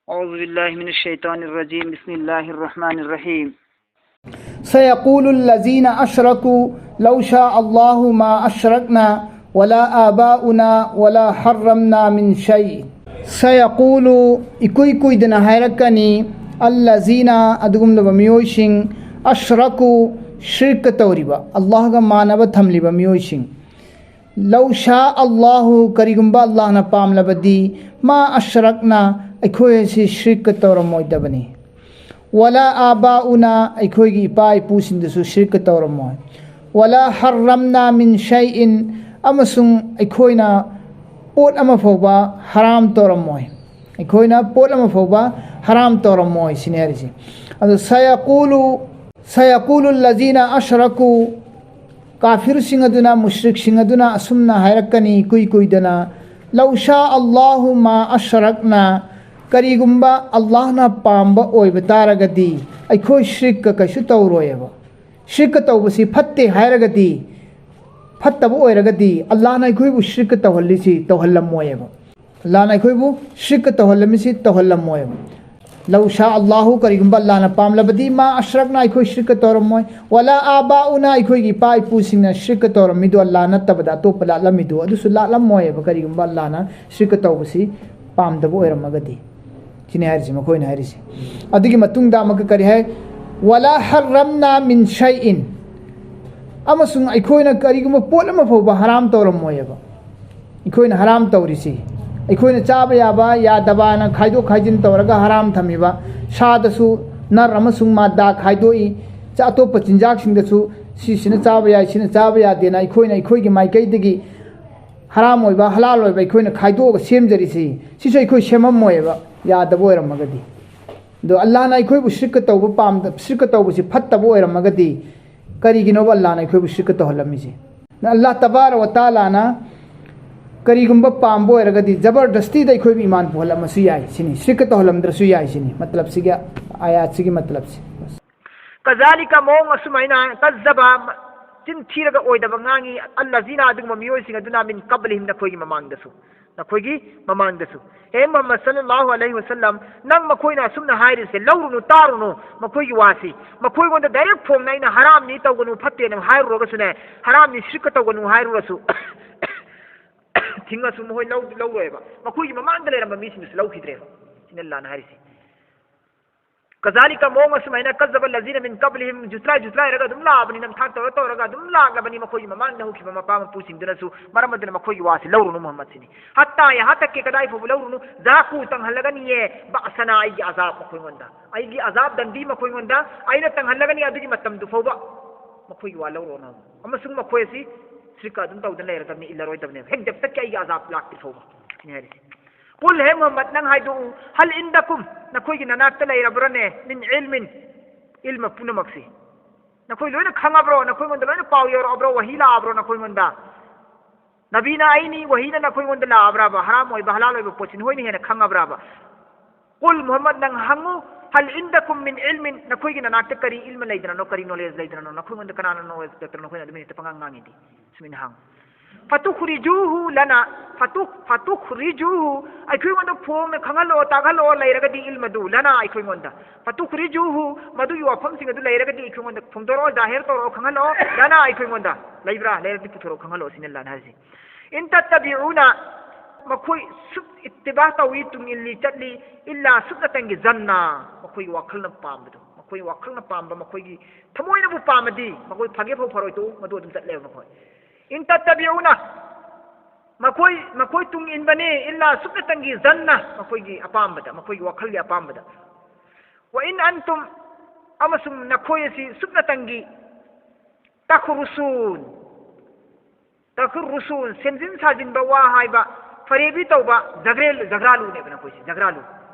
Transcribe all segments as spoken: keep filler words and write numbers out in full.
أعوذ بالله من الشيطان الرجيم. بسم الله الرحمن الرحيم. سيقول الذين أشركوا لو شاء الله ما أشركنا ولا آباؤنا ولا حرمنا من شيء. سيقول, ꯏꯀꯨꯏ ꯀꯨꯏꯗꯅ ꯍꯥꯏꯔꯛꯀꯅꯤ, الذين, ꯑꯗꯨꯒꯨꯝꯂꯕ ꯃꯤꯑꯣꯏꯁꯤꯡ, أشركوا, ꯁꯤꯔꯛꯀ ꯇꯧꯔꯤꯕ, ꯑꯜꯂꯥꯍꯒ ꯃꯥꯟꯅꯕ ꯊꯝꯂꯤꯕ ꯃꯤꯑꯣꯏꯁꯤꯡ, لو شاء الله, ꯀꯔꯤꯒꯨꯝꯕ ꯑꯜꯂꯥꯍꯅ ꯄꯥꯝꯂꯕꯗꯤ, ما أشركنا, ꯑꯩꯈꯣꯏ ꯑꯁꯤ ꯁꯤꯔꯛꯀ ꯇꯧꯔꯝꯃꯣꯏꯗꯕꯅꯤ. ولا آباؤنا, ꯑꯩꯈꯣꯏꯒꯤ ꯏꯄꯥ ꯏꯄꯨꯁꯤꯡꯗꯁꯨ ꯁꯤꯔꯛꯀ ꯇꯧꯔꯝꯃꯣꯏ. ولا حرمنا من شيء, ꯑꯃꯁꯨꯡ ꯑꯩꯈꯣꯏꯅ ꯄꯣꯠ ꯑꯃ ꯐꯥꯎꯕ ꯍꯔꯥꯝ ꯇꯧꯔꯝꯃꯣꯏ. ꯑꯩꯈꯣꯏꯅ ꯄꯣꯠ ꯑꯃ ꯐꯥꯎꯕ ꯍꯔꯥꯝ ꯇꯧꯔꯝꯃꯣꯏ ꯁꯤꯅꯤ ꯍꯥꯏꯔꯤꯁꯦ. ꯑꯗꯣ سيقول, سيقول الذين أشركوا, ꯀꯥꯐꯤꯔꯁꯤꯡ ꯑꯗꯨꯅ, ꯃꯨꯁ꯭ꯔꯤꯛꯁꯤꯡ ꯑꯗꯨꯅ ꯑꯁꯨꯝꯅ ꯍꯥꯏꯔꯛꯀꯅꯤ ꯏꯀꯨꯏ ꯀꯨꯏꯗꯅ, لو شاء الله ما أشركنا, ꯀꯔꯤꯒꯨꯝꯕ ꯑꯜꯂꯥꯍꯅ ꯄꯥꯝꯕ ꯑꯣꯏꯕ ꯇꯥꯔꯒꯗꯤ ꯑꯩꯈꯣꯏ ꯁꯤꯔꯛꯀ ꯀꯩꯁꯨ ꯇꯧꯔꯣꯏꯑꯕ. ꯁꯤꯔꯛꯀ ꯇꯧꯕꯁꯤ ꯐꯠꯇꯦ ꯍꯥꯏꯔꯒꯗꯤ, ꯐꯠꯇꯕ ꯑꯣꯏꯔꯒꯗꯤ, ꯑꯜꯂꯥꯍꯅ ꯑꯩꯈꯣꯏꯕꯨ ꯁꯤꯔꯛꯀ ꯇꯧꯍꯜꯂꯤꯁꯤ ꯇꯧꯍꯜꯂꯝꯃꯣꯏꯑꯕ. ꯑꯜꯂꯥꯍꯅ ꯑꯩꯈꯣꯏꯕꯨ ꯁꯤꯔꯛꯀ ꯇꯧꯍꯜꯂꯝꯃꯤꯁꯤ ꯇꯧꯍꯜꯂꯝꯃꯣꯏꯑꯕ. لو شاء الله, ꯀꯔꯤꯒꯨꯝꯕ ꯑꯜꯂꯥꯍꯅ ꯄꯥꯝꯂꯕꯗꯤ, ما أشركنا, ꯑꯩꯈꯣꯏ ꯁꯤꯔꯛꯀ ꯇꯧꯔꯝꯃꯣꯏ. ولا آباؤنا, ꯑꯩꯈꯣꯏꯒꯤ ꯏꯄꯥ ꯏꯄꯨꯁꯤꯡꯅ ꯁꯤꯔꯛꯀ ꯇꯧꯔꯝꯃꯤꯗꯣ, ꯑꯜꯂꯥꯍ ꯅꯠꯇꯕꯗ ꯑꯇꯣꯞꯄ ꯂꯥꯠꯂꯝꯃꯤꯗꯣ, ꯑꯗꯨꯁꯨ ꯂꯥꯠꯂꯝꯃꯣꯏꯑꯕ, ꯀꯔꯤꯒꯨꯝꯕ ꯑꯜꯂꯥꯍꯅ ꯁꯤꯔꯛꯀ ꯇꯧꯕꯁꯤ ꯄꯥꯝꯗꯕ ꯑꯣꯏꯔꯝꯃꯒꯗꯤ. ꯁꯤꯅꯤ ꯍꯥꯏꯔꯤꯁꯤ, ꯃꯈꯣꯏꯅ ꯍꯥꯏꯔꯤꯁꯤ. ꯑꯗꯨꯒꯤ ꯃꯇꯨꯡꯗ ꯑꯃꯨꯛꯀ ꯀꯔꯤ ꯍꯥꯏ? ولا حرمنا من شيء, ꯑꯃꯁꯨꯡ ꯑꯩꯈꯣꯏꯅ ꯀꯔꯤꯒꯨꯝꯕ ꯄꯣꯠ ꯑꯃ ꯐꯥꯎꯕ ꯍꯔꯥꯝ ꯇꯧꯔꯝꯃꯣꯏꯑꯕ. ꯑꯩꯈꯣꯏꯅ ꯍꯔꯥꯝ ꯇꯧꯔꯤꯁꯤ, ꯑꯩꯈꯣꯏꯅ ꯆꯥꯕ ꯌꯥꯕ ꯌꯥꯗꯕꯅ ꯈꯥꯏꯗꯣꯛ ꯈꯥꯏꯖꯤꯟ ꯇꯧꯔꯒ ꯍꯔꯥꯝ ꯊꯝꯃꯤꯕ, ꯁꯥꯗꯁꯨ ꯅꯔ ꯑꯃꯁꯨꯡ ꯃꯥꯗꯥ ꯈꯥꯏꯗꯣꯛꯏ, ꯆꯥ-, ꯑꯇꯣꯞꯄ ꯆꯤꯟꯖꯥꯛꯁꯤꯡꯗꯁꯨ ꯁꯤꯁꯤꯅ ꯆꯥꯕ ꯌꯥꯏ, ꯁꯤꯅ ꯆꯥꯕ ꯌꯥꯗꯦꯅ ꯑꯩꯈꯣꯏꯅ ꯑꯩꯈꯣꯏꯒꯤ ꯃꯥꯏꯀꯩꯗꯒꯤ ꯍꯔꯥꯝ ꯑꯣꯏꯕ, ꯍꯂꯥꯜ ꯑꯣꯏꯕ ꯑꯩꯈꯣꯏꯅ ꯈꯥꯏꯗꯣꯛꯑꯒ ꯁꯦꯝꯖꯔꯤꯁꯤ, ꯁꯤꯁꯨ ꯑꯩꯈꯣꯏ ꯁꯦꯝꯃꯝꯃꯣꯏꯕ, ꯌꯥꯗꯕ ꯑꯣꯏꯔꯝꯃꯒꯗꯤ. ꯑꯗꯣ ꯑꯜꯂꯥꯍꯅ ꯑꯩꯈꯣꯏꯕꯨ ꯁꯤꯔꯛꯀ ꯇꯧꯕ ꯄꯥꯝꯗ-, ꯁꯤꯔꯛꯀ ꯇꯧꯕꯁꯤ ꯐꯠꯇꯕ ꯑꯣꯏꯔꯝꯃꯒꯗꯤ, ꯀꯔꯤꯒꯤꯅꯣꯕ ꯑꯜꯂꯥꯍꯅ ꯑꯩꯈꯣꯏꯕꯨ ꯁꯤꯔꯛꯀ ꯇꯧꯍꯜꯂꯝꯃꯤꯁꯦ? ꯑꯜꯂꯥꯍ ꯇꯕꯥꯔꯛ ꯋ ꯇꯥꯂꯥꯅ ꯀꯔꯤꯒꯨꯝꯕ ꯄꯥꯝꯕ ꯑꯣꯏꯔꯒꯗꯤ, ꯖꯕꯔꯗꯁꯇꯤꯗ ꯑꯩꯈꯣꯏꯕꯨ ꯏꯃꯥꯟ ꯄꯨꯍꯜꯂꯝꯃꯁꯨ ꯌꯥꯏ ꯁꯤꯅꯤ, ꯁꯤꯔꯛꯀ ꯇꯧꯍꯜꯂꯝꯗ꯭ꯔꯁꯨ ꯌꯥꯏ ꯁꯤꯅꯤ, ꯃꯇꯂꯕꯁꯤꯒꯤ, ꯑꯥꯌꯥꯠꯁꯤꯒꯤ ꯃꯇꯂꯕꯁꯤ. كذلك, ꯃꯑꯣꯡ ꯑꯁꯨꯃꯥꯏꯅ, كذب, ꯆꯤꯟ ꯊꯤꯔꯒ ꯑꯣꯏꯗꯕ ꯉꯥꯡꯉꯤ, الذين, ꯑꯗꯨꯒꯨꯝꯕ ꯃꯤꯑꯣꯏꯁꯤꯡ ꯑꯗꯨꯅ, من قبلهم, ꯅꯈꯣꯏꯒꯤ ꯃꯃꯥꯡꯗꯁꯨ, ꯅꯈꯣꯏꯒꯤ ꯃꯃꯥꯡꯗꯁꯨ꯫ ꯍꯦ ꯃꯨꯍꯝꯃꯗ ꯁꯜꯂꯜꯂꯥꯍꯨ ꯑꯂꯩꯍꯤ ꯋꯁꯜꯂꯝ, ꯅꯪ ꯃꯈꯣꯏꯅ ꯑꯁꯨꯝꯅ ꯍꯥꯏꯔꯤꯁꯦ ꯂꯧꯔꯨꯅꯨ, ꯇꯥꯔꯨꯅꯨ ꯃꯈꯣꯏꯒꯤ ꯋꯥꯁꯤ꯫ ꯃꯈꯣꯏꯉꯣꯟꯗ direct ꯐꯣꯡꯅ ꯑꯩꯅ ꯍꯔꯥꯝꯅꯤ, ꯇꯧꯒꯅꯨ, ꯐꯠꯇꯦꯅ ꯍꯥꯏꯔꯨꯔꯒꯁꯨꯅꯦ, ꯍꯔꯥꯝꯅꯤ, ꯁꯤꯔꯛꯀ ꯇꯧꯒꯅꯨ ꯍꯥꯏꯔꯨꯔꯁꯨ, ꯊꯤꯡꯉꯁꯨ ꯃꯈꯣꯏ ꯂꯧ-, ꯂꯧꯔꯣꯏꯕ꯫ ꯃꯈꯣꯏꯒꯤ ꯃꯃꯥꯡꯗ ꯂꯩꯔꯝꯕ ꯃꯤꯁꯤꯡꯗꯨꯁꯨ ꯂꯧꯈꯤꯗ꯭ꯔꯦꯕ꯫ ꯁꯤꯅ ꯑꯜꯂꯥꯍꯅ ꯍꯥꯏꯔꯤꯁꯦ꯫ كذلك, ꯃꯑꯣꯡ ꯑꯁꯨꯃꯥꯏꯅ, كذب الذين من قبلهم, ꯖꯨꯇ꯭ꯔꯥꯏ ꯖꯨꯇ꯭ꯔꯥꯏꯔꯒ ꯑꯗꯨꯝ ꯂꯥꯛꯑꯕꯅꯤ, ꯅꯝꯊꯥꯛ ꯇꯧꯔ ꯇꯧꯔꯒ ꯑꯗꯨꯝ ꯂꯥꯛꯂꯕꯅꯤ ꯃꯈꯣꯏꯒꯤ ꯃꯃꯥꯡꯗ ꯍꯧꯈꯤꯕ ꯃꯄꯥ ꯃꯄꯨꯁꯤꯡꯗꯨꯅꯁꯨ꯫ ꯃꯔꯝ ꯑꯗꯨꯅ ꯃꯈꯣꯏꯒꯤ ꯋꯥꯁꯤ ꯂꯧꯔꯨꯅꯨ ꯃꯨꯍꯝꯃꯗ ꯁꯤꯅꯤ꯫ حتى, ꯌꯥꯍꯥ ꯇꯛꯀꯦ, ꯀꯗꯥꯏ ꯐꯥꯎꯕ ꯂꯧꯔꯨꯅꯨ, ذاقوا, ꯇꯪꯍꯜꯂꯒꯅꯤꯌꯦ, بأسنا, ꯑꯩꯒꯤ ꯑꯖꯥꯕ ꯃꯈꯣꯏꯉꯣꯟꯗ, ꯑꯩꯒꯤ ꯑꯖꯥꯕ ꯗꯟꯗꯤ ꯃꯈꯣꯏꯉꯣꯟꯗ ꯑꯩꯅ ꯇꯪꯍꯜꯂꯒꯅꯤ, ꯑꯗꯨꯒꯤ ꯃꯇꯝꯗꯨ ꯐꯥꯎꯕ ꯃꯈꯣꯏꯒꯤ ꯋꯥ ꯂꯧꯔꯨꯅꯨ꯫ ꯑꯃꯁꯨꯡ ꯃꯈꯣꯏ ꯑꯁꯤ ꯁꯤꯔꯛꯀ ꯑꯗꯨꯝ ꯇꯧꯗꯅ ꯂꯩꯔꯗꯕꯅꯤ, ꯏꯜꯂꯔꯣꯏꯗꯕꯅꯦꯕ, ꯍꯦꯛ ꯖꯕ ꯇꯛꯀꯤ ꯑꯩꯒꯤ ꯑꯖꯥꯕ ꯂꯥꯛꯇ꯭ꯔꯤ ꯐꯥꯎꯕ꯫ ꯁꯤꯅꯤ ꯍꯥꯏꯔꯤꯁꯦ꯫ قل, ꯍꯦ ꯃꯨꯍꯝꯃꯗ, ꯅꯪ ꯍꯥꯏꯗꯣꯛꯎ, هل عندكم, ꯅꯈꯣꯏꯒꯤ ꯅꯅꯥꯛꯇ ꯂꯩꯔꯕ꯭ꯔꯅꯦ, من علم, ꯏꯜꯃ ꯄꯨꯝꯅꯃꯛꯁꯤ? ꯅꯈꯣꯏ ꯂꯣꯏꯅ ꯈꯪꯉꯕ꯭ꯔꯣ? ꯅꯈꯣꯏꯉꯣꯟꯗ ꯂꯣꯏꯅ ꯄꯥꯎ ꯌꯧꯔꯛꯑꯕ꯭ꯔꯣ? ꯋꯥꯍꯤ ꯂꯥꯛꯑꯕ꯭ꯔꯣ ꯅꯈꯣꯏꯉꯣꯟꯗ? ꯅꯕꯤꯅ ꯑꯩꯅꯤ, ꯋꯥꯍꯤꯅ ꯅꯈꯣꯏꯉꯣꯟꯗ ꯂꯥꯛꯑꯕ꯭ꯔꯕ? ꯍꯔꯥꯝ ꯑꯣꯏꯕ, ꯍꯂꯥꯜ ꯑꯣꯏꯕ ꯄꯣꯠꯁꯤ ꯅꯈꯣꯏꯅ ꯍꯦꯟꯅ ꯈꯪꯉꯕ꯭ꯔꯕ? قل, ꯃꯨꯍꯝꯃꯗ, ꯅꯪ ꯍꯪꯉꯨ, هل عندكم من علم, ꯅꯈꯣꯏꯒꯤ ꯅꯅꯥꯛꯇ ꯀꯔꯤ ꯏꯜꯃ ꯂꯩꯗꯅꯅꯣ, ꯀꯔꯤ knowledge ꯂꯩꯗꯅꯅꯣ? ꯅꯈꯣꯏꯉꯣꯟꯗ ꯀꯅꯥꯅ knowledge ꯄꯤꯔꯛꯇꯅꯣ? ꯅꯈꯣꯏꯅ ꯑꯗꯨꯃꯥꯏꯅ ꯍꯦꯛꯇ ꯄꯉꯥꯡ ꯉꯥꯡꯉꯤꯗꯤ꯫ ꯁꯨꯃꯥꯏꯅ ꯍꯪꯉꯨ꯫ فتخرجوه لنا, فتخ-, فتخرجوه, ꯑꯩꯈꯣꯏꯉꯣꯟꯗ ꯐꯣꯡꯅ ꯈꯪꯍꯜꯂꯛꯑꯣ, ꯇꯥꯛꯍꯜꯂꯛꯑꯣ, ꯂꯩꯔꯒꯗꯤ ꯏꯜꯃꯗꯨ, لنا, ꯑꯩꯈꯣꯏꯉꯣꯟꯗ. فتخرجوه, ꯃꯗꯨꯒꯤ ꯋꯥꯐꯝꯁꯤꯡ ꯑꯗꯨ ꯂꯩꯔꯒꯗꯤ ꯑꯩꯈꯣꯏꯉꯣꯟꯗ ꯐꯣꯡꯗꯣꯔꯛꯑꯣ, ꯖꯥꯍꯤꯔ ꯇꯧꯔꯛꯑꯣ, ꯈꯪꯍꯜꯂꯛꯑꯣ, لنا, ꯑꯩꯈꯣꯏꯉꯣꯟꯗ. ꯂꯩꯕ꯭ꯔꯥ? ꯂꯩꯔꯗꯤ ꯄꯨꯊꯣꯔꯛꯑꯣ, ꯈꯪꯍꯜꯂꯛꯑꯣ, ꯁꯤꯅꯤ ꯑꯜꯂꯥꯍꯅ ꯍꯥꯏꯔꯤꯁꯦ꯫ إن تتبعون, ꯃꯈꯣꯏ ꯁꯨꯞ ꯏꯠꯇꯤꯕꯥ ꯇꯧꯏ, ꯇꯨꯡ ꯏꯜꯂꯤ, ꯆꯠꯂꯤ, إلا, ꯁꯨꯞꯅꯇꯪꯒꯤ, ظنا, ꯃꯈꯣꯏꯒꯤ ꯋꯥꯈꯜꯅ ꯄꯥꯝꯕꯗꯣ, ꯃꯈꯣꯏꯒꯤ ꯋꯥꯈꯜꯅ ꯄꯥꯝꯕ, ꯃꯈꯣꯏꯒꯤ ꯊꯃꯣꯏꯅꯕꯨ ꯄꯥꯝꯃꯗꯤ ꯃꯈꯣꯏ ꯐꯒꯦ ꯐꯧ ꯐꯔꯣꯏ ꯇꯣꯛꯎ, ꯃꯗꯨ ꯑꯗꯨꯝ ꯆꯠꯂꯦꯕ ꯃꯈꯣꯏ꯫ إن تتبعون, ꯃꯈꯣꯏ, ꯃꯈꯣꯏ ꯇꯨꯡ ꯏꯟꯕꯅꯤ, إلا, ꯁꯨꯞꯅꯇꯪꯒꯤ, ظنا, ꯃꯈꯣꯏꯒꯤ ꯑꯄꯥꯝꯕꯗ, ꯃꯈꯣꯏꯒꯤ ꯋꯥꯈꯜꯒꯤ ꯑꯄꯥꯝꯕꯗ꯫ وإن أنتم, ꯑꯃꯁꯨꯡ ꯅꯈꯣꯏ ꯑꯁꯤ ꯁꯨꯞꯅꯇꯪꯒꯤ, تخرصون, تخرصون, ꯁꯦꯝꯖꯤꯟ ꯁꯥꯖꯤꯟꯕ ꯋꯥ ꯍꯥꯏꯕ, ꯐꯔꯦꯕꯤ ꯇꯧꯕ, ꯖꯒ꯭ꯔꯦ-, ꯖꯒ꯭ꯔꯥꯂꯨꯅꯦꯕ ꯅꯈꯣꯏꯁꯦ, ꯖꯒ꯭ꯔꯥꯂꯨ꯫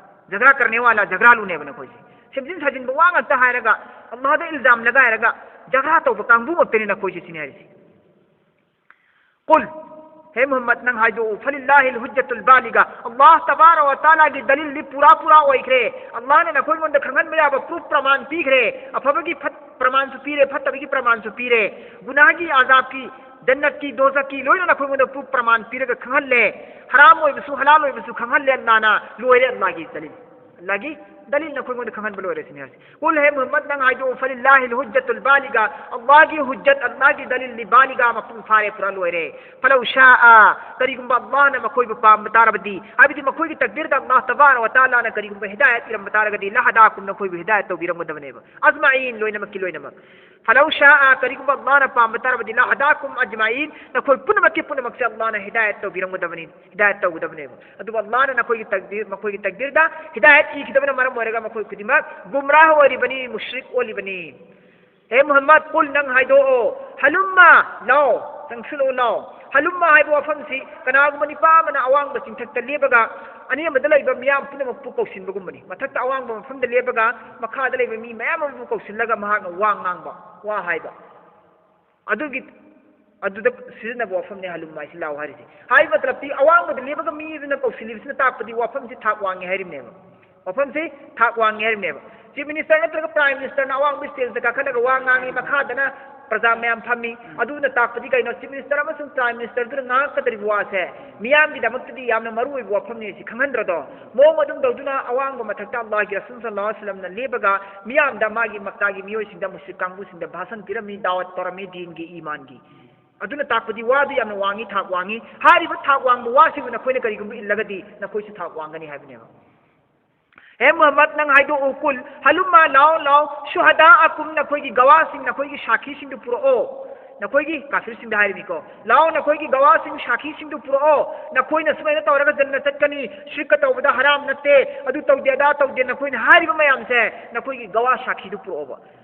झगड़ा करने वाला, ꯖꯒ꯭ꯔꯥꯂꯨꯅꯦꯕ ꯅꯈꯣꯏꯁꯦ꯫ ꯁꯦꯝꯖꯤꯟ ꯁꯥꯖꯤꯟꯕ ꯋꯥ ꯉꯥꯛꯇ ꯍꯥꯏꯔꯒ, ꯑꯜꯂꯥꯍꯗ ꯏꯜꯖꯥꯝ ꯂꯒꯥꯏꯔꯒ, ꯖꯒ꯭ꯔꯥ ꯇꯧꯕ ꯀꯥꯡꯕꯨ ꯉꯥꯛꯇꯅꯤ ꯅꯈꯣꯏꯁꯦ, ꯁꯤꯅꯤ ꯍꯥꯏꯔꯤꯁꯦ꯫ قل, ꯍꯦ ꯃꯨꯍꯝꯃꯗ, ꯅꯪ ꯍꯥꯏꯗꯣꯛꯎ, "ꯐꯂꯤꯜꯂꯥꯍꯤꯜ ꯍꯨꯖ꯭ꯖꯠꯨꯜ ꯕꯥꯂꯤꯒ", ꯑꯜꯂꯥꯍ ꯇꯕꯥꯔꯛ ꯋ ꯇꯥꯂꯥꯒꯤ ꯗꯂꯤꯜꯗꯤ ꯄꯨꯔꯥ ꯄꯨꯔꯥ ꯑꯣꯏꯈ꯭ꯔꯦ꯫ ꯑꯜꯂꯥꯍꯅ ꯅꯈꯣꯏꯉꯣꯟꯗ ꯈꯪꯍꯟꯕ ꯌꯥꯕ ꯄ꯭ꯔꯨꯐ ꯄ꯭ꯔꯃꯥꯟ ꯄꯤꯈ꯭ꯔꯦ꯫ ꯑꯐꯕꯒꯤ ꯐꯠ-, ꯄ꯭ꯔꯃꯥꯟꯁꯨ ꯄꯤꯔꯦ, ꯐꯠꯇꯕꯒꯤ ꯄ꯭ꯔꯃꯥꯟꯁꯨ ꯄꯤꯔꯦ꯫ ꯒꯨꯅꯥꯍꯒꯤ, ꯑꯖꯥꯕꯀꯤ, ꯖꯟꯅꯠꯀꯤ, ꯗꯣꯖꯈꯀꯤ ꯂꯣꯏꯅ ꯅꯈꯣꯏꯉꯣꯟꯗ ꯄ꯭ꯔꯨꯐ ꯄ꯭ꯔꯃꯥꯟ ꯄꯤꯔꯒ ꯈꯪꯍꯜꯂꯦ꯫ ꯍꯔꯥꯝ ꯑꯣꯏꯕꯁꯨ ꯍꯂꯥꯜ ꯑꯣꯏꯕꯁꯨ ꯈꯪꯍꯜꯂꯦ ꯑꯜꯂꯥꯍꯅ꯫ ꯂꯣꯏꯔꯦ ꯑꯜꯂꯥꯍꯒꯤ ꯗꯂꯤꯜ꯫ ꯑꯜꯂꯥꯍꯒꯤ ꯗꯂꯤꯜ ꯅꯈꯣꯏꯉꯣꯟꯗ ꯈꯪꯍꯟꯕ ꯂꯣꯏꯔꯦ ꯁꯤꯅꯤ ꯍꯥꯏꯁꯦ꯫ ꯀꯨꯜ, ꯍꯦ ꯃꯨꯍꯝꯃꯗ, ꯅꯪ ꯍꯥꯏꯗꯣꯛꯎ, "ꯐꯂꯤꯜꯂꯥꯍꯤꯜ ꯍꯨꯖ꯭ꯖꯠꯨꯜ ꯕꯥꯂꯤꯒ", ꯑꯜꯂꯥꯍꯒꯤ ꯍꯨꯖ꯭ꯖꯠ, ꯑꯜꯂꯥꯍꯒꯤ ꯗꯂꯤꯜꯗꯤ ꯕꯥꯂꯤꯒ, ꯃꯄꯨꯡ ꯐꯥꯔꯦ, ꯄꯨꯔꯥ ꯂꯣꯏꯔꯦ꯫ "ꯐꯂꯧ ꯁꯥꯑ", ꯀꯔꯤꯒꯨꯝꯕ ꯑꯜꯂꯥꯍꯅ ꯃꯈꯣꯏꯕꯨ ꯄꯥꯝꯕ ꯇꯥꯔꯕꯗꯤ, ꯍꯥꯏꯕꯗꯤ ꯃꯈꯣꯏꯒꯤ ꯇꯛꯗꯤꯔꯗ ꯑꯜꯂꯥꯍ ꯇꯕꯥꯔꯛ ꯋ ꯇꯥꯂꯥꯅ ꯀꯔꯤꯒꯨꯝꯕ ꯍꯤꯗꯥꯌꯠ ꯄꯤꯔꯝꯕ ꯇꯥꯔꯒꯗꯤ, "ꯂꯍꯗꯥꯀꯨꯝ", ꯅꯈꯣꯏꯕꯨ ꯍꯤꯗꯥꯌꯠ ꯇꯧꯕꯤꯔꯝꯒꯗꯕꯅꯦꯕ, "ꯑꯖꯃꯥꯏꯟ", ꯂꯣꯏꯅꯃꯛꯀꯤ ꯂꯣꯏꯅꯃꯛ꯫ "ꯐꯂꯧ ꯁꯥꯑ", ꯀꯔꯤꯒꯨꯝꯕ ꯑꯜꯂꯥꯍꯅ ꯄꯥꯝꯕ ꯇꯥꯔꯕꯗꯤ, "ꯂꯍꯗꯥꯀꯨꯝ ꯑꯖꯃꯥꯏꯟ", ꯅꯈꯣꯏ ꯄꯨꯝꯅꯃꯛꯀꯤ ꯄꯨꯝꯅꯃꯛꯁꯦ ꯑꯜꯂꯥꯍꯅ ꯍꯤꯗꯥꯌꯠ ꯇꯧꯕꯤꯔꯝꯒꯗꯕꯅꯤ, ꯍꯤꯗꯥꯌꯠ ꯇꯧꯒꯗꯕꯅꯦꯕ꯫ ꯑꯗꯨꯕꯨ ꯑꯜꯂꯥꯍꯅ ꯅꯈꯣꯏꯒꯤ ꯇꯛꯗꯤꯔ, ꯃꯈꯣꯏꯒꯤ ꯇꯛꯗꯤꯔꯗ ꯍꯤꯗꯥꯌꯠ ꯏꯈꯤꯗꯕꯅ ꯃꯔꯝ ꯑꯣꯏꯔꯒ ꯃꯈꯣꯏ ꯈꯨꯗꯤꯡꯃꯛ ꯒꯨꯝꯔꯥꯍ ꯑꯣꯏꯔꯤꯕꯅꯤ, ꯃꯨꯁ꯭ꯔꯤꯛ ꯑꯣꯜꯂꯤꯕꯅꯤ꯫ ꯍꯦ ꯃꯨꯍꯝꯃꯗ, ꯀꯨꯜ, ꯅꯪ ꯍꯥꯏꯗꯣꯛꯑꯣ, "ꯍꯂꯨꯝꯃ", ꯂꯥꯎ, ꯆꯪꯁꯤꯜꯂꯛꯑꯣ, ꯂꯥꯎ꯫ ꯍꯂꯨꯝꯃ ꯍꯥꯏꯕ ꯋꯥꯐꯝꯁꯤ ꯀꯅꯥꯒꯨꯝꯕ ꯅꯤꯄꯥ ꯑꯃꯅ ꯑꯋꯥꯡꯕ ꯆꯤꯡꯊꯛꯇ ꯂꯦꯞꯄꯒ ꯑꯅꯦꯝꯕꯗ ꯂꯩꯕ ꯃꯤꯌꯥꯝ ꯄꯨꯝꯅꯃꯛꯄꯨ ꯀꯧꯁꯤꯟꯕꯒꯨꯝꯕꯅꯤ꯫ ꯃꯊꯛꯇ ꯑꯋꯥꯡꯕ ꯃꯐꯝꯗ ꯂꯦꯞꯄꯒ ꯃꯈꯥꯗ ꯂꯩꯕ ꯃꯤ ꯃꯌꯥꯝ ꯑꯃꯕꯨ ꯀꯧꯁꯤꯜꯂꯒ ꯃꯍꯥꯛꯅ ꯋꯥ ꯉꯥꯡꯕ, ꯋꯥ ꯍꯥꯏꯕ꯫ ꯑꯗꯨꯒꯤ, ꯑꯗꯨꯗ ꯁꯤꯖꯤꯟꯅꯕ ꯋꯥꯐꯝꯅꯦ ꯍꯂꯨꯝꯃ ꯍꯥꯏꯁꯤ, "ꯂꯥꯎ" ꯍꯥꯏꯔꯤꯁꯦ꯫ ꯍꯥꯏꯔꯤꯕ ꯃꯇꯂꯕꯇꯤ ꯑꯋꯥꯡꯕꯗ ꯂꯦꯞꯄꯒ ꯃꯤ ꯑꯗꯨꯅ ꯀꯧꯁꯤꯜꯂꯤꯕꯁꯤꯅ ꯇꯥꯛꯄꯗꯤ ꯋꯥꯐꯝꯁꯤ ꯊꯥꯛ ꯋꯥꯡꯉꯦ ꯍꯥꯏꯔꯤꯕꯅꯦꯕ꯫ ꯋꯥꯐꯝꯁꯤ ꯊꯥꯛ ꯋꯥꯡꯉꯦ ꯍꯥꯏꯔꯤꯕꯅꯦꯕ꯫ ꯆꯤꯐ ꯃꯤꯅꯤꯁꯇꯔ ꯅꯠꯇ꯭ꯔꯒ ꯄ꯭ꯔꯥꯏꯝ ꯃꯤꯅꯤꯁꯇꯔꯅ ꯑꯋꯥꯡꯕ ꯁ꯭ꯇꯦꯖꯇ ꯀꯥꯈꯠꯂꯒ ꯋꯥ ꯉꯥꯡꯉꯤ, ꯃꯈꯥꯗꯅ ꯄ꯭ꯔꯖꯥ ꯃꯌꯥꯝ ꯐꯝꯃꯤ꯫ ꯑꯗꯨꯅ ꯇꯥꯛꯄꯗꯤ ꯀꯩꯅꯣ? ꯆꯤꯐ ꯃꯤꯅꯤꯁꯇꯔ ꯑꯃꯁꯨꯡ ꯄ꯭ꯔꯥꯏꯝ ꯃꯤꯅꯤꯁꯇꯔꯗꯨꯅ ꯉꯥꯡꯉꯛꯀꯗꯧꯔꯤꯕ ꯋꯥꯁꯦ ꯃꯤꯌꯥꯝꯒꯤꯗꯃꯛꯇꯗꯤ ꯌꯥꯝꯅ ꯃꯔꯨ ꯑꯣꯏꯕ ꯋꯥꯐꯝꯅꯤ ꯁꯤ ꯈꯪꯍꯟꯗ꯭ꯔꯗꯣ? ꯃꯑꯣꯡ ꯑꯗꯨꯝ ꯇꯧꯗꯨꯅ ꯑꯋꯥꯡꯕ ꯃꯊꯛꯇ ꯑꯜꯂꯥꯍꯒꯤ ꯔꯁꯨꯜ ꯁꯜꯂꯜꯂꯥꯍꯨ ꯑꯂꯩꯍꯤ ꯋꯁꯜꯂꯝꯅ ꯂꯦꯞꯄꯒ ꯃꯤꯌꯥꯝꯗ, ꯃꯥꯒꯤ ꯃꯛꯀꯥꯒꯤ ꯃꯤꯑꯣꯏꯁꯤꯡꯗ, ꯃꯨꯁ꯭ꯔꯤꯛ ꯀꯥꯡꯕꯨꯁꯤꯡꯗ ꯚꯥꯁꯟ ꯄꯤꯔꯝꯃꯤ, ꯗꯥꯋꯠ ꯇꯧꯔꯝꯃꯤ ꯗꯤꯟꯒꯤ, ꯏꯃꯥꯟꯒꯤ꯫ ꯑꯗꯨꯅ ꯇꯥꯛꯄꯗꯤ ꯋꯥꯗꯨ ꯌꯥꯝꯅ ꯋꯥꯡꯉꯤ, ꯊꯥꯛ ꯋꯥꯡꯉꯤ꯫ ꯍꯥꯏꯔꯤꯕ ꯊꯥꯛ ꯋꯥꯡꯕ ꯋꯥꯁꯤꯕꯨ ꯅꯈꯣꯏꯅ ꯀꯔꯤꯒꯨꯝꯕ ꯏꯜꯂꯒꯗꯤ ꯅꯈꯣꯏꯁꯨ ꯊꯥꯛ ꯋꯥꯡꯒꯅꯤ ꯍꯥꯏꯕꯅꯦꯕ꯫ ꯍꯦ ꯃꯨꯍꯝꯃꯗ, ꯅꯪ ꯍꯥꯏꯗꯣꯛꯎ, ꯀꯨꯜ, ꯍꯂꯨꯝꯃ, ꯂꯥꯎ, ꯂꯥꯎ, ꯁꯨꯍꯗꯥꯑꯀꯨꯝ, ꯅꯈꯣꯏꯒꯤ ꯒꯋꯥꯁꯤꯡ, ꯅꯈꯣꯏꯒꯤ ꯁꯥꯈꯤꯁꯤꯡꯗꯨ ꯄꯨꯔꯛꯑꯣ꯫ ꯅꯈꯣꯏꯒꯤ ꯀꯥꯐꯤꯔꯁꯤꯡꯗ ꯍꯥꯏꯔꯤꯅꯤꯀꯣ, "ꯂꯥꯎ, ꯅꯈꯣꯏꯒꯤ ꯒꯋꯥꯁꯤꯡ, ꯁꯥꯈꯤꯁꯤꯡꯗꯨ ꯄꯨꯔꯛꯑꯣ꯫ ꯅꯈꯣꯏꯅ ꯁꯨꯃꯥꯏꯅ ꯇꯧꯔꯒ ꯖꯟꯅ ꯆꯠꯀꯅꯤ, ꯁꯤꯔꯛ ꯇꯧꯕꯗ ꯍꯔꯥꯝ ꯅꯠꯇꯦ, ꯑꯗꯨ ꯇꯧꯗꯦ, ꯑꯗꯥ ꯇꯧꯗꯦ", ꯅꯈꯣꯏꯅ ꯍꯥꯏꯔꯤꯕ ꯃꯌꯥꯝꯁꯦ ꯅꯈꯣꯏꯒꯤ ꯒꯋꯥ ꯁꯥꯈꯤꯗꯨ ꯄꯨꯔꯛꯑꯣꯕ꯫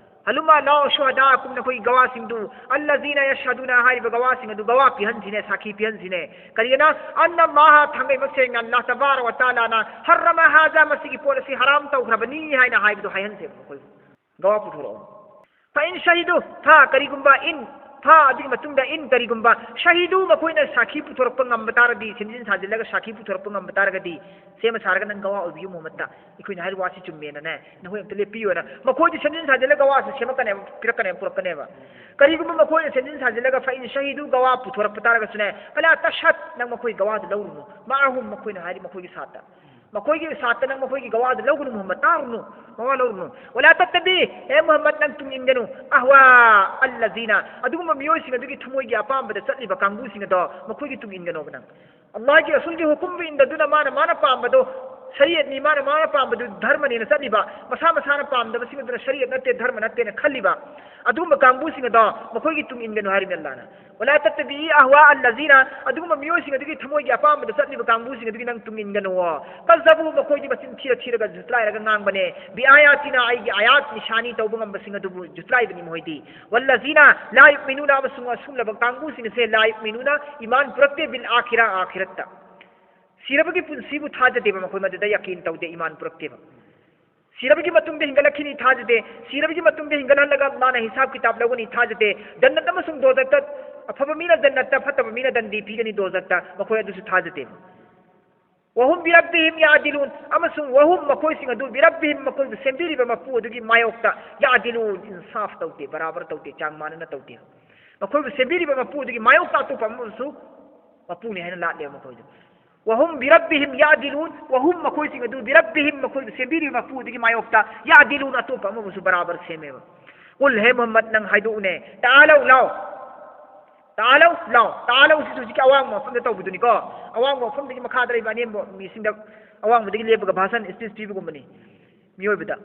ꯍꯂꯨꯝꯃ ꯂꯥꯎ ꯁꯨꯍꯗꯥꯑꯀꯨꯝ, ꯅꯈꯣꯏꯒꯤ ꯒꯋꯥꯁꯤꯡꯗꯨ, "ꯑꯜꯂꯖꯤꯅ ꯌꯁꯍꯗꯨꯅ", ꯍꯥꯏꯔꯤꯕ ꯒꯋꯥꯁꯤꯡ ꯑꯗꯨ ꯒꯋꯥ ꯄꯤꯍꯟꯁꯤꯅꯦ, ꯁꯥꯈꯤ ꯄꯤꯍꯟꯁꯤꯅꯦ꯫ ꯀꯔꯤꯒꯤꯅ? "ꯑꯟꯅ ꯑꯜꯂꯥꯍ", ꯊꯥꯡꯒꯩꯃꯛ ꯁꯦꯡꯅ ꯑꯜꯂꯥꯍ ꯇꯕꯥꯔꯛ ꯋ ꯇꯥꯂꯥꯅ, "ꯍꯔꯔꯃ ꯍꯥꯖꯥ", ꯃꯁꯤꯒꯤ ꯄꯣꯠ ꯑꯁꯤ ꯍꯔꯥꯝ ꯇꯧꯈ꯭ꯔꯕꯅꯤ ꯍꯥꯏꯅ ꯍꯥꯏꯕꯗꯨ ꯍꯥꯏꯍꯟꯁꯦꯕ ꯃꯈꯣꯏꯕꯨ꯫ ꯒꯋꯥ ꯄꯨꯊꯣꯔꯛꯑꯣ꯫ "ꯐꯏꯟ ꯁꯍꯤꯗꯨ", ꯊꯥ, ꯀꯔꯤꯒꯨꯝꯕ, "ꯏꯟ", ꯐꯥ ꯑꯗꯨꯒꯤ ꯃꯇꯨꯡꯗ ꯏꯟ ꯀꯔꯤꯒꯨꯝꯕ ꯁꯍꯤꯗꯨ ꯃꯈꯣꯏꯅ ꯁꯥꯈꯤ ꯄꯨꯊꯣꯔꯛꯄ ꯉꯝꯕ ꯇꯥꯔꯗꯤ, ꯁꯦꯝꯖꯤꯟ ꯁꯥꯖꯤꯜꯂꯒ ꯁꯥꯈꯤ ꯄꯨꯊꯣꯔꯛꯄ ꯉꯝꯕ ꯇꯥꯔꯒꯗꯤ, ꯁꯦꯝꯃ ꯁꯥꯔꯒ ꯅꯪ ꯒꯋꯥ ꯑꯣꯏꯕꯤꯌꯨ ꯃꯨꯍꯝꯃꯗꯇ, ꯑꯩꯈꯣꯏꯅ ꯍꯥꯏꯔꯤꯕ ꯋꯥꯁꯤ ꯆꯨꯝꯃꯦꯅꯅꯦ, ꯅꯈꯣꯏ ꯑꯝꯇ ꯂꯦꯞꯄꯤꯌꯨꯅ ꯃꯈꯣꯏꯗꯤ ꯁꯦꯝꯖꯤꯟ ꯁꯥꯖꯤꯜꯂꯒ ꯒꯋꯥꯁꯤ ꯁꯦꯝꯃꯛꯀꯅꯦꯕ, ꯄꯤꯔꯛꯀꯅꯦꯕ, ꯄꯨꯔꯛꯀꯅꯦꯕ꯫ ꯀꯔꯤꯒꯨꯝꯕ ꯃꯈꯣꯏꯅ ꯁꯦꯝꯖꯤꯟ ꯁꯥꯖꯤꯜꯂꯒ ꯐ ꯏꯟ ꯁꯍꯤꯗꯨ ꯒꯋꯥ ꯄꯨꯊꯣꯔꯛꯄ ꯇꯥꯔꯒꯁꯨꯅꯦ, ꯐꯂꯥ ꯇꯁꯍꯠ, ꯅꯪ ꯃꯈꯣꯏ ꯒꯋꯥꯗꯨ ꯂꯧꯔꯨꯅꯨ, ꯃꯥꯑꯍꯨꯝ, ꯃꯈꯣꯏꯅ ꯍꯥꯏꯔꯤ ꯃꯈꯣꯏꯒꯤ ꯁꯥꯠꯇ꯫ ꯃꯈꯣꯏꯒꯤ ꯁꯥꯠꯇ ꯅꯪ ꯃꯈꯣꯏꯒꯤ ꯒꯋꯥꯗꯨ ꯂꯧꯒꯅꯨ ꯃꯨꯍꯝꯃꯗ, ꯇꯥꯔꯨꯅꯨ, ꯃꯋꯥ ꯂꯧꯔꯨꯅꯨ꯫ ꯋꯂꯥ ꯇꯠꯇꯕꯤ, ꯍꯦ ꯃꯨꯍꯝꯃꯗ, ꯅꯪ ꯇꯨꯡ ꯏꯟꯒꯅꯨ꯫ ꯑꯍꯋꯥ ꯑꯜꯂꯖꯤꯅ, ꯑꯗꯨꯒꯨꯝꯕ ꯃꯤꯑꯣꯏꯁꯤꯡ ꯑꯗꯨꯒꯤ ꯊꯃꯣꯏꯒꯤ ꯑꯄꯥꯝꯕꯗ ꯆꯠꯂꯤꯕ ꯀꯥꯡꯕꯨꯁꯤꯡ ꯑꯗꯣ ꯃꯈꯣꯏꯒꯤ ꯇꯨꯡ ꯏꯟꯒꯅꯣꯕ ꯅꯪ꯫ ꯑꯜꯂꯥꯍꯒꯤ ꯔꯁꯨꯜꯒꯤ ꯍꯨꯀꯨꯝꯕꯨ ꯏꯟꯗꯗꯨꯅ ꯃꯥꯅ ꯃꯥꯅ ꯄꯥꯝꯕꯗꯣ ꯁꯔꯤꯌꯠꯅꯤ, ꯃꯥꯅ ꯃꯥꯅ ꯄꯥꯝꯕꯗꯨ ꯙꯔꯃꯅꯦꯅ ꯆꯠꯂꯤꯕ, ꯃꯁꯥ ꯃꯁꯥꯅ ꯄꯥꯝꯗꯕꯁꯤꯡ ꯑꯗꯨꯅ ꯁꯔꯤꯌꯠ ꯅꯠꯇꯦ, ꯙꯔꯃ ꯅꯠꯇꯦꯅ ꯈꯜꯂꯤꯕ ꯑꯗꯨꯒꯨꯝꯕ ꯀꯥꯡꯕꯨꯁꯤꯡ ꯑꯗꯣ ꯃꯈꯣꯏꯒꯤ ꯇꯨꯡ ꯏꯟꯒꯅꯨ ꯍꯥꯏꯔꯤꯕꯅꯤ ꯑꯜꯂꯥꯍꯅ꯫ ꯋꯂꯥ ꯇꯠꯇꯕꯤ ꯑꯍꯋꯥ ꯑꯜꯂꯖꯤꯅ, ꯑꯗꯨꯒꯨꯝꯕ ꯃꯤꯑꯣꯏꯁꯤꯡ ꯑꯗꯨꯒꯤ ꯊꯃꯣꯏꯒꯤ ꯑꯄꯥꯝꯕꯗ ꯆꯠꯂꯤꯕ ꯀꯥꯡꯕꯨꯁꯤꯡ ꯑꯗꯨꯒꯤ ꯅꯪ ꯇꯨꯡ ꯏꯟꯒꯅꯨꯋꯣ꯫ ꯀꯖꯕꯨ, ꯃꯈꯣꯏꯗꯤ ꯃꯆꯤꯟ ꯊꯤꯔ ꯊꯤꯔꯒ ꯖꯨꯇ꯭ꯔꯥꯏꯔꯒ ꯉꯥꯡꯕꯅꯦ꯫ ꯕꯤ ꯑꯥꯌꯥꯇꯤꯅ, ꯑꯩꯒꯤ ꯑꯥꯌꯥꯠ ꯅꯤꯁꯥꯅꯤ ꯇꯧꯕ ꯉꯝꯕꯁꯤꯡ ꯑꯗꯨꯕꯨ ꯖꯨꯇ꯭ꯔꯥꯏꯕꯅꯤ ꯃꯈꯣꯏꯗꯤ꯫ ꯋꯜꯂꯖꯤꯅ ꯂꯥ ꯌꯨꯛꯃꯤꯅꯨꯅ, ꯑꯃꯁꯨꯡ ꯑꯁꯨꯝꯂꯕ ꯀꯥꯡꯕꯨꯁꯤꯡ ꯑꯁꯦ ꯂꯥ ꯌꯨꯛꯃꯤꯅꯨꯅ, ꯏꯃꯥꯟ ꯄꯨꯔꯛꯇꯦ, ꯕꯤꯜ ꯑꯥꯈꯤꯔꯥ, ꯑꯥꯈꯤꯔꯠꯇ꯫ ꯁꯤꯔꯕꯒꯤ ꯄꯨꯟꯁꯤꯕꯨ ꯊꯥꯖꯗꯦꯕ ꯃꯈꯣꯏ, ꯃꯗꯨꯗ ꯌꯥꯀꯤꯟ ꯇꯧꯗꯦ, ꯏꯃꯥꯟ ꯄꯨꯔꯛꯇꯦꯕ꯫ ꯁꯤꯔꯕꯒꯤ ꯃꯇꯨꯡꯗ ꯍꯤꯡꯒꯠꯂꯛꯈꯤꯅꯤ ꯊꯥꯖꯗꯦ꯫ ꯁꯤꯔꯕꯒꯤ ꯃꯇꯨꯡꯗ ꯍꯤꯡꯒꯠꯍꯜꯂꯒ ꯃꯥꯅ ꯍꯤꯁꯥꯕ ꯀꯤꯇꯥꯕ ꯂꯧꯒꯅꯤ ꯊꯥꯖꯗꯦ꯫ ꯖꯟꯅꯠ ꯑꯃꯁꯨꯡ ꯗꯣꯖꯈꯇ ꯑꯐꯕ ꯃꯤꯅ ꯖꯟꯅꯠꯇ, ꯐꯠꯇꯕ ꯃꯤꯅ ꯗꯟꯗꯤ ꯄꯤꯒꯅꯤ ꯗꯣꯖꯈꯇ꯫ ꯃꯈꯣꯏ ꯑꯗꯨꯁꯨ ꯊꯥꯖꯗꯦ꯫ ꯋꯍꯨꯝ ꯕꯤꯔꯕꯤꯍꯤꯝ ꯌꯥꯗꯤꯂꯨꯟ, ꯑꯃꯁꯨꯡ ꯋꯍꯨꯝ, ꯃꯈꯣꯏꯁꯤꯡ ꯑꯗꯨ, ꯕꯤꯔꯕꯤꯍꯤꯝ, ꯃꯈꯣꯏꯕꯨ ꯁꯦꯝꯕꯤꯔꯤꯕ ꯃꯄꯨ ꯑꯗꯨꯒꯤ ꯃꯥꯌꯣꯛꯇ, ꯌꯥꯗꯤꯂꯨꯟ, ꯏꯟꯁꯥꯐ ꯇꯧꯗꯦ, ꯕꯔꯥꯕꯔ ꯇꯧꯗꯦ, ꯆꯥꯡ ꯃꯥꯟꯅꯅ ꯇꯧꯗꯦ꯫ ꯃꯈꯣꯏꯕꯨ ꯁꯦꯝꯕꯤꯔꯤꯕ ꯃꯄꯨ ꯑꯗꯨꯒꯤ ꯃꯥꯌꯣꯛꯇ ꯑꯇꯣꯞꯄ ꯑꯃꯁꯨ ꯃꯄꯨꯅꯤ ꯍꯥꯏꯅ ꯂꯥꯠꯂꯦꯕ ꯃꯈꯣꯏꯗꯨ꯫ ꯋꯍꯨꯝ ꯕꯤꯔꯕꯤꯍꯤꯝ ꯌꯥꯗꯤꯂꯨꯟ, ꯋꯍꯨꯝ, ꯃꯈꯣꯏꯁꯤꯡ ꯑꯗꯨ, ꯕꯤꯔꯕꯤꯍꯤꯝ, ꯃꯈꯣꯏꯕꯨ ꯁꯦꯝꯕꯤꯔꯤꯕ ꯃꯄꯨ ꯑꯗꯨꯒꯤ ꯃꯥꯌꯣꯛꯇ, ꯌꯥꯗꯤꯂꯨꯟ, ꯑꯇꯣꯞꯄ ꯑꯃꯕꯨꯁꯨ ꯕꯔꯥꯕꯔ ꯁꯦꯝꯃꯦꯕ꯫ ꯀꯨꯜ, ꯍꯦ ꯃꯨꯍꯝꯃꯗ, ꯅꯪ ꯍꯥꯏꯗꯣꯛꯎꯅꯦ, ꯇꯥꯂꯧ, ꯂꯥꯎ꯫ ꯇꯥꯂꯧ, ꯂꯥꯎ꯫ ꯇꯥꯂꯧ ꯁꯤꯁꯨ ꯍꯧꯖꯤꯛꯀꯤ ꯑꯋꯥꯡꯕ ꯃꯐꯝꯗ ꯇꯧꯕꯗꯨꯅꯤꯀꯣ꯫ ꯑꯋꯥꯡꯕ ꯃꯐꯝꯗꯒꯤ ꯃꯈꯥꯗ ꯂꯩꯕ ꯑꯅꯦꯝꯕ ꯃꯤꯁꯤꯡꯗ ꯑꯋꯥꯡꯕꯗꯒꯤ ꯂꯦꯞꯄꯒ ꯚꯥꯁꯟ, speech ꯄꯤꯕꯒꯨꯝꯕꯅꯤ ꯃꯤꯑꯣꯏꯕꯗ꯫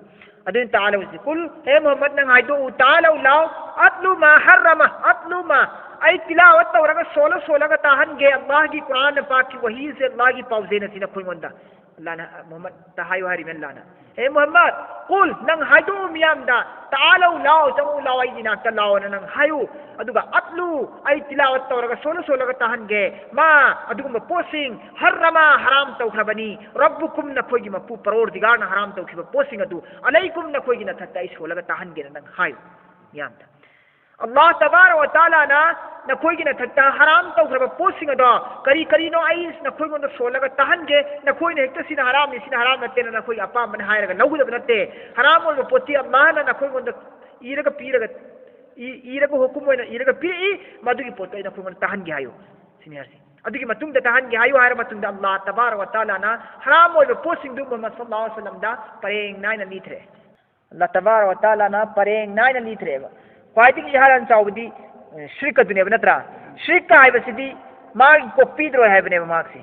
ꯑꯗꯨꯅ ꯇꯥꯂꯧ ꯁꯤ꯫ ꯀꯨꯜ, ꯍꯦ ꯃꯨꯍꯝꯃꯗ, ꯅꯪ ꯍꯥꯏꯗꯣꯛꯎ, ꯇꯥꯂꯧ, ꯂꯥꯎ, ꯑꯠꯂꯨ ꯃꯥ ꯍꯔꯔꯃ, ꯑꯠꯂꯨ ꯃꯥ, ꯑꯩ ꯇꯤꯂꯥꯋꯠ ꯇꯧꯔꯒ ꯁꯣꯜꯂ ꯁꯣꯜꯂꯒ ꯇꯥꯍꯟꯒꯦ, ꯑꯜꯂꯥꯍꯒꯤ ꯀꯨꯔꯥꯟꯅ ꯄꯥꯛꯀꯤ ꯋꯥꯍꯤꯁꯦ ꯑꯜꯂꯥꯍꯒꯤ ꯄꯥꯎꯖꯦꯜꯅ ꯁꯤꯅ ꯑꯩꯈꯣꯏꯉꯣꯟꯗ꯫ ꯑꯜꯂꯥꯍꯅ, ꯃꯨꯍꯝꯃꯗꯇ ꯍꯥꯏꯌꯨ ꯍꯥꯏꯔꯤꯕꯅꯤ ꯑꯜꯂꯥꯍꯅ꯫ ꯍꯦ ꯃꯨꯍꯝꯃꯗ, ꯀꯨꯜ, ꯅꯪ ꯍꯥꯏꯗꯣꯛꯎ ꯃꯤꯌꯥꯝꯗ, ꯇꯥꯂꯧ, ꯂꯥꯎ, ꯆꯪꯉꯛꯎ, ꯂꯥꯎ, ꯑꯩꯒꯤ ꯏꯅꯥꯛꯇ ꯂꯥꯎꯑꯣꯅ ꯅꯪ ꯍꯥꯏꯌꯨ꯫ ꯑꯗꯨꯒ ꯑꯠꯂꯨ, ꯑꯩ ꯇꯤꯂꯥꯋꯠ ꯇꯧꯔꯒ ꯁꯣꯜꯂ ꯁꯣꯜꯂꯒ ꯇꯥꯍꯟꯒꯦ꯫ ꯃꯥ, ꯑꯗꯨꯒꯨꯝꯕ ꯄꯣꯠꯁꯤꯡ, ꯍꯔꯔꯃ, ꯍꯔꯥꯝ ꯇꯧꯈ꯭ꯔꯕꯅꯤ, ꯔꯕꯨꯀꯨꯝ, ꯅꯈꯣꯏꯒꯤ ꯃꯄꯨ ꯄꯔꯣꯔꯗꯤꯒꯥꯔꯅ ꯍꯔꯥꯝ ꯇꯧꯈꯤꯕ ꯄꯣꯠꯁꯤꯡ ꯑꯗꯨ, ꯑꯂꯩꯀꯨꯝ, ꯅꯈꯣꯏꯒꯤ ꯅꯊꯛꯇ ꯑꯩ ꯁꯣꯜꯂꯒ ꯇꯥꯍꯟꯒꯦꯅ ꯅꯪ ꯍꯥꯏꯌꯨ ꯃꯤꯌꯥꯝꯗ꯫ ꯑꯜꯂꯥꯍ ꯇꯕꯥꯔꯛ ꯋ ꯇꯥꯂꯥꯅ ꯅꯈꯣꯏꯒꯤ ꯅꯊꯛꯇ ꯍꯔꯥꯝ ꯇꯧꯈ꯭ꯔꯕ ꯄꯣꯠꯁꯤꯡ ꯑꯗꯣ ꯀꯔꯤ ꯀꯔꯤꯅꯣ ꯑꯩ ꯅꯈꯣꯏꯉꯣꯟꯗ ꯁꯣꯜꯂꯒ ꯇꯥꯍꯟꯒꯦ, ꯅꯈꯣꯏꯅ ꯍꯦꯛꯇ ꯁꯤꯅ ꯍꯔꯥꯝꯅꯤ, ꯁꯤꯅ ꯍꯔꯥꯝ ꯅꯠꯇꯦꯅ ꯅꯈꯣꯏꯒꯤ ꯑꯄꯥꯝꯕꯅ ꯍꯥꯏꯔꯒ ꯂꯧꯒꯗꯕ ꯅꯠꯇꯦ꯫ ꯍꯔꯥꯝ ꯑꯣꯏꯕ ꯄꯣꯠꯇꯤ ꯑꯜꯂꯥꯍꯅ ꯅꯈꯣꯏꯉꯣꯟꯗ ꯏꯔꯒ ꯄꯤꯔꯒ, ꯏ-, ꯏꯔꯒ ꯍꯨꯀꯨꯝ ꯑꯣꯏꯅ ꯏꯔꯒ ꯄꯤꯔꯛꯏ, ꯃꯗꯨꯒꯤ ꯄꯣꯠꯇꯣ ꯑꯩ ꯅꯈꯣꯏꯉꯣꯟꯗ ꯇꯥꯍꯟꯒꯦ ꯍꯥꯏꯌꯨ ꯁꯤꯅꯤ ꯍꯥꯏꯔꯤꯁꯦ꯫ ꯑꯗꯨꯒꯤ ꯃꯇꯨꯡꯗ ꯇꯥꯍꯟꯒꯦ ꯍꯥꯏꯌꯨ ꯍꯥꯏꯔ ꯃꯇꯨꯡꯗ ꯑꯜꯂꯥꯍ ꯇꯕꯥꯔꯛ ꯋ ꯇꯥꯂꯥꯅ ꯍꯔꯥꯝ ꯑꯣꯏꯕ ꯄꯣꯠꯁꯤꯡꯗꯨ ꯃꯨꯍꯝꯃꯗ ꯁꯜꯂꯜꯂꯥꯍꯨ ꯑꯂꯥꯏꯍꯤ ꯋꯁꯜꯂꯝꯗ ꯄꯔꯦꯡ ꯅꯥꯏꯅ ꯂꯤꯊꯔꯦ꯫ ꯑꯜꯂꯥꯍ ꯇꯕꯥꯔꯛ ꯋ ꯇꯥꯂꯥꯅ ꯄꯔꯦꯡ ꯅꯥꯏꯅ ꯂꯤꯊꯔꯦꯕ꯫ ꯈ꯭ꯋꯥꯏꯗꯒꯤ ꯏꯍꯥꯟ ꯍꯥꯟ ꯆꯥꯎꯕꯗꯤ, ꯑꯦ, ꯁꯤꯔꯛ ꯑꯗꯨꯅꯦꯕ, ꯅꯠꯇ꯭ꯔꯥ? ꯁꯤꯔꯛ ꯍꯥꯏꯕꯁꯤꯗꯤ ꯃꯥꯒꯤ ꯀꯣꯛꯄꯤꯗ꯭ꯔꯣꯏ ꯍꯥꯏꯕꯅꯦꯕ ꯃꯍꯥꯛꯁꯦ꯫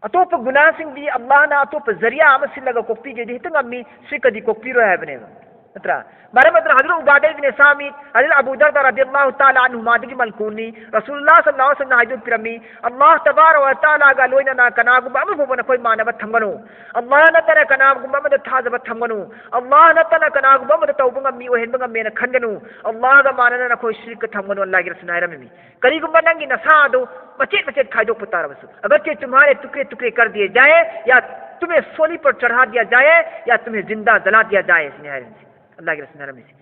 ꯑꯇꯣꯞꯄ ꯒꯨꯅꯥꯁꯤꯡꯗꯤ ꯑꯜꯂꯥꯍꯅ ꯑꯇꯣꯞꯄ ꯖꯔꯤꯌꯥ ꯑꯃ ꯁꯤꯜꯂꯒ ꯀꯣꯛꯄꯤꯒꯦꯗꯤ ꯍꯦꯛꯇ ꯉꯝꯃꯤ, ꯁꯤꯔꯛꯀꯗꯤ ꯀꯣꯛꯄꯤꯔꯣꯏ ꯍꯥꯏꯕꯅꯦꯕ, ꯅꯠꯇ꯭ꯔꯥ? ꯃꯔꯝ ꯑꯗꯨꯅ ꯍꯖꯔꯠ ꯎꯕꯥꯗ ꯏꯕꯅꯦ ꯁꯥꯃꯤꯠ, ꯍꯖꯔꯠ ꯑꯕꯨ ꯗꯔꯗꯥ ꯔꯗꯤꯌꯜꯂꯥꯍꯨ ꯇꯥꯂꯥ ꯑꯟꯍꯨꯃꯥꯗꯒꯤ ꯃꯜꯀꯨꯜꯅꯤ, ꯔꯁꯨꯜꯂꯥꯍ ꯁꯜꯂꯜꯂꯥꯍꯨ ꯑꯂꯥꯏꯍꯤ ꯋꯁꯜꯂꯝꯅ ꯍꯥꯏꯗꯣꯛꯄꯤꯔꯝꯃꯤ, "ꯑꯜꯂꯥꯍ ꯇꯕꯥꯔꯛ ꯋ ꯇꯥꯂꯥꯒ ꯂꯣꯏꯅꯅ ꯀꯅꯥꯒꯨꯝꯕ ꯑꯃ ꯐꯥꯎꯕ ꯅꯈꯣꯏ ꯃꯥꯟꯅꯕ ꯊꯝꯒꯅꯨ꯫ ꯑꯜꯂꯥꯍ ꯅꯠꯇꯅ ꯀꯅꯥꯒꯨꯝꯕ ꯑꯃꯗ ꯊꯥꯖꯕ ꯊꯝꯒꯅꯨ꯫ ꯑꯜꯂꯥꯍ ꯅꯠꯇꯅ ꯀꯅꯥꯒꯨꯝꯕ ꯑꯃꯗ ꯇꯧꯕ ꯉꯝꯃꯤ, ꯑꯣꯏꯍꯟꯕ ꯉꯝꯃꯦꯅ ꯈꯟꯒꯅꯨ꯫ ꯑꯜꯂꯥꯍꯒ ꯃꯥꯟꯅꯅ ꯅꯈꯣꯏ ꯁꯤꯔꯛꯀ ꯊꯝꯒꯅꯨ", ꯑꯜꯂꯥꯍꯒꯤ ꯔꯁꯨꯜꯅ ꯍꯥꯏꯔꯝꯃꯤ꯫ ꯀꯔꯤꯒꯨꯝꯕ ꯅꯪꯒꯤ ꯅꯁꯥ ꯑꯗꯨ ꯃꯆꯦꯠ ꯃꯆꯦꯠ ꯈꯥꯏꯗꯣꯛꯄ ꯇꯥꯔꯕꯁꯨ, "ꯑꯒꯔ ꯆꯦ ꯇꯨꯝꯍꯥꯔꯦ ꯇꯨꯀ꯭ꯔꯦ ꯇꯨꯀ꯭ꯔꯦ ꯀꯔ ꯗꯤꯌꯥ ꯖꯥꯌꯦ, ꯌꯥ ꯇꯨꯃꯦ ꯁꯣꯂꯤ ꯄꯔ ꯆꯔꯍꯥ ꯗꯤꯌꯥ ꯖꯥꯌꯦ, ꯌꯥ ꯇꯨꯃꯦ ꯖꯤꯟꯗꯥ ꯖꯂꯥ ꯗꯤꯌꯥ ꯖꯥꯌꯦ", ꯁꯤꯅꯤ ꯍꯥꯏꯔꯤꯁꯦ꯫ ꯑꯜꯂꯥꯍꯒꯤ ꯔꯁꯨꯜꯅ ꯍꯥꯏꯔꯝꯃꯤꯁꯦ꯫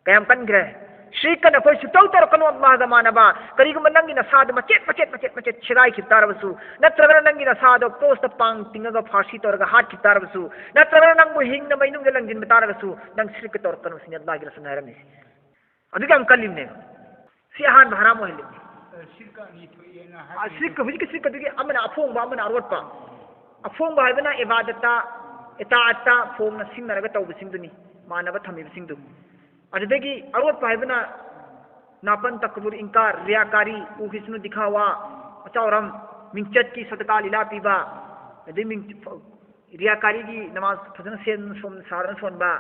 ꯀꯌꯥꯝ ꯀꯟꯈ꯭ꯔꯦ? ꯁꯤꯔꯛꯀ ꯅꯈꯣꯏ ꯁꯨꯛꯇꯧ ꯇꯧꯔꯛꯀꯅꯨ ꯑꯜꯂꯥꯍꯒ ꯃꯥꯟꯅꯕ꯫ ꯀꯔꯤꯒꯨꯝꯕ ꯅꯪꯒꯤ ꯅꯁꯥꯗꯨ ꯃꯆꯦꯠ ꯃꯆꯦꯠ ꯃꯆꯦꯠ ꯃꯆꯦꯠ ꯁꯦꯒꯥꯏꯈꯤꯕ ꯇꯥꯔꯕꯁꯨ, ꯅꯠꯇ꯭ꯔꯒꯅ ꯅꯪꯒꯤ ꯅꯁꯥꯗꯣ ꯀ꯭ꯔꯣꯁꯇ ꯄꯥꯡ ꯇꯤꯡꯉꯒ ꯐꯥꯔꯁꯤ ꯇꯧꯔꯒ ꯍꯥꯠꯈꯤꯕ ꯇꯥꯔꯕꯁꯨ, ꯅꯠꯇ꯭ꯔꯒꯅ ꯅꯪꯕꯨ ꯍꯤꯡꯅ ꯃꯩꯅꯨꯡꯗ ꯂꯪꯁꯤꯟꯕ ꯇꯥꯔꯒꯁꯨ, ꯅꯪ ꯁꯤꯔꯛꯀ ꯇꯧꯔꯛꯀꯅꯨ ꯁꯤꯅꯤ ꯑꯜꯂꯥꯍꯒꯤ ꯔꯁꯨꯜꯅ ꯍꯥꯏꯔꯝꯃꯤꯁꯦ꯫ ꯑꯗꯨꯛ ꯌꯥꯝ ꯀꯜꯂꯤꯕꯅꯦꯕ꯫ ꯁꯤ ꯑꯍꯥꯟꯕ ꯍꯔꯥꯝ ꯑꯣꯏꯍꯜꯂꯤꯕꯅꯤ꯫ ꯑ, ꯁꯤꯔꯀ ꯑꯅꯤ ꯊꯣꯛꯑꯦꯅ ꯍꯥꯏ-, ꯑ, ꯁꯤꯔꯀ, ꯍꯧꯖꯤꯛꯀꯤ ꯁꯤꯔꯀ ꯑꯗꯨꯒꯤ ꯑꯃꯅ ꯑꯐꯣꯡꯕ, ꯑꯃꯅ ꯑꯔꯣꯠꯄ꯫ ꯑꯐꯣꯡꯕ ꯍꯥꯏꯕꯅ ꯏꯕꯥꯗꯠꯇ, ꯏꯇꯥꯑꯠꯇ ꯐꯣꯡꯅ ꯁꯤꯡꯅꯔꯒ ꯇꯧꯕꯁꯤꯡꯗꯨꯅꯤ, ꯃꯥꯟꯅꯕ ꯊꯝꯃꯤꯕꯁꯤꯡꯗꯨ꯫ ꯑꯗꯨꯗꯒꯤ ꯑꯔꯣꯠꯄ ꯍꯥꯏꯕꯅ ꯅꯥꯄꯟ, ꯇꯀꯕꯨꯔ, ꯏꯟꯀꯥꯔ, ꯔꯤꯌꯥꯀꯥꯔꯤ, ꯎꯍꯤꯁꯅꯨ, ꯗꯤꯈꯥꯋꯥ, ꯑꯆꯥꯎꯔꯝ, ꯃꯤꯡꯆꯠꯀꯤ ꯁꯗꯀꯥ ꯂꯤꯂꯥ ꯄꯤꯕ, ꯑꯗꯩ ꯃꯤꯡ-, ꯔꯤꯌꯥꯀꯥꯔꯤꯒꯤ ꯅꯃꯥꯖ ꯐꯖꯅ ꯁꯦꯝ-, ꯁꯣꯝ-, ꯁꯥꯗꯅ ꯁꯣꯟꯕ,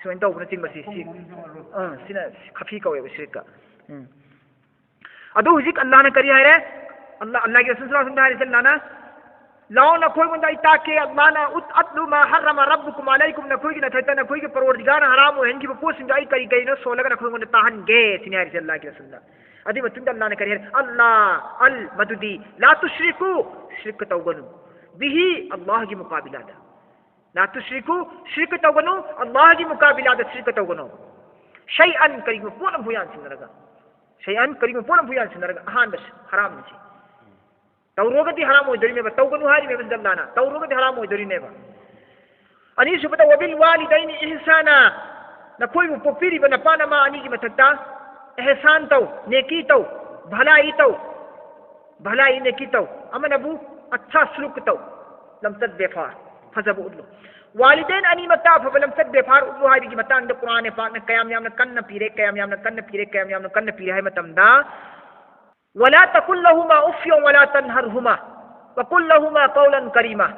ꯁꯨꯃꯥꯏꯅ ꯇꯧꯕꯅꯆꯤꯡꯕ ꯁꯤ, ꯁꯤ, ꯑꯥ, ꯁꯤꯅ ꯈꯐꯤ ꯀꯧꯋꯦꯕ ꯁꯤꯔꯛꯀ꯫ ꯎꯝ꯫ ꯑꯗꯨ ꯍꯧꯖꯤꯛ ꯑꯜꯂꯥꯍꯅ ꯀꯔꯤ ꯍꯥꯏꯔꯦ? ꯑꯜꯂꯥꯍ, ꯑꯜꯂꯥꯍꯒꯤ ꯔꯁꯨꯜ ꯁꯜꯂꯜꯂꯥꯍꯨ ꯑꯂꯥꯏꯍꯤ ꯋꯁꯜꯂꯝꯅ ꯍꯥꯏꯔꯤꯁꯦ, ꯑꯜꯂꯥꯍꯅ, "ꯂꯥꯛꯑꯣ, ꯅꯈꯣꯏꯉꯣꯟꯗ ꯑꯩ ꯇꯥꯛꯀꯦ, ꯑꯜꯂꯥꯍꯅ, ꯎꯠ-, ꯑꯠꯂꯨ ꯃꯥ ꯍꯔꯔꯃ ꯔꯕꯨꯀꯨꯝ ꯑꯂꯥꯏꯀꯨꯝ, ꯅꯈꯣꯏꯒꯤ ꯅꯊꯛꯇ ꯅꯈꯣꯏꯒꯤ ꯄꯔꯣꯔꯗꯤꯒꯥꯔꯅ ꯍꯔꯥꯝ ꯑꯣꯏꯍꯟꯈꯤꯕ ꯄꯣꯠꯁꯤꯡꯗꯣ ꯑꯩ ꯀꯔꯤ ꯀꯔꯤꯅꯣ ꯁꯣꯜꯂꯒ ꯅꯈꯣꯏꯉꯣꯟꯗ ꯇꯥꯍꯟꯒꯦ", ꯁꯤꯅꯤ ꯍꯥꯏꯔꯤꯁꯦ ꯑꯜꯂꯥꯍꯒꯤ ꯔꯁꯨꯜꯅ꯫ ꯑꯗꯨꯒꯤ ꯃꯇꯨꯡꯗ ꯑꯜꯂꯥꯍꯅ ꯀꯔꯤ ꯍꯥꯏꯔꯦ? "ꯑꯜꯂꯥꯍ ꯑꯜ ꯃꯗꯨꯗꯤ ꯂꯥ ꯇꯨꯁ꯭ꯔꯤꯀꯨ, ꯁꯤꯔꯛꯀ ꯇꯧꯒꯅꯨ, ꯕꯤꯍꯤ, ꯑꯜꯂꯥꯍꯒꯤ ꯃꯨꯀꯥꯕꯤꯂꯥꯗ꯫ ꯂꯥ ꯇꯨꯁ꯭ꯔꯤꯀꯨ, ꯁꯤꯔꯛꯀ ꯇꯧꯒꯅꯨ, ꯑꯜꯂꯥꯍꯒꯤ ꯃꯨꯀꯥꯕꯤꯂꯥꯗ ꯁꯤꯔꯛꯀ ꯇꯧꯒꯅꯨ꯫ ꯁꯩꯑꯟ ꯀꯔꯤꯒꯨꯝꯕ ꯄꯣꯠ ꯑꯃꯐꯥꯎ ꯌꯥꯟꯁꯤꯟꯅꯔꯒ, ꯁꯩꯑꯟ ꯀꯔꯤꯒꯨꯝꯕ ꯄꯣꯠ ꯑꯃꯐꯥꯎ ꯌꯥꯟꯁꯤꯟꯅꯔꯒ ꯑꯍꯥꯟꯕ ꯍꯔꯥꯝꯅꯤ ꯁꯤ꯫ ꯇꯧꯔꯨꯔꯒꯗꯤ ꯍꯔꯥꯝ ꯑꯣꯏꯗꯣꯔꯤꯅꯦꯕ, ꯇꯧꯒꯅꯨ ꯍꯥꯏꯔꯤꯅꯦꯕ ꯁꯤꯗ ꯑꯜꯂꯥꯅ, ꯇꯧꯔꯨꯔꯒꯗꯤ ꯍꯔꯥꯝ ꯑꯣꯏꯗꯣꯔꯤꯅꯦꯕ꯫ ꯑꯅꯤꯁꯨꯕꯗ, "ꯋꯕꯤꯜ ꯋꯥꯂꯤꯗꯩꯅꯤ ꯏꯍꯁꯥꯅ", ꯅꯈꯣꯏꯕꯨ ꯄꯣꯛꯄꯤꯔꯤꯕ ꯅꯄꯥ ꯅꯃꯥ ꯑꯅꯤꯒꯤ ꯃꯊꯛꯇ ꯑꯦꯍꯁꯥꯟ ꯇꯧ, ꯅꯦꯀꯤ ꯇꯧ, ꯚꯂꯥꯏ ꯇꯧ, ꯚꯂꯥꯏ ꯅꯦꯀꯤ ꯇꯧ, ꯑꯃꯅꯕꯨ ꯑꯠꯁꯥ ꯁꯨꯂꯨꯛ ꯇꯧ, ꯂꯝꯆꯠ ꯕꯦꯐꯥꯔ ꯐꯖꯕ ꯎꯠꯂꯨ꯫ ꯋꯥꯂꯤꯗꯩꯟ ꯑꯅꯤꯃꯛꯇ ꯑꯐꯕ ꯂꯝꯆꯠ ꯕꯦꯐꯥꯔ ꯎꯠꯂꯨ ꯍꯥꯏꯕꯒꯤ ꯃꯇꯥꯡꯗ ꯀꯨꯔꯥꯟ ꯄꯥꯛꯅ ꯀꯌꯥꯝ ꯌꯥꯝꯅ ꯀꯟꯅ ꯄꯤꯔꯦ, ꯀꯌꯥꯝ ꯌꯥꯝꯅ ꯀꯟꯅ ꯄꯤꯔꯦ, ꯀꯌꯥꯝ ꯌꯥꯝꯅ ꯀꯟꯅ ꯄꯤꯔꯦ ꯍꯥꯏꯕ ꯃꯇꯝꯗ, "ꯋꯂꯥ ꯇꯀꯨꯜ ꯂꯍꯨꯃꯥ ꯎꯐꯤꯌꯣ ꯋꯂꯥ ꯇꯟꯍꯔꯍꯨꯃꯥ ꯋꯀꯨꯜ ꯂꯍꯨꯃꯥ ꯀꯧꯂꯟ ꯀꯔꯤꯃꯥ"꯫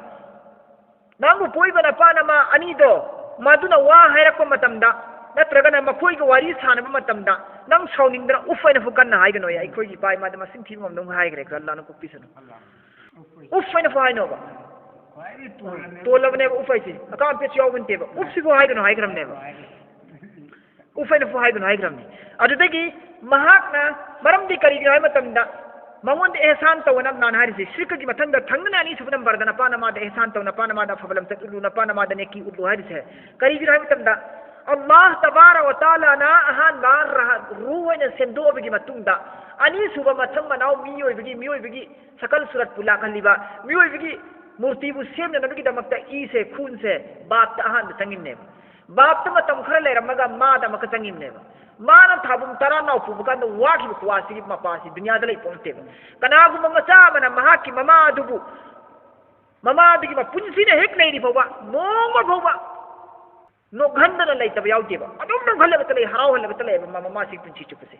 ꯅꯪꯕꯨ ꯄꯣꯛꯏꯕ ꯅꯄꯥ ꯅꯃꯥ ꯑꯅꯤꯗꯣ, ꯃꯗꯨꯅ ꯋꯥ ꯍꯥꯏꯔꯛꯄ ꯃꯇꯝꯗ, ꯅꯠꯇ꯭ꯔꯒꯅ ꯃꯈꯣꯏꯒ ꯋꯥꯔꯤ ꯁꯥꯟꯅꯕ ꯃꯇꯝꯗ, ꯅꯪ ꯁꯥꯎꯅꯤꯡꯗꯅ "ꯎꯐ" ꯍꯥꯏꯅ ꯐꯨ ꯀꯟꯅ ꯍꯥꯏꯒꯅꯣꯌꯦ꯫ ꯑꯩꯈꯣꯏꯒꯤ ꯏꯄꯥ ꯏꯃꯥꯗ ꯃꯁꯤꯡ ꯊꯤꯕ ꯉꯝꯗꯕ ꯍꯥꯏꯈ꯭ꯔꯦ, ꯑꯜꯂꯥꯅ ꯀꯣꯛꯄꯤꯁꯅꯨ꯫ "ꯎꯐ" ꯍꯥꯏꯅ ꯐꯥꯎ ꯍꯥꯏꯅꯣꯕ꯫ ꯇꯣꯜꯂꯕꯅꯦꯕ "ꯎꯐ" ꯍꯥꯏꯁꯦ꯫ ꯑꯀꯥꯝ ꯄꯦꯠꯁꯨ ꯌꯥꯎꯕ ꯅꯠꯇꯦꯕ꯫ "ꯎꯐꯁꯤꯕꯨ ꯍꯥꯏꯒꯅꯨ" ꯍꯥꯏꯈ꯭ꯔꯕꯅꯦꯕ꯫ "ꯎꯐ" ꯍꯥꯏꯅ ꯐꯥꯎ ꯍꯥꯏꯒꯅꯨ ꯍꯥꯏꯈ꯭ꯔꯕꯅꯤ꯫ ꯑꯗꯨꯗꯒꯤ ꯃꯍꯥꯛꯅ, ꯃꯔꯝꯗꯤ ꯀꯔꯤꯒꯤꯅꯣ ꯍꯥꯏꯕ ꯃꯇꯝꯗ, ꯃꯉꯣꯟꯗ ꯑꯦꯍꯁꯥꯟ ꯇꯧꯑꯅ ꯑꯜꯂꯥꯅ ꯍꯥꯏꯔꯤꯁꯦ꯫ ꯁꯤꯔꯀꯒꯤ ꯃꯊꯪꯗ ꯊꯪꯅꯅ ꯑꯅꯤꯁꯨꯕ ꯅꯝꯕꯔꯗ ꯅꯄꯥ ꯅꯃꯥꯗ ꯑꯦꯍꯁꯥꯟ ꯇꯧ, ꯅꯄꯥ ꯅꯃꯥꯗ ꯑꯐꯕ ꯂꯝꯆꯠ ꯎꯠꯂꯨ, ꯅꯄꯥ ꯅꯃꯥꯗ ꯅꯦꯀꯤ ꯎꯠꯂꯨ ꯍꯥꯏꯔꯤꯁꯦ꯫ ꯀꯔꯤꯒꯤꯅꯣ ꯍꯥꯏꯕ ꯃꯇꯝꯗ, ꯑꯜꯂꯥꯍ ꯇꯕꯥꯔꯛ ꯋ ꯇꯥꯂꯥꯅ ꯑꯍꯥꯟꯕ ꯔꯍ-, ꯔꯨꯍ ꯑꯣꯏꯅ ꯁꯦꯝꯗꯣꯛꯑꯕꯒꯤ ꯃꯇꯨꯡꯗ, ꯑꯅꯤꯁꯨꯕ ꯃꯊꯪ ꯃꯅꯥꯎ ꯃꯤꯑꯣꯏꯕꯒꯤ, ꯃꯤꯑꯣꯏꯕꯒꯤ ꯁꯀꯜ ꯁꯨꯔꯠꯄꯨ ꯂꯥꯛꯍꯜꯂꯤꯕ, ꯃꯤꯑꯣꯏꯕꯒꯤ ꯃꯨꯔꯇꯤꯕꯨ ꯁꯦꯝꯅꯅꯕꯒꯤꯗꯃꯛꯇ ꯏꯁꯦ, ꯈꯨꯟꯁꯦ, ꯕꯥꯞꯇ ꯑꯍꯥꯟꯕ ꯆꯪꯉꯤꯕꯅꯦꯕ꯫ ꯕꯥꯞꯇ ꯃꯇꯝ ꯈꯔ ꯂꯩꯔꯝꯃꯒ ꯃꯥꯗ ꯑꯃꯨꯛꯀ ꯆꯪꯉꯤꯕꯅꯦꯕ꯫ ꯃꯥꯅ ꯊꯥꯕꯨꯝ ꯇꯔꯥ ꯅꯥꯎ ꯄꯨꯕ ꯀꯥꯟꯗ ꯋꯥꯈꯤꯕ ꯈꯨꯋꯥꯁꯤꯒꯤ ꯃꯄꯥꯁꯤ ꯗꯨꯅꯤꯌꯥꯗ ꯂꯩ ꯄꯣꯛꯇꯦꯕ꯫ ꯀꯅꯥꯒꯨꯝꯕ ꯃꯆꯥ ꯑꯃꯅ ꯃꯍꯥꯛꯀꯤ ꯃꯃꯥ ꯑꯗꯨꯕꯨ, ꯃꯃꯥ ꯑꯗꯨꯒꯤ ꯃꯄꯨꯟꯁꯤꯅ ꯍꯦꯛ ꯂꯩꯔꯤ ꯐꯥꯎꯕ, ꯅꯣꯡꯃ ꯐꯥꯎꯕ ꯅꯣꯛꯍꯟꯗꯅ ꯂꯩꯇꯕ ꯌꯥꯎꯗꯦꯕ꯫ ꯑꯗꯨꯝ ꯅꯣꯛꯍꯜꯂꯒꯇ ꯂꯩ, ꯍꯔꯥꯎꯍꯜꯂꯒꯇ ꯂꯩꯌꯦꯕ ꯃ-, ꯃꯃꯥꯁꯤꯒꯤ ꯄꯨꯟꯁꯤ ꯆꯨꯞꯄꯁꯦ꯫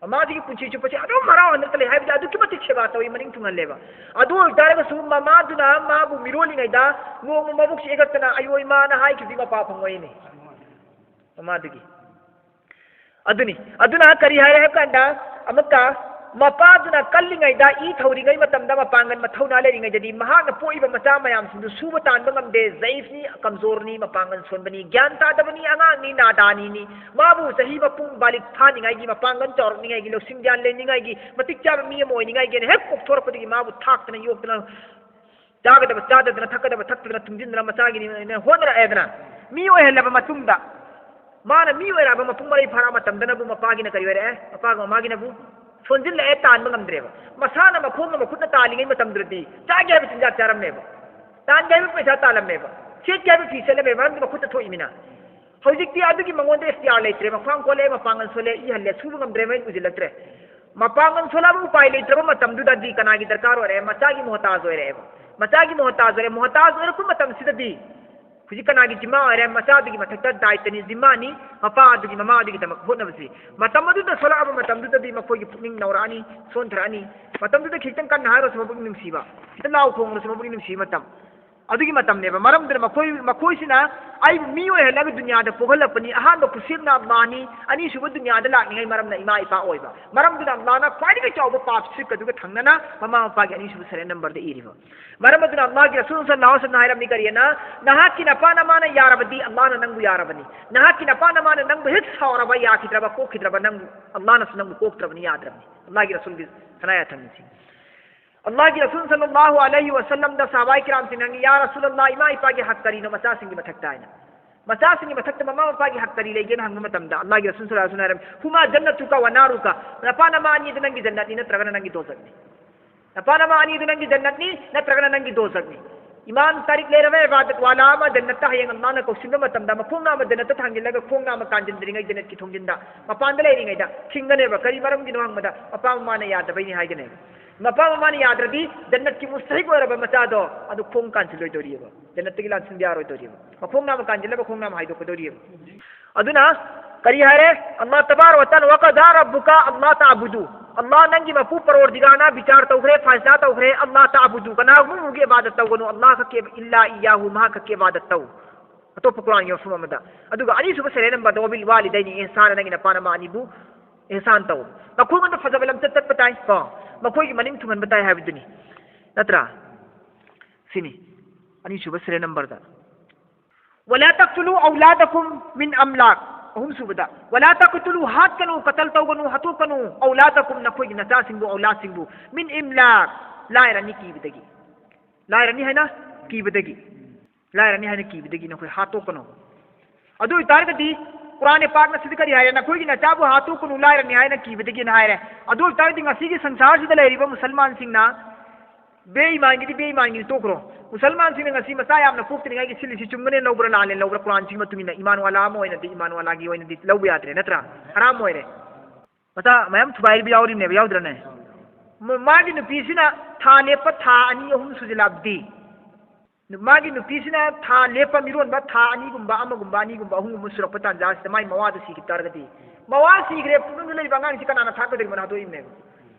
ꯃꯃꯥꯁꯤꯒꯤ ꯄꯨꯟꯁꯤ ꯆꯨꯞꯄꯁꯦ ꯑꯗꯨꯝ ꯍꯔꯥꯎꯍꯟꯗꯅ ꯂꯩ, ꯍꯥꯏꯕꯗꯤ ꯑꯗꯨꯛꯀꯤ ꯃꯇꯤꯛ ꯁꯦꯕꯥ ꯇꯧꯏ, ꯃꯅꯤꯡ ꯊꯨꯡꯍꯜꯂꯦꯕ꯫ ꯑꯗꯨ ꯑꯣꯏꯕ ꯇꯥꯔꯒꯁꯨ ꯃꯃꯥꯗꯨꯅ ꯃꯥꯕꯨ ꯃꯤꯔꯣꯜꯂꯤꯉꯩꯗ ꯅꯣꯡꯃ ꯃꯕꯨꯛꯁꯤ ꯑꯦꯒꯠꯇꯅ "ꯑꯌꯣ ꯏꯃꯥ" ꯍꯥꯏꯈꯤꯕꯗꯤ ꯃꯄꯥ ꯐꯪꯉꯣꯏꯅꯦ꯫ ꯃꯃꯥꯗꯨꯒꯤ꯫ ꯑꯗꯨꯅꯤ꯫ ꯑꯗꯨꯅ ꯀꯔꯤ ꯍꯥꯏꯔꯦ ꯍꯥꯏꯕ ꯀꯥꯟꯗ, ꯑꯃꯨꯛꯀ ꯃꯄꯥꯗꯨꯅ ꯀꯜꯂꯤꯉꯩꯗ, ꯏ ꯊꯧꯔꯤꯉꯩ ꯃꯇꯝꯗ, ꯃꯄꯥꯡꯒꯜ ꯃꯊꯧꯅꯥ ꯂꯩꯔꯤꯉꯩꯗꯗꯤ ꯃꯍꯥꯛꯅ ꯄꯣꯛꯏꯕ ꯃꯆꯥ ꯃꯌꯥꯝꯁꯤꯡꯗꯨ ꯁꯨꯕ ꯇꯥꯟꯕ ꯉꯝꯗꯦ, ꯖꯌꯤꯐꯅꯤ, ꯀꯝꯖꯣꯔꯅꯤ, ꯃꯄꯥꯡꯒꯜ ꯁꯣꯟꯕꯅꯤ, ꯒ꯭ꯌꯥꯟ ꯇꯥꯗꯕꯅꯤ, ꯑꯉꯥꯡꯅꯤ, ꯅꯥꯗꯥꯅꯤꯅꯤ꯫ ꯃꯥꯕꯨ ꯆꯍꯤ ꯃꯄꯨꯡ ꯕꯥꯂꯤꯛ ꯐꯥꯅꯤꯡꯉꯥꯏꯒꯤ, ꯃꯄꯥꯡꯒꯜ ꯆꯥꯎꯔꯛꯅꯤꯡꯉꯥꯏꯒꯤ, ꯂꯧꯁꯤꯡ ꯒ꯭ꯌꯥꯟ ꯂꯩꯅꯤꯡꯉꯥꯏꯒꯤ, ꯃꯇꯤꯛ ꯆꯥꯕ ꯃꯤ ꯑꯃ ꯑꯣꯏꯅꯤꯡꯉꯥꯏꯒꯤꯅ ꯍꯦꯛ ꯄꯣꯛꯊꯣꯔꯛꯄꯗꯒꯤ ꯃꯥꯕꯨ ꯊꯥꯛꯇꯅ ꯌꯣꯛꯇꯅ, ꯆꯥꯒꯗꯕ ꯆꯥꯗꯗꯅ, ꯊꯛꯀꯗꯕ ꯊꯛꯇꯗꯅ, ꯇꯨꯝꯁꯤꯟꯗꯅ ꯃꯆꯥꯒꯤꯅꯦꯅ ꯍꯣꯠꯅꯔꯛꯑꯦꯗꯅ꯫ ꯃꯤ ꯑꯣꯏꯍꯜꯂꯕ ꯃꯇꯨꯡꯗ, ꯃꯥꯅ ꯃꯤ ꯑꯣꯏꯔꯛꯑꯕ ꯃꯄꯨꯡ ꯃꯔꯩ ꯐꯥꯔꯛꯑ ꯃꯇꯝꯗꯅꯕꯨ ꯃꯄꯥꯒꯤꯅ ꯀꯔꯤ ꯑꯣꯏꯔꯛꯑꯦ? ꯃꯄꯥꯒ ꯃꯃꯥꯒꯤꯅꯕꯨ ꯁꯣꯟꯖꯤꯜꯂꯛꯑꯦ, ꯇꯥꯟꯕ ꯉꯝꯗ꯭ꯔꯦꯕ꯫ ꯃꯁꯥꯅ ꯃꯈꯣꯡꯅ ꯃꯈꯨꯠꯅ ꯇꯥꯜꯂꯤꯉꯩ ꯃꯇꯝꯗꯨꯗꯗꯤ ꯆꯥꯒꯦ ꯍꯥꯏꯕ ꯆꯤꯟꯖꯥꯛ ꯆꯥꯔꯝꯃꯦꯕ, ꯇꯥꯟꯒꯦ ꯍꯥꯏꯕ ꯄꯩꯁꯥ ꯇꯥꯜꯂꯝꯃꯦꯕ, ꯁꯦꯠꯀꯦ ꯍꯥꯏꯕ ꯐꯤ ꯁꯦꯠꯂꯝꯃꯦꯕ, ꯃꯔꯝꯗꯤ ꯃꯈꯨꯠꯇ ꯊꯣꯛꯏꯃꯤꯅ꯫ ꯍꯧꯖꯤꯛꯇꯤ ꯑꯗꯨꯒꯤ ꯃꯉꯣꯟꯗ ꯏꯈꯇꯤꯌꯥꯔ ꯂꯩꯇ꯭ꯔꯦ, ꯃꯈ꯭ꯋꯥꯡ ꯀꯣꯜꯂꯛꯑꯦ, ꯃꯄꯥꯡꯒꯜ ꯁꯣꯜꯂꯦ, ꯏ ꯍꯜꯂꯦ, ꯁꯨꯕ ꯉꯝꯗ꯭ꯔꯦ, ꯃꯩ ꯎꯁꯤꯜꯂꯛꯇ꯭ꯔꯦ꯫ ꯃꯄꯥꯡꯒꯜ ꯁꯣꯜꯂꯛꯑꯕ ꯎꯄꯥꯏ ꯂꯩꯇ꯭ꯔꯕ ꯃꯇꯝꯗꯨꯗꯗꯤ ꯀꯅꯥꯒꯤ ꯗꯔꯀꯥꯔ ꯑꯣꯏꯔꯛꯑꯦ? ꯃꯆꯥꯒꯤ ꯃꯣꯍꯇꯥꯖ ꯑꯣꯏꯔꯛꯑꯦꯕ꯫ ꯃꯆꯥꯒꯤ ꯃꯣꯍꯇꯥꯖ ꯑꯣꯏꯔꯦ꯫ ꯃꯣꯍꯇꯥꯖ ꯑꯣꯏꯔꯛꯄ ꯃꯇꯝꯁꯤꯗꯗꯤ ꯍꯧꯖꯤꯛ ꯀꯅꯥꯒꯤ ꯖꯤꯝꯃꯥ ꯑꯣꯏꯔꯦ? ꯃꯆꯥꯗꯨꯒꯤ ꯃꯊꯛꯇ ꯗꯥꯏꯇꯅꯤ, ꯖꯤꯝꯃꯥꯅꯤ, ꯃꯄꯥ ꯑꯗꯨꯒꯤ, ꯃꯃꯥ ꯑꯗꯨꯒꯤꯗꯃꯛ ꯍꯣꯠꯅꯕꯁꯤ꯫ ꯃꯇꯝ ꯑꯗꯨꯗ ꯁꯣꯜꯂꯛꯑꯕ ꯃꯇꯝꯗꯨꯗꯗꯤ ꯃꯈꯣꯏꯒꯤ ꯄꯨꯛꯅꯤꯡ ꯅꯧꯔꯛꯑꯅꯤ, ꯁꯣꯟꯊꯔꯛꯑꯅꯤ꯫ ꯃꯇꯝꯗꯨꯗ ꯈꯤꯇꯪ ꯀꯟꯅ ꯍꯥꯏꯔꯁꯨ ꯃꯕꯨꯛꯅꯤꯡ ꯅꯨꯡꯁꯤꯕ, ꯈꯤꯇꯪ ꯂꯥꯎ ꯈꯣꯡꯂꯁꯨ ꯃꯕꯨꯛꯅꯤꯡ ꯅꯨꯡꯁꯤꯕ ꯃꯇꯝ꯫ ꯑꯗꯨꯒꯤ ꯃꯇꯝꯅꯦꯕ꯫ ꯃꯔꯝꯗꯨꯅ ꯃꯈꯣꯏ, ꯃꯈꯣꯏꯁꯤꯅ ꯑꯩꯕꯨ ꯃꯤ ꯑꯣꯏꯍꯜꯂꯒ ꯗꯨꯅꯤꯌꯥꯗ ꯄꯣꯛꯍꯜꯂꯛꯄꯅꯤ꯫ ꯑꯍꯥꯟꯕ ꯈꯨꯠꯁꯦꯝꯅ ꯑꯜꯂꯥꯍꯅꯤ, ꯑꯅꯤꯁꯨꯕ ꯗꯨꯅꯤꯌꯥꯗ ꯂꯥꯛꯅꯤꯡꯉꯥꯏ ꯃꯔꯝꯅ ꯏꯃꯥ ꯏꯄꯥ ꯑꯣꯏꯕ꯫ ꯃꯔꯝꯗꯨꯅ ꯑꯜꯂꯥꯍꯅ ꯈ꯭ꯋꯥꯏꯗꯒꯤ ꯆꯥꯎꯕ ꯄꯥꯞ ꯁꯤꯔꯛ ꯑꯗꯨꯒ ꯊꯪꯅꯅ ꯃꯃꯥ ꯃꯄꯥꯒꯤ ꯑꯅꯤꯁꯨꯕ ꯁꯦꯔꯦꯜ ꯅꯝꯕꯔꯗ ꯏꯔꯤꯕ꯫ ꯃꯔꯝ ꯑꯗꯨꯅ ꯑꯜꯂꯥꯍꯒꯤ ꯔꯁꯨꯜ ꯁꯜꯂꯜꯂꯥꯍꯨ ꯑꯂꯥꯏꯍꯤ ꯋꯥꯁꯜꯂꯝꯅ ꯍꯥꯏꯔꯝꯃꯤ ꯀꯔꯤꯑꯅ? ꯅꯍꯥꯛꯀꯤ ꯅꯄꯥ ꯅꯃꯥꯅ ꯌꯥꯔꯕꯗꯤ ꯑꯜꯂꯥꯍꯅ ꯅꯪꯕꯨ ꯌꯥꯔꯕꯅꯤ꯫ ꯅꯍꯥꯛꯀꯤ ꯅꯄꯥ ꯅꯃꯥꯅ ꯅꯪꯕꯨ ꯍꯦꯛ ꯁꯥꯎꯔꯕ, ꯌꯥꯈꯤꯗ꯭ꯔꯕ, ꯀꯣꯛꯈꯤꯗ꯭ꯔꯕ, ꯅꯪ, ꯑꯜꯂꯥꯍꯅꯁꯨ ꯅꯪꯕꯨ ꯀꯣꯛꯇ꯭ꯔꯕꯅꯤ, ꯌꯥꯗ꯭ꯔꯕꯅꯤ꯫ ꯑꯜꯂꯥꯍꯒꯤ ꯔꯁꯨꯜꯒꯤ ꯁꯅꯥ ꯌꯥꯊꯪꯅꯤ ꯁꯤ꯫ ꯑꯜꯂꯥꯍꯒꯤ ꯔꯁꯨꯜ ꯁꯜꯂꯜꯂꯥꯍꯨ ꯑꯂꯥꯏꯍꯤ ꯋꯥꯁꯜꯂꯝꯗ ꯁꯍꯥꯕꯥꯏ ꯀꯤꯔꯥꯝꯁꯤꯡꯅ ꯍꯪꯉꯤ, "ꯌꯥ ꯔꯁꯨꯜ ꯑꯜꯂꯥꯍ, ꯏꯃꯥ ꯏꯄꯥꯒꯤ ꯍꯛ ꯀꯔꯤꯅꯣ ꯃꯆꯥꯁꯤꯡꯒꯤ ꯃꯊꯛꯇ?" ꯍꯥꯏꯅ꯫ ꯃꯆꯥꯁꯤꯡꯒꯤ ꯃꯊꯛꯇ ꯃꯃꯥ ꯃꯄꯥꯒꯤ ꯍꯛ ꯀꯔꯤ ꯂꯩꯒꯦꯅ ꯍꯪꯕ ꯃꯇꯝꯗ ꯑꯜꯂꯥꯍꯒꯤ ꯔꯁꯨꯜ ꯁꯜꯂꯜꯂꯥꯍꯨ ꯑꯂꯥꯏꯍꯤ ꯋꯥꯁꯜꯂꯝꯅ ꯍꯥꯏꯔꯝꯃꯤ, "ꯍꯨꯃꯥ ꯖꯟꯅꯇꯨꯀ ꯋ ꯅꯥꯔꯨꯀ, ꯅꯄꯥ ꯅꯃꯥ ꯑꯅꯤꯗꯨ ꯅꯪꯒꯤ ꯖꯟꯅꯠꯅꯤ ꯅꯠꯇ꯭ꯔꯒꯅ ꯅꯪꯒꯤ ꯗꯣꯖꯈꯅꯤ꯫ ꯅꯄꯥ ꯅꯃꯥ ꯑꯅꯤꯗꯨ ꯅꯪꯒꯤ ꯖꯟꯅꯠꯅꯤ ꯅꯠꯇ꯭ꯔꯒꯅ ꯅꯪꯒꯤ ꯗꯣꯖꯈꯅꯤ꯫" ꯏꯃꯥꯟ ꯇꯥꯔꯤꯛ ꯂꯩꯔꯕ ꯏꯕꯥꯗꯠ ꯋꯥꯂꯥ ꯑꯃ ꯖꯟꯅꯠꯇ ꯍꯌꯦꯡ ꯑꯜꯂꯥꯍꯅ ꯀꯧꯁꯤꯟꯕ ꯃꯇꯝꯗ ꯃꯈꯣꯡ ꯅꯥꯝꯃ ꯖꯟꯅꯠꯇ ꯊꯥꯡꯖꯤꯜꯂꯒ ꯈꯣꯡ ꯅꯥꯝꯃ ꯀꯥꯟꯁꯤꯟꯗ꯭ꯔꯤꯉꯩ ꯖꯟꯅꯠꯀꯤ ꯊꯣꯡꯖꯤꯟꯗ ꯃꯄꯥꯟꯗ ꯂꯩꯔꯤꯉꯩꯗ ꯊꯤꯡꯒꯅꯦꯕ꯫ ꯀꯔꯤ ꯃꯔꯝꯒꯤꯅꯣ ꯍꯪꯕꯗ ꯃꯄꯥ ꯃꯃꯥꯅ ꯌꯥꯗꯕꯩꯅꯤ ꯍꯥꯏꯒꯅꯦꯕ꯫ ꯃꯄꯥ ꯃꯃꯥꯅ ꯌꯥꯗ꯭ꯔꯗꯤ ꯖꯟꯅꯠꯀꯤ ꯃꯨꯁꯇꯍꯤꯛ ꯑꯣꯏꯔꯕ ꯃꯆꯥꯗꯣ ꯑꯗꯨ ꯈꯣꯡ ꯀꯥꯟꯁꯤꯜꯂꯣꯏꯗꯧꯔꯤꯑꯕ, ꯖꯟꯅꯠꯇꯒꯤ ꯂꯥꯟꯁꯤꯟꯕ ꯌꯥꯔꯣꯏꯗꯧꯔꯤꯑꯕ꯫ ꯃꯈꯣꯡ ꯅꯥꯝꯃ ꯀꯥꯟꯁꯤꯜꯂꯒ ꯈꯣꯡ ꯅꯥꯝꯃ ꯍꯥꯏꯗꯣꯛꯀꯗꯧꯔꯤꯑꯕ꯫ ꯑꯗꯨꯅ ꯀꯔꯤ ꯍꯥꯏꯔꯦ? ꯑꯜꯂꯥꯍ ꯇꯕꯥꯔꯛ ꯋ ꯇꯥꯂꯥ, "ꯋ ꯀꯗꯥ ꯔꯕꯨꯀ ꯑꯜꯂꯥ ꯇꯥꯕꯨꯗꯨ", ꯑꯜꯂꯥꯍ ꯅꯪꯒꯤ ꯃꯄꯨ ꯄꯔꯣꯔꯗꯤꯒꯥꯔꯅ ꯕꯤꯆꯥꯔ ꯇꯧꯈ꯭ꯔꯦ, ꯐꯥꯏꯁꯂꯥ ꯇꯧꯈ꯭ꯔꯦ, "ꯑꯜꯂꯥꯍ ꯇꯥꯕꯨꯗꯨ", ꯀꯅꯥꯒꯨꯝꯕꯒꯤ ꯏꯕꯥꯗꯠ ꯇꯧꯒꯅꯨ, "ꯑꯜꯂꯥꯍ ꯈꯛꯀꯤ, ꯏꯜꯂꯥ ꯏꯌꯥꯍꯨ", ꯃꯍꯥꯛ ꯈꯛꯀꯤ ꯏꯕꯥꯗꯠ ꯇꯧ꯫ ꯑꯇꯣꯞꯄ ꯀꯨꯔꯥꯟꯒꯤ ꯃꯐꯝ ꯑꯃꯗ꯫ ꯑꯗꯨꯒ ꯑꯅꯤꯁꯨꯕ ꯁꯦꯔꯦꯜ ꯅꯝꯕꯔꯗ, "ꯋꯕꯤꯜ ꯋꯥꯂꯤꯗꯩꯅꯤ ꯏꯍꯁꯥꯅ", ꯅꯪꯒꯤ ꯅꯄꯥ ꯅꯃꯥ ꯑꯅꯤꯕꯨ ꯏꯍꯁꯥꯟ ꯇꯧ꯫ ꯃꯈꯣꯏꯉꯣꯟꯗ ꯐꯖꯕ ꯂꯝꯆꯠ ꯆꯠꯄ ꯇꯥꯏ ꯀꯣ, ꯃꯈꯣꯏꯒꯤ ꯃꯅꯤꯡ ꯊꯨꯡꯍꯟꯕ ꯇꯥꯏ ꯍꯥꯏꯕꯗꯨꯅꯤ, ꯅꯠꯇ꯭ꯔꯥ? ꯁꯤꯅꯤ ꯑꯅꯤꯁꯨꯕ ꯁꯦꯔꯦꯜ ꯅꯝꯕꯔꯗ꯫ "ꯋꯂꯥ ꯇꯛꯇꯨꯂꯨ ꯑꯧꯂꯥꯗꯀꯨꯝ ꯃꯤꯟ ꯑꯝꯂꯥꯛ", ꯑꯍꯨꯝꯁꯨꯕꯗ, "ꯋꯂꯥ ꯇꯛꯇꯨꯂꯨ", ꯍꯥꯠꯀꯅꯨ, ꯀꯇꯜ ꯇꯧꯒꯅꯨ, ꯍꯥꯠꯇꯣꯛꯀꯅꯨ, "ꯑꯧꯂꯥꯗꯀꯨꯝ", ꯅꯈꯣꯏꯒꯤ ꯅꯆꯥꯁꯤꯡꯕꯨ, ꯑꯧꯂꯥꯗꯁꯤꯡꯕꯨ, "ꯃꯤꯟ ꯏꯝꯂꯥꯛ", ꯂꯥꯏꯔꯅꯤ ꯀꯤꯕꯗꯒꯤ, ꯂꯥꯏꯔꯅꯤ ꯍꯥꯏꯅ ꯀꯤꯕꯗꯒꯤ, ꯂꯥꯏꯔꯅꯤ ꯍꯥꯏꯅ ꯀꯤꯕꯗꯒꯤ ꯅꯈꯣꯏ ꯍꯥꯠꯇꯣꯛꯀꯅꯨ꯫ ꯑꯗꯨ ꯑꯣꯏꯇꯥꯔꯒꯗꯤ ꯀꯨꯔꯥꯟ ꯄꯥꯛꯅ ꯁꯤꯗ ꯀꯔꯤ ꯍꯥꯏꯔꯦ? "ꯅꯈꯣꯏꯒꯤ ꯅꯆꯥꯕꯨ ꯍꯥꯠꯇꯣꯛꯀꯅꯨ, ꯂꯥꯏꯔꯅꯤ ꯍꯥꯏꯅ ꯀꯤꯕꯗꯒꯤꯅ" ꯍꯥꯏꯔꯦ꯫ ꯑꯗꯨ ꯑꯣꯏꯇꯥꯔꯗꯤ ꯉꯁꯤꯒꯤ ꯁꯪꯁꯥꯔꯁꯤꯗ ꯂꯩꯔꯤꯕ ꯃꯨꯁꯜꯃꯥꯟꯁꯤꯡꯅ, ꯕꯦꯏꯃꯥꯟꯒꯤꯗꯤ ꯕꯦꯏꯃꯥꯟꯒꯤꯗꯤ ꯇꯣꯛꯈ꯭ꯔꯣ, ꯃꯨꯁꯜꯃꯥꯟꯁꯤꯡꯅ ꯉꯁꯤ ꯃꯆꯥ ꯌꯥꯝꯅ ꯄꯣꯛꯇꯅꯤꯡꯉꯥꯏꯒꯤ ꯁꯤꯜꯂꯤꯁꯤ ꯆꯨꯝꯒꯅꯦ ꯂꯧꯕ꯭ꯔꯥ ꯂꯥꯜꯂꯦ ꯂꯧꯕ꯭ꯔꯥ? ꯀꯨꯔꯥꯟꯁꯤꯒꯤ ꯃꯇꯨꯡ ꯏꯟꯅ ꯏꯃꯥꯟ ꯋꯥꯂꯥ ꯑꯃ ꯑꯣꯏꯅꯗꯤ, ꯏꯃꯥꯟ ꯋꯥꯂꯥꯒꯤ ꯑꯣꯏꯅꯗꯤ ꯂꯧꯕ ꯌꯥꯗ꯭ꯔꯦ, ꯅꯠꯇ꯭ꯔꯥ? ꯍꯔꯥꯝ ꯑꯣꯏꯔꯦ꯫ ꯃꯆꯥ ꯃꯌꯥꯝ ꯊꯨꯒꯥꯏꯔꯤꯕ ꯌꯥꯎꯔꯤꯕꯅꯦꯕ, ꯌꯥꯎꯗ꯭ꯔꯅꯦ? ꯃ-, ꯃꯥꯒꯤ ꯅꯨꯄꯤꯁꯤꯅ ꯊꯥ ꯂꯦꯞꯄ ꯊꯥ ꯑꯅꯤ ꯑꯍꯨꯝ ꯁꯨꯖꯤꯜꯂꯛꯑꯕꯗꯤ, ꯅꯨ-, ꯃꯥꯒꯤ ꯅꯨꯄꯤꯁꯤꯅ ꯊꯥ ꯂꯦꯞꯄ ꯃꯤꯔꯣꯟꯕ ꯊꯥ ꯑꯅꯤꯒꯨꯝꯕ, ꯑꯃꯒꯨꯝꯕ, ꯑꯅꯤꯒꯨꯝꯕ, ꯑꯍꯨꯝꯒꯨꯝꯕ ꯁꯨꯔꯛꯄ ꯇꯥꯟꯖꯥꯁꯤꯗ ꯃꯥꯒꯤ ꯃꯋꯥꯗꯨ ꯁꯤꯈꯤꯕ ꯇꯥꯔꯒꯗꯤ, ꯃꯋꯥ ꯁꯤꯈ꯭ꯔꯦ, ꯄꯨꯛꯅꯨꯡꯗ ꯂꯩꯕ ꯑꯉꯥꯡꯁꯤ ꯀꯅꯥꯅ ꯊꯥꯛꯀꯗꯧꯔꯤꯕꯅꯣ? ꯍꯥꯠꯇꯣꯛꯏꯕꯅꯦꯕ꯫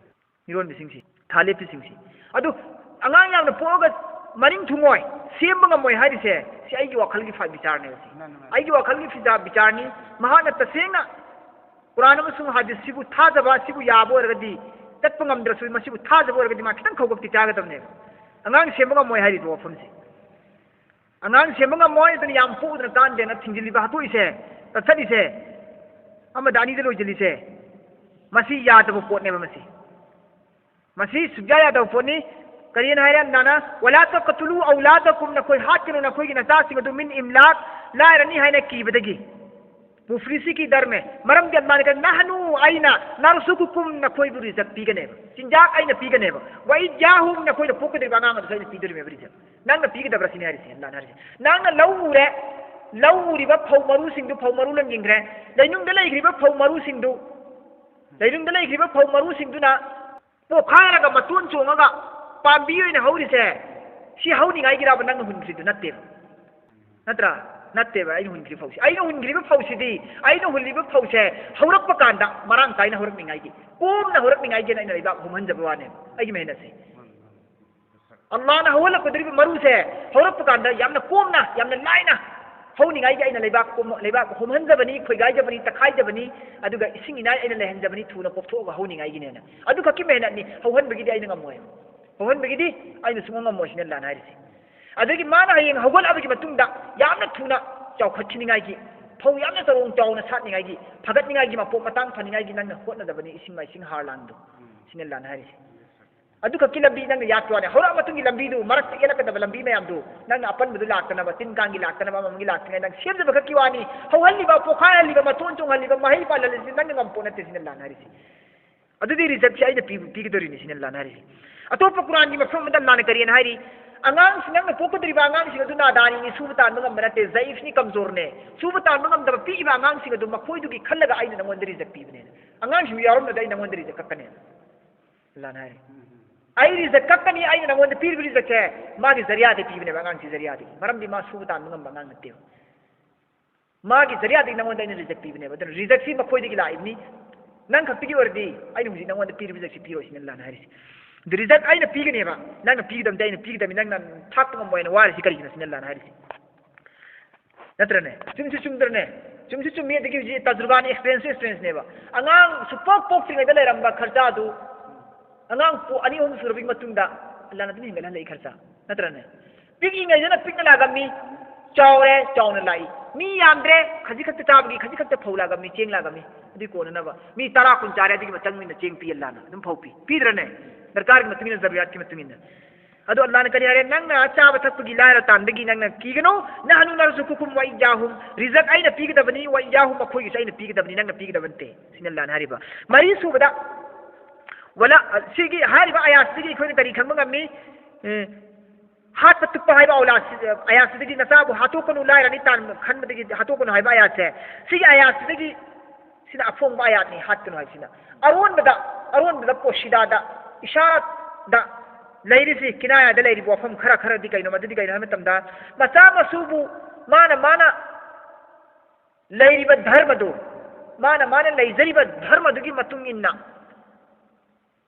ꯃꯤꯔꯣꯟꯕꯁꯤꯡꯁꯤ, ꯊꯥ ꯂꯦꯞꯄꯤꯁꯤꯡꯁꯤ꯫ ꯑꯗꯨ ꯑꯉꯥꯡ ꯌꯥꯝꯅ ꯄꯣꯛꯑꯒ ꯃꯔꯤꯡ ꯊꯨꯡꯉꯣꯏ, ꯁꯦꯝꯕ ꯉꯝꯃꯣꯏ ꯍꯥꯏꯔꯤꯁꯦ, ꯁꯤ ꯑꯩꯒꯤ ꯋꯥꯈꯜꯒꯤ ꯐ-, ꯕꯤꯆꯥꯔꯅꯦꯕ ꯁꯤ꯫ ꯃꯥꯅꯦ, ꯃꯥꯅꯦ꯫ ꯑꯩꯒꯤ ꯋꯥꯈꯜꯒꯤ ꯐꯤꯖꯥ-, ꯕꯤꯆꯥꯔꯅꯤ꯫ ꯃꯍꯥꯛꯅ ꯇꯁꯦꯡꯅ ꯀꯨꯔꯥꯟ ꯑꯃꯁꯨꯡ ꯍꯥꯗꯤꯁꯁꯤꯕꯨ ꯊꯥꯖꯕ, ꯁꯤꯕꯨ ꯌꯥꯕ ꯑꯣꯏꯔꯒꯗꯤ, ꯆꯠꯄ ꯉꯝꯗ꯭ꯔꯁꯨ ꯃꯁꯤꯕꯨ ꯊꯥꯖꯕ ꯑꯣꯏꯔꯒꯗꯤ ꯃꯥ ꯈꯤꯇꯪ ꯈꯧꯒꯞꯇꯤ ꯆꯥꯒꯗꯕꯅꯦꯕ꯫ ꯑꯉꯥꯡ ꯁꯦꯝꯕ ꯉꯝꯃꯣꯏ ꯍꯥꯏꯔꯤꯕ ꯋꯥꯐꯝꯁꯦ꯫ ꯑꯉꯥꯡ ꯁꯦꯝꯕ ꯉꯝꯃꯣꯏ, ꯑꯗꯨꯅ ꯌꯥꯝ ꯄꯣꯛꯎꯗꯅ ꯀꯥꯟꯗꯦꯅ ꯊꯤꯡꯖꯤꯜꯂꯤꯕ, ꯍꯥꯠꯇꯣꯛꯏꯁꯦ, ꯀꯛꯊꯠꯂꯤꯁꯦ, ꯑꯃꯗ ꯑꯅꯤꯗ ꯂꯣꯏꯁꯤꯜꯂꯤꯁꯦ, ꯃꯁꯤ ꯌꯥꯗꯕ ꯄꯣꯠꯅꯦꯕ ꯃꯁꯤ꯫ ꯃꯁꯤ ꯁꯨꯛꯌꯥ ꯌꯥꯗꯕ ꯄꯣꯠꯅꯤ꯫ ꯀꯔꯤꯅ ꯍꯥꯏꯔꯦ ꯑꯜꯂꯥꯅ? "ꯋꯂꯥ ꯇꯛꯇꯨꯂꯨ ꯑꯧꯂꯥꯗꯀꯨꯝ", ꯅꯈꯣꯏ ꯍꯥꯠꯀꯅꯨ ꯅꯈꯣꯏꯒꯤ ꯅꯆꯥꯁꯤꯡ ꯑꯗꯨ, "ꯃꯤꯟ ꯏꯝꯂꯥꯛ", ꯂꯥꯏꯔꯅꯤ ꯍꯥꯏꯅ ꯀꯤꯕꯗꯒꯤ꯫ ꯃꯨꯐ꯭ꯂꯤꯁꯤꯒꯤ ꯗꯔꯃꯦ꯫ ꯃꯔꯝꯗꯤ ꯑꯜꯂꯥꯅ ꯀꯔꯤ? "ꯅꯍꯅꯨ", ꯑꯩꯅ, "ꯅꯔꯁꯨꯀꯨꯀꯨꯝ", ꯅꯈꯣꯏꯕꯨ ꯔꯤꯖꯛ ꯄꯤꯒꯅꯦꯕ, ꯆꯤꯟꯖꯥꯛ ꯑꯩꯅ ꯄꯤꯒꯅꯦꯕ꯫ "ꯋ ꯏꯌꯥꯍꯨꯝ", ꯅꯈꯣꯏꯗ ꯄꯣꯛꯀꯗꯧꯔꯤꯕ ꯑꯉꯥꯡ ꯑꯗꯨꯁꯨ ꯑꯩꯅ ꯄꯤꯗꯣꯔꯤꯕꯅꯦꯕ ꯔꯤꯖꯛ꯫ ꯅꯪꯅ ꯄꯤꯒꯗꯕ꯭ꯔꯥ ꯁꯤꯅꯤ ꯍꯥꯏꯔꯤꯁꯦ ꯑꯜꯂꯥꯅ ꯍꯥꯏꯔꯤꯁꯦ꯫ ꯅꯪꯅ ꯂꯧ ꯎꯔꯦ, ꯂꯧ ꯎꯔꯤꯕ ꯐꯧ ꯃꯔꯨꯁꯤꯡꯗꯨ, ꯐꯧ ꯃꯔꯨ ꯂꯪꯁꯤꯟꯈ꯭ꯔꯦ, ꯂꯩꯅꯨꯡꯗ ꯂꯩꯈ꯭ꯔꯤꯕ ꯐꯧ ꯃꯔꯨꯁꯤꯡꯗꯨ, ꯂꯩꯅꯨꯡꯗ ꯂꯩꯈ꯭ꯔꯤꯕ ꯐꯧ ꯃꯔꯨꯁꯤꯡꯗꯨꯅ ꯄꯣꯛꯈꯥꯏꯔꯒ ꯃꯇꯣꯟ ꯆꯣꯡꯉꯒ ꯄꯥꯝꯕꯤ ꯑꯣꯏꯅ ꯍꯧꯔꯤꯁꯦ, ꯁꯤ ꯍꯧꯅꯤꯡꯉꯥꯏꯒꯤꯔꯕ ꯅꯪꯅ ꯍꯨꯟꯈ꯭ꯔꯤꯗꯨ? ꯅꯠꯇꯦꯕ꯫ ꯅꯠꯇ꯭ꯔꯥ? ꯅꯠꯇꯦꯕ꯫ ꯑꯩꯅ ꯍꯨꯟꯈ꯭ꯔꯤꯕ ꯐꯧꯁꯤ, ꯑꯩꯅ ꯍꯨꯟꯈ꯭ꯔꯤꯕ ꯐꯧꯁꯤꯗꯤ, ꯑꯩꯅ ꯍꯨꯜꯂꯤꯕ ꯐꯧꯁꯦ ꯍꯧꯔꯛꯄ ꯀꯥꯟꯗ ꯃꯔꯥꯡ ꯀꯥꯏꯅ ꯍꯧꯔꯛꯅꯤꯡꯉꯥꯏꯒꯤ, ꯀꯣꯝꯅ ꯍꯧꯔꯛꯅꯤꯡꯉꯥꯏꯒꯤꯅ ꯑꯩꯅ ꯂꯩꯕꯥꯛ ꯍꯣꯝꯍꯟꯖꯕ ꯋꯥꯅꯦꯕ, ꯑꯩꯒꯤ ꯃꯦꯍꯅꯠꯁꯦ꯫ ꯑꯜꯂꯥꯅ ꯍꯧꯍꯜꯂꯛꯀꯗꯧꯔꯤꯕ ꯃꯔꯨꯁꯦ ꯍꯧꯔꯛꯄ ꯀꯥꯟꯗ ꯌꯥꯝꯅ ꯀꯣꯝꯅ, ꯌꯥꯝꯅ ꯂꯥꯏꯅ ꯍꯧꯅꯤꯡꯉꯥꯏꯒꯤ ꯑꯩꯅ ꯂꯩꯕꯥꯛ ꯀꯣꯝ-, ꯂꯩꯕꯥꯛ ꯍꯣꯝꯍꯟꯖꯕꯅꯤ, ꯈꯣꯏꯒꯥꯏꯖꯕꯅꯤ, ꯇꯛꯈꯥꯏꯖꯕꯅꯤ, ꯑꯗꯨꯒ ꯏꯁꯤꯡ ꯏꯅꯥꯏ ꯑꯩꯅ ꯂꯩꯍꯟꯖꯕꯅꯤ, ꯊꯨꯅ ꯄꯣꯞꯊꯣꯛꯑꯒ ꯍꯧꯅꯤꯡꯉꯥꯏꯒꯤꯅꯦꯅ꯫ ꯑꯗꯨ ꯈꯛꯀꯤ ꯃꯦꯍꯅꯠꯅꯤ, ꯍꯧꯍꯟꯕꯒꯤꯗꯤ ꯑꯩꯅ ꯉꯝꯃꯣꯏ꯫ ꯍꯧꯍꯟꯕꯒꯤꯗꯤ ꯑꯩꯅ ꯁꯨꯡꯉꯝ ꯉꯝꯃꯣꯏ, ꯁꯤꯅ ꯑꯜꯂꯥꯅ ꯍꯥꯏꯔꯤꯁꯦ꯫ ꯑꯗꯒꯤ ꯃꯥꯅ ꯍꯌꯦꯡ ꯍꯧꯒꯠꯂꯛꯑꯕꯒꯤ ꯃꯇꯨꯡꯗ ꯌꯥꯝꯅ ꯊꯨꯅ ꯆꯥꯎꯈꯠꯈꯤꯅꯤꯡꯉꯥꯏꯒꯤ, ꯐꯧ ꯌꯥꯝꯅ ꯆꯔꯣꯡ ꯆꯥꯎꯅ ꯁꯥꯠꯅꯤꯡꯉꯥꯏꯒꯤ, ꯐꯒꯠꯅꯤꯡꯉꯥꯏꯒꯤ, ꯃꯄꯣꯛ ꯃꯇꯥꯡ ꯐꯅꯤꯡꯉꯥꯏꯒꯤ ꯅꯪꯅ ꯍꯣꯠꯅꯗꯕꯅꯤ, ꯏꯁꯤꯡ ꯃꯥꯏꯁꯤꯡ ꯍꯥꯔ ꯂꯥꯡꯗꯣ, ꯁꯤꯅ ꯑꯜꯂꯥꯅ ꯍꯥꯏꯔꯤꯁꯦ꯫ ꯑꯗꯨ ꯈꯛꯀꯤ ꯂꯝꯕꯤ ꯅꯪꯅ ꯌꯥꯠꯄ ꯋꯥꯅꯤ꯫ ꯍꯧꯔꯛꯑ ꯃꯇꯨꯡꯒꯤ ꯂꯝꯕꯤꯗꯨ, ꯃꯔꯛꯇ ꯌꯦꯜꯂꯛꯀꯗꯕ ꯂꯝꯕꯤ ꯃꯌꯥꯝꯗꯨ, ꯅꯪꯅ ꯑꯄꯟꯕꯗꯨ ꯂꯥꯛꯇꯅꯕ, ꯇꯤꯟ ꯀꯥꯡꯒꯤ ꯂꯥꯛꯇꯅꯕ, ꯑꯃꯃꯒꯤ ꯂꯥꯛꯇꯅꯤꯡꯉꯥꯏ ꯅꯪ ꯁꯦꯝꯖꯕ ꯈꯛꯀꯤ ꯋꯥꯅꯤ꯫ ꯍꯧꯍꯜꯂꯤꯕ, ꯄꯣꯈꯥꯏꯍꯜꯂꯤꯕ, ꯃꯇꯣꯟ ꯆꯣꯡꯍꯜꯂꯤꯕ, ꯃꯍꯩ ꯄꯥꯜꯍꯜꯂꯤꯁꯤ ꯅꯪꯅ ꯉꯝꯄꯣꯠ ꯅꯠꯇꯦ꯫ ꯁꯤꯅ ꯑꯜꯂꯥꯍꯅ ꯍꯥꯏꯔꯤꯁꯤ꯫ ꯑꯗꯨꯗꯤ ꯔꯤꯖꯛꯁꯤ ꯑꯩꯅ ꯄꯤ-, ꯄꯤꯒꯗꯧꯔꯤꯅꯤ꯫ ꯁꯤꯅ ꯑꯜꯂꯥꯍꯅ ꯍꯥꯏꯔꯤꯁꯤ꯫ ꯑꯇꯣꯞꯄ ꯀꯨꯔꯥꯟꯒꯤ ꯃꯐꯝ ꯑꯃꯗ ꯑꯜꯂꯥꯍꯅ ꯀꯔꯤꯅ ꯍꯥꯏꯔꯤ? ꯑꯉꯥꯡꯁꯤꯡ, ꯅꯪꯅ ꯄꯣꯛꯀꯗꯧꯔꯤꯕ ꯑꯉꯥꯡꯁꯤꯡ ꯑꯗꯨ ꯅꯥꯗꯥꯅꯤꯅꯤ, ꯁꯨꯕ ꯇꯥꯟꯕ ꯉꯝꯕ ꯅꯠꯇꯦ, ꯖꯌꯤꯐꯅꯤ, ꯀꯝꯖꯣꯔꯅꯦ꯫ ꯁꯨꯕ ꯇꯥꯟꯕ ꯉꯝꯗꯕ ꯄꯤꯛꯏꯕ ꯑꯉꯥꯡꯁꯤꯡ ꯑꯗꯨ ꯃꯈꯣꯏꯗꯨꯒꯤ ꯈꯜꯂꯒ ꯑꯩꯅ ꯅꯉꯣꯟꯗ ꯔꯤꯖꯛ ꯄꯤꯕꯅꯦꯅ꯫ ꯑꯉꯥꯡꯁꯤꯡꯗꯨ ꯌꯥꯎꯔꯝꯗ꯭ꯔꯗꯤ ꯑꯩ ꯅꯉꯣꯟꯗ ꯔꯤꯖꯛ ꯀꯛꯀꯅꯦꯅ꯫ ꯑꯜꯂꯥꯍꯅ ꯍꯥꯏꯔꯤ꯫ ꯑꯩ ꯔꯤꯖꯛ ꯀꯛꯀꯅꯤ, ꯑꯩꯅ ꯅꯉꯣꯟꯗ ꯄꯤꯔꯤꯕ ꯔꯤꯖꯛꯁꯦ ꯃꯥꯒꯤ ꯖꯔꯤꯌꯥꯗꯒꯤ ꯄꯤꯕꯅꯦꯕ, ꯑꯉꯥꯡꯁꯤ ꯖꯔꯤꯌꯥꯗꯒꯤ꯫ ꯃꯔꯝꯗꯤ ꯃꯥ ꯁꯨꯕ ꯇꯥꯟꯕ ꯉꯝꯕ ꯑꯉꯥꯡ ꯅꯠꯇꯦꯕ꯫ ꯃꯥꯒꯤ ꯖꯔꯤꯌꯥꯗꯒꯤ ꯅꯉꯣꯟꯗ ꯑꯩꯅ ꯔꯤꯖꯛ ꯄꯤꯕꯅꯦꯕ꯫ ꯑꯗꯨꯅ ꯔꯤꯖꯛꯁꯤ ꯃꯈꯣꯏꯗꯒꯤ ꯂꯥꯛꯏꯕꯅꯤ꯫ ꯅꯪ ꯈꯛꯇꯒꯤ ꯑꯣꯏꯔꯗꯤ ꯑꯩꯅ ꯍꯧꯖꯤꯛ ꯅꯉꯣꯟꯗ ꯄꯤꯔꯤꯕ ꯔꯤꯖꯛꯁꯤ ꯄꯤꯔꯣꯏ꯫ ꯁꯤꯅ ꯑꯜꯂꯥꯍꯅ ꯍꯥꯏꯔꯤꯁꯤ꯫ ꯑꯗꯨ ꯔꯤꯖꯛ ꯑꯩꯅ ꯄꯤꯒꯅꯦꯕ, ꯅꯪꯅ ꯄꯤꯒꯗꯕꯗꯤ ꯑꯩꯅ ꯄꯤꯒꯗꯕꯅꯤ, ꯅꯪꯅ ꯊꯥꯛꯄ ꯉꯝꯃꯣꯏ ꯍꯥꯏꯅ ꯋꯥꯔꯤꯁꯤ ꯀꯔꯤꯒꯤꯅꯣ? ꯁꯤꯅ ꯑꯜꯂꯥꯍꯅ ꯍꯥꯏꯔꯤꯁꯤ꯫ ꯅꯠꯇ꯭ꯔꯅꯦ? ꯆꯨꯝꯁꯨ ꯆꯨꯝꯗ꯭ꯔꯅꯦ? ꯆꯨꯝꯁꯨ ꯆꯨꯝꯃꯤ, ꯑꯗꯒꯤ ꯍꯧꯖꯤꯛ ꯇꯖꯨꯔꯕꯥꯅꯤ, ꯑꯦꯛꯁꯄꯤꯔꯤꯌꯦꯟꯁꯁꯨ ꯑꯦꯛꯁꯄꯤꯔꯤꯌꯦꯟꯁꯅꯦꯕ꯫ ꯑꯉꯥꯡ ꯁꯨꯄꯣꯛ ꯄꯣꯛꯇ꯭ꯔꯤꯉꯩꯗ ꯂꯩꯔꯝꯕ ꯈꯔꯆꯥꯗꯨ, ꯑꯉꯥꯡ ꯄꯣ-, ꯑꯅꯤ ꯑꯍꯨꯝ ꯁꯨꯔꯕꯒꯤ ꯃꯇꯨꯡꯗ ꯑꯜꯂꯥꯍꯅ ꯑꯗꯨꯝ ꯍꯦꯟꯒꯠꯍꯜꯂꯛꯏ ꯈꯔꯆꯥ꯫ ꯅꯠꯇ꯭ꯔꯅꯦ? ꯄꯤꯛꯏꯉꯩꯗꯅ ꯄꯤꯛꯅ ꯂꯥꯛꯑꯝꯃꯤ, ꯆꯥꯎꯔꯦ, ꯆꯥꯎꯅ ꯂꯥꯛꯏ꯫ ꯃꯤ ꯌꯥꯝꯗ꯭ꯔꯦ, ꯈꯖꯤꯛ ꯈꯛꯇ ꯆꯥꯕꯒꯤ ꯈꯖꯤꯛ ꯈꯛꯇ ꯐꯧ ꯂꯥꯛꯑꯝꯃꯤ, ꯆꯦꯡ ꯂꯥꯛꯑꯝꯃꯤ꯫ ꯑꯗꯨꯒꯤ ꯀꯣꯟꯅꯅꯕ ꯃꯤ ꯇꯔꯥ ꯀꯨꯟ ꯆꯥꯔꯦ, ꯑꯗꯨꯒꯤ ꯃꯇꯨꯡ ꯏꯟꯅ ꯆꯦꯡ ꯄꯤ ꯑꯜꯂꯥꯍꯅ, ꯑꯗꯨꯝ ꯐꯧ ꯄꯤ꯫ ꯄꯤꯗ꯭ꯔꯅꯦ? ꯗꯔꯀꯥꯔꯒꯤ ꯃꯇꯨꯡ ꯏꯟꯅ, ꯖꯔꯨꯔꯤꯌꯥꯠꯀꯤ ꯃꯇꯨꯡ ꯏꯟꯅ꯫ ꯑꯗꯣ ꯑꯜꯂꯥꯍꯅ ꯀꯔꯤ ꯍꯥꯏꯔꯦ? ꯅꯪꯅ ꯆꯥꯕ ꯊꯛꯄꯒꯤ ꯂꯥꯏꯔ ꯇꯥꯟꯕꯒꯤ ꯅꯪꯅ ꯀꯤꯒꯅꯨ꯫ "ꯅꯍꯅꯨ ꯅꯔꯖꯨꯀꯨꯀꯨꯝ ꯋ ꯏꯌꯥꯍꯨꯝ", ꯔꯤꯖꯛ ꯑꯩꯅ ꯄꯤꯒꯗꯕꯅꯤ, "ꯋ ꯏꯌꯥꯍꯨꯝ", ꯃꯈꯣꯏꯒꯤꯁꯨ ꯑꯩꯅ ꯄꯤꯒꯗꯕꯅꯤ, ꯅꯪꯅ ꯄꯤꯒꯗꯕ ꯅꯠꯇꯦ꯫ ꯁꯤꯅ ꯑꯜꯂꯥꯍꯅ ꯍꯥꯏꯔꯤꯕ꯫ ꯃꯔꯤ ꯁꯨꯕꯗ, ꯋꯂ, ꯁꯤꯒꯤ ꯍꯥꯏꯔꯤꯕ ꯑꯌꯥꯠꯁꯤꯗꯒꯤ ꯑꯩꯈꯣꯏꯅ ꯀꯔꯤ ꯈꯪꯕ ꯉꯝꯃꯤ? ꯑꯦ, ꯍꯥꯠꯄ ꯇꯨꯞꯄ ꯍꯥꯏꯕ ꯑꯧꯂꯥꯗ, ꯑꯌꯥꯠꯁꯤꯗꯒꯤ ꯅꯆꯥꯕꯨ ꯍꯥꯠꯇꯣꯛꯀꯅꯨ, ꯂꯥꯏꯔꯅꯤ ꯇꯥꯟ ꯈꯟꯕꯗꯒꯤ ꯍꯥꯠꯇꯣꯛꯀꯅꯨ ꯍꯥꯏꯕ ꯑꯌꯥꯠꯁꯦ, ꯁꯤꯒꯤ ꯑꯌꯥꯠꯁꯤꯗꯒꯤ ꯁꯤꯅ ꯑꯐꯣꯡꯕ ꯑꯌꯥꯠꯅꯤ, ꯍꯥꯠꯀꯅꯨ ꯍꯥꯏꯕꯁꯤꯅ꯫ ꯑꯔꯣꯟꯕꯗ, ꯑꯔꯣꯟꯕꯗ ꯄꯣꯁꯤꯗꯥꯗ, ꯏꯁꯥꯔꯥꯠꯗ ꯂꯩꯔꯤꯁꯤ, ꯀꯤꯅꯥꯌꯥꯗ ꯂꯩꯔꯤꯕ ꯋꯥꯐꯝ ꯈꯔ ꯈꯔꯗꯤ ꯀꯩꯅꯣ? ꯃꯗꯨꯗꯤ ꯀꯩꯅꯣ ꯍꯥꯏꯕ ꯃꯇꯝꯗ, ꯃꯆꯥ ꯃꯁꯨꯕꯨ ꯃꯥꯅ ꯃꯥꯅ ꯂꯩꯔꯤꯕ ꯙꯔꯃꯗꯨ, ꯃꯥꯅ ꯃꯥꯅ ꯂꯩꯖꯔꯤꯕ ꯙꯔꯃꯗꯨꯒꯤ ꯃꯇꯨꯡ ꯏꯟꯅ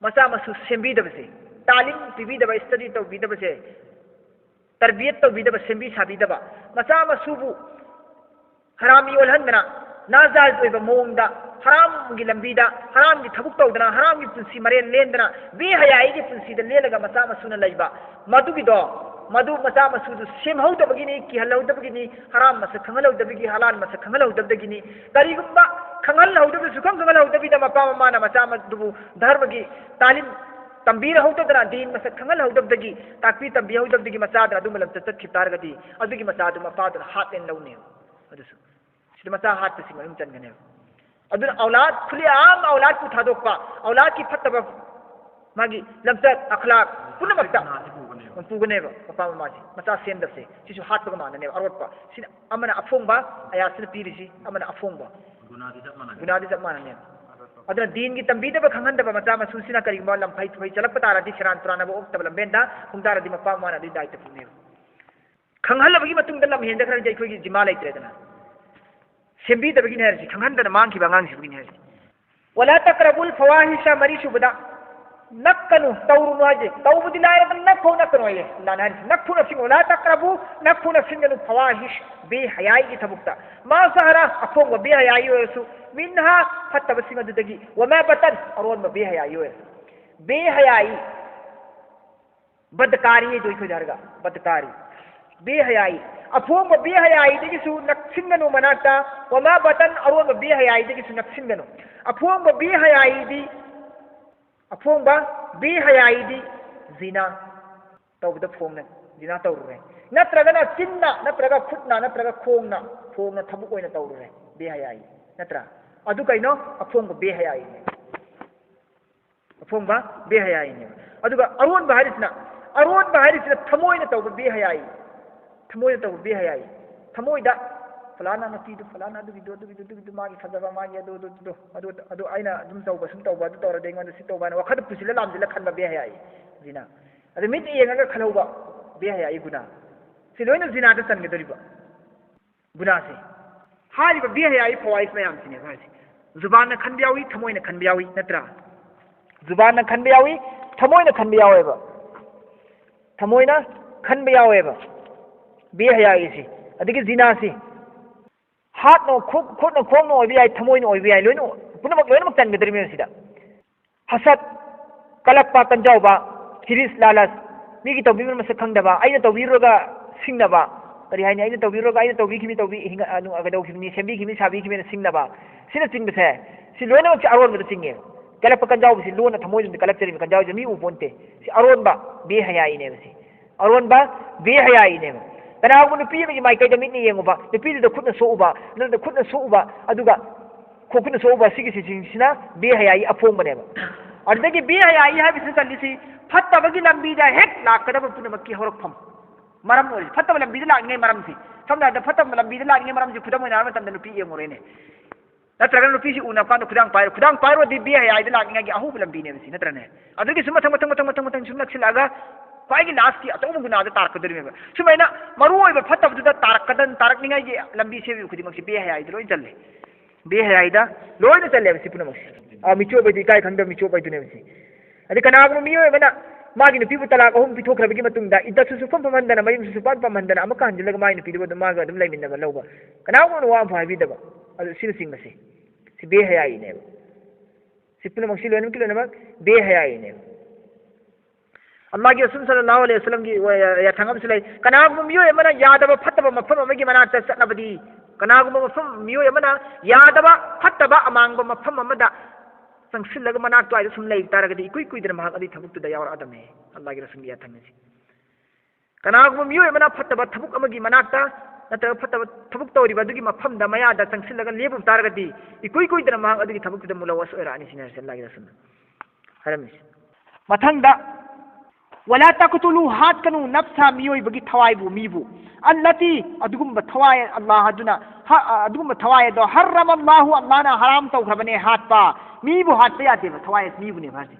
ꯃꯆꯥ ꯃꯁꯨ ꯁꯦꯝꯕꯤꯗꯕꯁꯦ, ꯇꯥꯂꯤꯝ ꯄꯤꯕꯤꯗꯕ, ꯁ꯭ꯇꯗꯤ ꯇꯧꯕꯤꯗꯕꯁꯦ, ꯇꯔꯕꯤꯌꯠ ꯇꯧꯕꯤꯗꯕ, ꯁꯦꯝꯕꯤ ꯁꯥꯕꯤꯗꯕ, ꯃꯆꯥ ꯃꯁꯨꯕꯨ ꯍꯔꯥꯃꯤ ꯑꯣꯜꯍꯟꯗꯅ, ꯅꯥꯖꯥꯏꯖ ꯑꯣꯏꯕ ꯃꯑꯣꯡꯗ, ꯍꯔꯥꯝꯒꯤ ꯂꯝꯕꯤꯗ, ꯍꯔꯥꯝꯒꯤ ꯊꯕꯛ ꯇꯧꯗꯅ, ꯍꯔꯥꯝꯒꯤ ꯄꯨꯟꯁꯤ ꯃꯔꯦꯜ ꯂꯦꯟꯗꯅ, ꯕꯦꯍꯌꯥꯏꯒꯤ ꯄꯨꯟꯁꯤꯗ ꯂꯦꯜꯂꯒ ꯃꯆꯥ ꯃꯁꯨꯅ ꯂꯩꯕ, ꯃꯗꯨꯒꯤꯗꯣ, ꯃꯗꯨ ꯃꯆꯥ ꯃꯁꯨꯗꯨ ꯁꯦꯝꯍꯧꯗꯕꯒꯤꯅꯤ, ꯀꯤꯍꯜꯍꯧꯗꯕꯒꯤꯅꯤ, ꯍꯔꯥꯝ ꯃꯁꯛ ꯈꯪꯍꯜꯍꯧꯗꯕꯒꯤ, ꯍꯂꯥꯜ ꯃꯁꯛ ꯈꯪꯍꯜꯍꯧꯗꯕꯗꯒꯤꯅꯤ꯫ ꯀꯔꯤꯒꯨꯝꯕ ꯈꯪꯍꯜꯍꯧꯗꯕ, ꯁꯨꯈꯪ ꯈꯪꯍꯜꯍꯧꯗꯕꯤꯗ ꯃꯄꯥ ꯃꯃꯥꯅ ꯃꯆꯥ ꯑꯗꯨꯕꯨ ꯙꯔꯃꯒꯤ ꯇꯥꯂꯤꯝ ꯇꯝꯕꯤꯔꯍꯧꯗꯗꯅ, ꯗꯤꯟ ꯃꯁꯛ ꯈꯪꯍꯜꯍꯧꯗꯕꯗꯒꯤ, ꯇꯥꯛꯄꯤ ꯇꯝꯕꯤꯍꯧꯗꯕꯗꯒꯤ ꯃꯆꯥꯗꯨꯅ ꯑꯗꯨꯝꯕ ꯂꯝꯆꯠ ꯆꯠꯈꯤꯕ ꯇꯥꯔꯒꯗꯤ, ꯑꯗꯨꯒꯤ ꯃꯆꯥꯗꯨ ꯃꯄꯥꯗꯨꯅ ꯍꯥꯠꯂꯦꯅ ꯂꯧꯅꯦꯕ꯫ ꯑꯗꯨꯁꯨ ꯁꯤꯗ ꯃꯆꯥ ꯍꯥꯠꯄꯁꯤ ꯃꯅꯨꯡ ꯆꯟꯒꯅꯦꯕ꯫ ꯑꯗꯨꯅ ꯑꯧꯂꯥꯗ ꯈꯨꯂꯤꯌꯥꯝ ꯑꯧꯂꯥꯗꯄꯨ ꯊꯥꯗꯣꯛꯄ, ꯑꯧꯂꯥꯗꯀꯤ ꯐꯠꯇꯕ ꯃꯥꯒꯤ ꯂꯝꯆꯠ ꯑꯈ꯭ꯂꯥꯛ ꯄꯨꯝꯅꯃꯛꯇ ꯄꯨꯒꯅꯦꯕ ꯃꯄꯥ ꯃꯃꯥꯁꯦ꯫ ꯃꯆꯥ ꯁꯦꯝꯗꯕꯁꯦ ꯁꯤꯁꯨ ꯍꯥꯠꯄꯒ ꯃꯥꯟꯅꯅꯦꯕ꯫ ꯑꯔꯣꯠꯄ ꯁꯤꯅ ꯑꯃꯅ ꯑꯐꯣꯡꯕ, ꯑꯌꯥꯠꯁꯤꯅ ꯄꯤꯔꯤꯁꯤ ꯑꯃꯅ ꯑꯐꯣꯡꯕ꯫ ꯒꯨꯅꯥꯗꯤ ꯆꯞ ꯃꯥꯟꯅꯅꯦꯕ꯫ ꯑꯗꯨꯅ ꯗꯤꯟꯒꯤ ꯇꯝꯕꯤꯗꯕ ꯈꯪꯍꯟꯗꯕ ꯃꯆꯥ ꯃꯁꯨꯁꯤꯅ ꯀꯔꯤꯒꯨꯝꯕ ꯂꯝꯐꯩ ꯇꯨꯐꯩ ꯆꯠꯂꯛꯄ ꯇꯥꯔꯗꯤ, ꯁꯦꯔꯥꯟ ꯇꯨꯔꯥꯟꯅꯕ ꯑꯣꯛꯇꯕ ꯂꯝꯕꯦꯟꯗ ꯈꯣꯡꯗꯥꯔꯗꯤ ꯃꯄꯥ ꯃꯃꯥꯅ ꯑꯗꯨꯒꯤ ꯗꯥꯏꯇ ꯄꯨꯅꯦꯕ꯫ ꯈꯪꯍꯜꯂꯕꯒꯤ ꯃꯇꯨꯡꯗ ꯂꯝ ꯍꯦꯟꯗꯈ꯭ꯔꯗꯤ ꯑꯩꯈꯣꯏꯒꯤ ꯖꯤꯃꯥ ꯂꯩꯇ꯭ꯔꯦꯗꯅ꯫ ꯁꯦꯝꯕꯤꯗꯕꯒꯤꯅꯦ ꯍꯥꯏꯔꯤꯁꯤ, ꯈꯪꯍꯟꯗꯅ ꯃꯥꯡꯈꯤꯕ ꯑꯉꯥꯡꯁꯤꯕꯨꯒꯤꯅꯦ ꯍꯥꯏꯔꯤꯁꯤ꯫ ꯋꯥꯂꯥ ꯇꯛꯔꯕꯨꯜ ꯐꯋꯥꯍꯤꯁ, ꯃꯔꯤꯁꯨꯕꯗ ꯅꯛꯀꯅꯨ, ꯇꯧꯔꯨꯅꯨ ꯍꯥꯏꯁꯦ꯫ ꯇꯧꯕꯗꯤ ꯂꯥꯏꯔꯗꯅ ꯅꯛꯐꯧ ꯅꯛꯀꯅꯨ ꯍꯥꯏꯌꯦ꯫ ꯂꯥꯟꯅ ꯍꯥꯏꯔꯤꯁꯤ ꯅꯛꯐꯨ ꯅꯛꯁꯤꯟꯒꯅꯨ꯫ ꯂꯥ ꯇꯛꯔꯕꯨ, ꯅꯛꯐꯨ ꯅꯛꯁꯤꯟꯒꯅꯨ, ꯐꯋꯥꯍꯤꯁ, ꯕꯦ ꯍꯌꯥꯏꯒꯤ ꯊꯕꯛꯇ꯫ ꯃꯥ ꯁꯍꯔ, ꯑꯐꯣꯡꯕ ꯕꯦ ꯍꯌꯥꯏ ꯑꯣꯏꯔꯁꯨ, ꯃꯤꯟꯍꯥ, ꯐꯠꯇꯕꯁꯤꯡ ꯑꯗꯨꯗꯒꯤ, ꯋꯃꯥ ꯕꯇꯟ, ꯑꯔꯣꯟꯕ ꯕꯦ ꯍꯌꯥꯏ ꯑꯣꯏꯔꯁꯨ꯫ ꯕꯦ ꯍꯌꯥꯏ, ꯕꯗꯀꯥꯔꯤ ꯍꯥꯏꯗꯣ ꯑꯩꯈꯣꯏꯗ ꯍꯥꯏꯔꯒ, ꯕꯗꯀꯥꯔꯤ꯫ ꯕꯦ ꯍꯌꯥꯏ꯫ ꯑꯐꯣꯡꯕ ꯕꯦ ꯍꯌꯥꯏꯗꯒꯤꯁꯨ ꯅꯛꯁꯤꯟꯒꯅꯨ ꯃꯅꯥꯛꯇ, ꯋꯃꯥ ꯕꯇꯟ, ꯑꯔꯣꯟꯕ ꯕꯦ ꯍꯌꯥꯏꯗꯒꯤꯁꯨ ꯅꯛꯁꯤꯟꯒꯅꯨ꯫ ꯑꯐꯣꯡꯕ ꯕꯦ ꯍꯌꯥꯏꯗꯤ, ꯑꯐꯣꯡꯕ ꯕꯦ ꯍꯌꯥꯏꯗꯤ ꯖꯤꯅꯥ ꯇꯧꯕꯗ ꯐꯣꯡꯅ ꯖꯤꯅꯥ ꯇꯧꯔꯨꯔꯦ꯫ ꯅꯠꯇ꯭ꯔꯒꯅ ꯆꯤꯟꯅ, ꯅꯠꯇ꯭ꯔꯒ ꯈꯨꯠꯅ, ꯅꯠꯇ꯭ꯔꯒ ꯈꯣꯡꯅ, ꯐꯣꯡꯅ ꯊꯕꯛ ꯑꯣꯏꯅ ꯇꯧꯔꯨꯔꯦ ꯕꯦ ꯍꯌꯥꯏ꯫ ꯅꯠꯇ꯭ꯔꯥ? ꯑꯗꯨ ꯀꯩꯅꯣ? ꯑꯐꯣꯡꯕ ꯕꯦ ꯍꯌꯥꯏꯅꯦ꯫ ꯑꯐꯣꯡꯕ ꯕꯦ ꯍꯌꯥꯏꯅꯦꯕ꯫ ꯑꯗꯨꯒ ꯑꯔꯣꯟꯕ ꯍꯥꯏꯔꯤꯁꯤꯅ, ꯑꯔꯣꯟꯕ ꯍꯥꯏꯔꯤꯁꯤꯅ ꯊꯃꯣꯏꯅ ꯇꯧꯕ ꯕꯦ ꯍꯌꯥꯏ꯫ ꯊꯃꯣꯏꯅ ꯇꯧꯕ ꯕꯦ ꯍꯌꯥꯏ꯫ ꯊꯃꯣꯏꯗ ꯐꯂꯥꯅ ꯅꯨꯄꯤꯗꯨ, ꯐꯂꯥꯅ ꯑꯗꯨꯒꯤꯗꯨ, ꯑꯗꯨꯒꯤꯗꯨ, ꯑꯗꯨꯒꯤꯗꯨ, ꯃꯥꯒꯤ ꯐꯖꯕ, ꯃꯥꯒꯤ ꯑꯗꯨ, ꯑꯗꯨ, ꯑꯗꯨ, ꯑꯗꯨ, ꯑꯗꯨ ꯑꯩꯅ ꯑꯗꯨꯝ ꯇꯧꯕ, ꯁꯨꯝ ꯇꯧꯕ, ꯑꯗꯨ ꯇꯧꯔꯗꯤ ꯑꯩꯉꯣꯟꯗ ꯁꯤ ꯇꯧꯕ ꯍꯥꯏꯅ ꯋꯥꯈꯜꯗ ꯄꯨꯁꯤꯜꯂ ꯂꯥꯝꯁꯤꯜꯂ ꯈꯟꯕ ꯕꯦ ꯍꯌꯥꯏ꯫ ꯖꯤꯅꯥ꯫ ꯑꯗ ꯃꯤꯠ ꯌꯦꯡꯉꯒ ꯈꯜꯍꯧꯕ ꯕꯦ ꯍꯌꯥꯏ ꯒꯨꯅꯥ꯫ ꯁꯤ ꯂꯣꯏꯅ ꯖꯤꯅꯥꯗ ꯆꯟꯒꯗꯧꯔꯤꯕ꯫ ꯒꯨꯅꯥꯁꯦ꯫ ꯍꯥꯏꯔꯤꯕ ꯕꯦ ꯍꯌꯥꯏ ꯐꯋꯥꯏꯁ ꯃꯌꯥꯝꯁꯤꯅꯦ ꯍꯥꯏꯁꯦ꯫ ꯖꯨꯕꯥꯟꯅ ꯈꯟꯕ ꯌꯥꯎꯏ, ꯊꯃꯣꯏꯅ ꯈꯟꯕ ꯌꯥꯎꯏ, ꯅꯠꯇ꯭ꯔꯥ? ꯖꯨꯕꯥꯟꯅ ꯈꯟꯕ ꯌꯥꯎꯏ, ꯊꯃꯣꯏꯅ ꯈꯟꯕ ꯌꯥꯎꯋꯦꯕ꯫ ꯊꯃꯣꯏꯅ ꯈꯟꯕ ꯌꯥꯎꯋꯦꯕ꯫ ꯕꯦ ꯍꯌꯥꯏꯁꯤ꯫ ꯑꯗꯒꯤ ꯖꯤꯅꯥꯁꯤ꯫ ꯍꯥꯠꯅ, ꯈꯨꯠ-, ꯈꯨꯠꯅ ꯈꯣꯡꯅ ꯑꯣꯏꯕ ꯌꯥꯏ, ꯊꯃꯣꯏꯅ ꯑꯣꯏꯕ ꯌꯥꯏ, ꯂꯣꯏꯅ, ꯄꯨꯝꯅꯃꯛ ꯂꯣꯏꯅꯃꯛ ꯆꯟꯒꯗꯧꯔꯤꯕꯅꯤ ꯁꯤꯗ꯫ ꯍꯁꯠ, ꯀꯜꯂꯛꯄ, ꯀꯟꯖꯥꯎꯕ, ꯍꯤꯔꯤꯁ, ꯂꯥꯂꯁ, ꯃꯤꯒꯤ ꯇꯧꯕꯤꯕ ꯃꯁꯛ ꯈꯪꯗꯕ, ꯑꯩꯅ ꯇꯧꯕꯤꯔꯨꯔꯒ ꯁꯤꯡꯅꯕ, ꯀꯔꯤ ꯍꯥꯏꯅꯤ, ꯑꯩꯅ ꯇꯧꯕꯤꯔꯨꯔꯒ ꯑꯩꯅ ꯇꯧꯕꯤꯈꯤꯕꯅꯤ, ꯇꯧꯕꯤ-, ꯍꯤꯡ-, ꯑ, ꯅꯨꯡ-, ꯑ, ꯀꯩꯗꯧꯈꯤꯕꯅꯤ, ꯁꯦꯝꯕꯤꯈꯤꯕꯅꯤ, ꯁꯥꯕꯤꯈꯤꯕꯅꯤꯅ ꯁꯤꯡꯅꯕ, ꯁꯤꯅꯆꯤꯡꯕꯁꯦ, ꯁꯤ ꯂꯣꯏꯅꯃꯛꯁꯦ ꯑꯔꯣꯟꯕꯗ ꯆꯤꯡꯉꯦꯕ꯫ ꯀꯜꯂꯛꯄ ꯀꯟꯖꯥꯎꯕꯁꯤ ꯂꯣꯟꯅ ꯊꯃꯣꯏꯗꯨꯗ ꯀꯜꯂꯛꯆꯔꯤꯕ ꯀꯟꯖꯥꯎꯁꯦ ꯃꯤ ꯎꯕ ꯄꯣꯟꯇꯦ꯫ ꯁꯤ ꯑꯔꯣꯟꯕ ꯕꯦꯍꯌꯥꯏꯅꯦꯕ ꯁꯤ꯫ ꯑꯔꯣꯟꯕ ꯕꯦꯍꯌꯥꯏꯅꯦꯕ꯫ ꯀꯅꯥꯒꯨꯝꯕ ꯅꯨꯄꯤ ꯑꯃꯒꯤ ꯃꯥꯏꯀꯩꯗ ꯃꯤꯠꯅ ꯌꯦꯡꯉꯨꯕ, ꯅꯨꯄꯤꯗꯨꯗ ꯈꯨꯠꯅ ꯁꯣꯛꯎꯕ, ꯅꯠꯇ꯭ꯔꯒ ꯈꯨꯠꯅ ꯁꯣꯛꯎꯕ, ꯑꯗꯨꯒ ꯈꯣꯡ ꯈꯨꯠꯅ ꯁꯣꯛꯎꯕ, ꯁꯤꯒꯤꯁꯤꯡꯁꯤꯅ ꯕꯦꯍꯌꯥꯏ ꯑꯐꯣꯡꯕꯅꯦꯕ꯫ ꯑꯗꯨꯗꯒꯤ ꯕꯦꯍꯌꯥꯏ ꯍꯥꯏꯕꯁꯤꯅ ꯆꯜꯂꯤꯁꯤ ꯐꯠꯇꯕꯒꯤ ꯂꯝꯕꯤꯗ ꯍꯦꯛ ꯂꯥꯛꯀꯗꯕ ꯄꯨꯝꯅꯃꯛꯀꯤ ꯍꯧꯔꯛꯐꯝ, ꯃꯔꯝ ꯑꯣꯏꯔꯤꯁꯤ꯫ ꯐꯠꯇꯕ ꯂꯝꯕꯤꯗ ꯂꯥꯛꯅꯤꯡꯉꯥꯏ ꯃꯔꯝꯁꯤ, ꯁꯝꯅ ꯍꯥꯏꯔꯕꯗ ꯐꯠꯇꯕ ꯂꯝꯕꯤꯗ ꯂꯥꯛꯅꯤꯡꯉꯥꯏ ꯃꯔꯝꯁꯤ ꯈꯨꯗꯝ ꯑꯣꯏꯅ ꯍꯥꯏꯕ ꯃꯇꯝꯗ ꯅꯨꯄꯤ ꯌꯦꯡꯉꯨꯔꯦꯅꯦ꯫ ꯅꯠꯇ꯭ꯔꯒꯅ ꯅꯨꯄꯤꯁꯤ ꯎꯅꯕ ꯀꯥꯟꯗ ꯈꯨꯗꯥꯡ ꯄꯥꯏꯔꯣ, ꯈꯨꯗꯥꯡ ꯄꯥꯏꯔꯨꯔꯗꯤ ꯕꯦꯍꯌꯥꯏꯗ ꯂꯥꯛꯅꯤꯡꯉꯥꯏꯒꯤ ꯑꯍꯧꯕ ꯂꯝꯕꯤꯅꯦꯕ ꯁꯤ, ꯅꯠꯇ꯭ꯔꯅꯦ? ꯑꯗꯨꯒꯤ ꯁꯨꯝ ꯃꯊꯪ, ꯃꯊꯪ, ꯃꯊꯪ, ꯃꯊꯪ, ꯃꯊꯪ ꯁꯨꯝ ꯅꯛꯁꯤꯜꯂꯛꯑꯒ ꯈ꯭ꯋꯥꯏꯒꯤ ꯂꯥꯁꯀꯤ ꯑꯆꯧꯕ ꯒꯨꯅꯥꯗ ꯇꯥꯔꯛꯀꯗꯣꯔꯤꯕꯅꯦꯕ꯫ ꯁꯨꯃꯥꯏꯅ ꯃꯔꯨ ꯑꯣꯏꯕ ꯐꯠꯇꯕꯗꯨꯗ ꯇꯥꯔꯛꯀꯗ-, ꯇꯥꯔꯛꯅꯤꯡꯉꯥꯏꯒꯤ ꯂꯝꯕꯤ ꯁꯦꯝꯃꯤꯕ ꯈꯨꯗꯤꯡꯃꯛꯁꯤ ꯕꯦꯍꯌꯥꯏꯗ ꯂꯣꯏ ꯆꯜꯂꯦ꯫ ꯕꯦꯍꯌꯥꯏꯗ ꯂꯣꯏꯅ ꯆꯜꯂꯦꯕ ꯁꯤ ꯄꯨꯝꯅꯃꯛꯁꯦ꯫ ꯑ, ꯃꯤꯆꯣꯞ ꯍꯥꯏꯗꯤ ꯏꯀꯥꯏ ꯈꯪꯗꯕ ꯃꯤꯆꯣꯞ ꯍꯥꯏꯗꯨꯅꯦꯕ ꯁꯤ꯫ ꯑꯗꯩ ꯀꯅꯥꯒꯨꯝꯕ ꯃꯤꯑꯣꯏ ꯑꯃꯅ ꯃꯥꯒꯤ ꯅꯨꯄꯤꯕꯨ ꯇꯂꯥꯛ ꯑꯍꯨꯝ ꯄꯤꯊꯣꯛꯈ꯭ꯔꯕꯒꯤ ꯃꯇꯨꯡꯗ ꯏꯗꯠꯁꯨ ꯁꯨꯐꯝ ꯐꯝꯍꯟꯗꯅ, ꯃꯌꯨꯝꯁꯨ ꯁꯨꯄꯥꯟ ꯄꯥꯟꯍꯟꯗꯅ, ꯑꯃꯨꯛꯀ ꯍꯟꯖꯤꯜꯂꯒ ꯃꯥꯒꯤ ꯅꯨꯄꯤꯗꯨꯕꯨ ꯑꯗꯨꯝ ꯃꯥꯒ ꯑꯗꯨꯝ ꯂꯩꯃꯤꯟꯅꯕ ꯂꯧꯕ, ꯀꯅꯥꯒꯨꯝꯕꯅ ꯋꯥ ꯑꯃ ꯐꯥꯎ ꯍꯥꯏꯕꯤꯗꯕ, ꯑꯗꯨ ꯁꯤꯅꯆꯤꯡꯕꯁꯦ, ꯁꯤ ꯕꯦꯍꯌꯥꯏꯅꯦꯕ꯫ ꯁꯤ ꯄꯨꯝꯅꯃꯛꯁꯤ ꯂꯣꯏꯅꯃꯛꯀꯤ ꯂꯣꯏꯅꯃꯛ ꯕꯦꯍꯌꯥꯏꯅꯦꯕ꯫ ꯑꯜꯂꯥꯍꯒꯤ ꯔꯁꯨꯜ ꯁꯜꯂꯜꯂꯥꯍꯨ ꯑꯂꯩꯍꯤ ꯋꯁꯜꯂꯝꯒꯤ ꯋꯥ-, ꯌꯥꯊꯪ ꯑꯃꯁꯨ ꯂꯩ, ꯀꯅꯥꯒꯨꯝꯕ ꯃꯤꯑꯣꯏ ꯑꯃꯅ ꯌꯥꯗꯕ ꯐꯠꯇꯕ ꯃꯐꯝ ꯑꯃꯒꯤ ꯃꯅꯥꯛꯇ ꯆꯠꯂꯕꯗꯤ, ꯀꯅꯥꯒꯨꯝꯕ ꯃꯐꯝ, ꯃꯤꯑꯣꯏ ꯑꯃꯅ ꯌꯥꯗꯕ ꯐꯠꯇꯕ ꯑꯃꯥꯡꯕ ꯃꯐꯝ ꯑꯃꯗ ꯆꯪꯁꯤꯜꯂꯒ ꯃꯅꯥꯛꯇ ꯁꯨꯝ ꯂꯩ ꯇꯥꯔꯒꯗꯤ, ꯏꯀꯨꯏ ꯀꯨꯏꯗꯅ ꯃꯍꯥꯛ ꯑꯗꯨꯒꯤ ꯊꯕꯛꯇꯨꯗ ꯌꯥꯎꯔꯛꯑꯗꯝꯅꯦ꯫ ꯑꯜꯂꯥꯍꯒꯤ ꯔꯁꯨꯜꯒꯤ ꯌꯥꯊꯪ ꯑꯁꯤ꯫ ꯀꯅꯥꯒꯨꯝꯕ ꯃꯤꯑꯣꯏ ꯑꯃꯅ ꯐꯠꯇꯕ ꯊꯕꯛ ꯑꯃꯒꯤ ꯃꯅꯥꯛꯇ ꯅꯠꯇ꯭ꯔꯒ ꯐꯠꯇꯕ ꯊꯕꯛ ꯇꯧꯔꯤꯕ ꯑꯗꯨꯒꯤ ꯃꯐꯝꯗ ꯃꯌꯥꯗ ꯆꯪꯁꯤꯜꯂꯒ ꯂꯦꯞꯄꯨꯕ ꯇꯥꯔꯒꯗꯤ, ꯏꯀꯨꯏ ꯀꯨꯏꯗꯅ ꯃꯍꯥꯛ ꯑꯗꯨꯒꯤ ꯊꯕꯛꯇꯨꯗ ꯃꯨꯂꯧꯋꯁ ꯑꯣꯏꯔꯛꯑꯅꯤ ꯁꯤꯅꯤ ꯍꯥꯏꯔꯤꯁꯦ ꯑꯜꯂꯥꯍꯒꯤ ꯔꯁꯨꯜꯅ ꯍꯥꯏꯔꯝꯃꯤꯁꯦ꯫ ꯃꯊꯪꯗ, "ꯋꯂꯥ ꯇꯛꯇꯨꯂꯨ", ꯍꯥꯠꯀꯅꯨ, "ꯅꯐꯁꯥ", ꯃꯤꯑꯣꯏꯕꯒꯤ ꯊꯋꯥꯏꯕꯨ, ꯃꯤꯕꯨ, "ꯑꯜꯂꯇꯤ", ꯑꯗꯨꯒꯨꯝꯕ ꯊꯋꯥꯏ ꯑꯜꯂꯥꯍ ꯑꯗꯨꯅ, ꯍ-, ꯑꯗꯨꯒꯨꯝꯕ ꯊꯋꯥꯏ ꯑꯗꯣ, "ꯍꯔ꯭ꯔꯃꯜꯂꯥꯍꯨ", ꯑꯜꯂꯥꯍꯅ ꯍꯔꯥꯝ ꯇꯧꯈ꯭ꯔꯕꯅꯦ ꯍꯥꯠꯄ꯫ ꯃꯤꯕꯨ ꯍꯥꯠꯄ ꯌꯥꯗꯦꯕ, ꯊꯋꯥꯏ ꯃꯤꯕꯨꯅꯦꯕ ꯍꯥꯏꯁꯦ꯫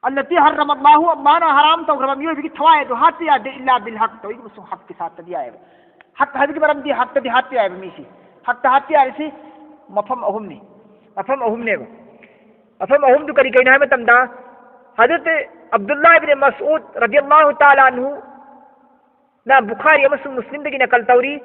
"ꯑꯜꯂꯇꯤ ꯍꯔ꯭ꯔꯃꯜꯂꯥꯍꯨ", ꯑꯜꯂꯥꯍꯅ ꯍꯔꯥꯝ ꯇꯧꯈ꯭ꯔꯕ ꯃꯤꯑꯣꯏꯕꯒꯤ ꯊꯋꯥꯏ ꯑꯗꯨ ꯍꯥꯠꯄ ꯌꯥꯗꯦ, "ꯏꯜꯂꯥ ꯕꯤꯜ ꯍꯛ", ꯇꯧꯏꯒꯨꯝꯕꯁꯨ ꯍꯛꯀꯤ ꯁꯥꯠꯇꯗꯤ ꯌꯥꯏꯑꯕ꯫ ꯍꯛ ꯍꯥꯏꯕꯒꯤ ꯃꯔꯝꯗꯤ ꯍꯛꯇꯗꯤ ꯍꯥꯠꯄ ꯌꯥꯏꯑꯕ ꯃꯤꯁꯤ꯫ ꯍꯛꯇ ꯍꯥꯠꯄ ꯌꯥꯔꯤꯁꯤ ꯃꯐꯝ ꯑꯍꯨꯝꯅꯤ꯫ ꯃꯐꯝ ꯑꯍꯨꯝꯅꯦꯕ꯫ ꯃꯐꯝ ꯑꯍꯨꯝꯗꯨ ꯀꯔꯤ ꯀꯔꯤꯅꯣ ꯍꯥꯏꯕ ꯃꯇꯝꯗ, ꯍꯖꯔꯠ ꯑꯕꯗꯨꯜꯂꯥꯍ ꯏꯕꯅꯦ ꯃꯁꯎꯗ ꯔꯗꯤꯌꯜꯂꯥꯍꯨ ꯇꯥꯂꯥ ꯑꯟꯍꯨ ꯅ ꯕꯨꯈꯥꯔꯤ ꯑꯃꯁꯨꯡ ꯃꯨꯁꯂꯤꯝꯗꯒꯤ ꯅꯀꯜ ꯇꯧꯔꯤ꯫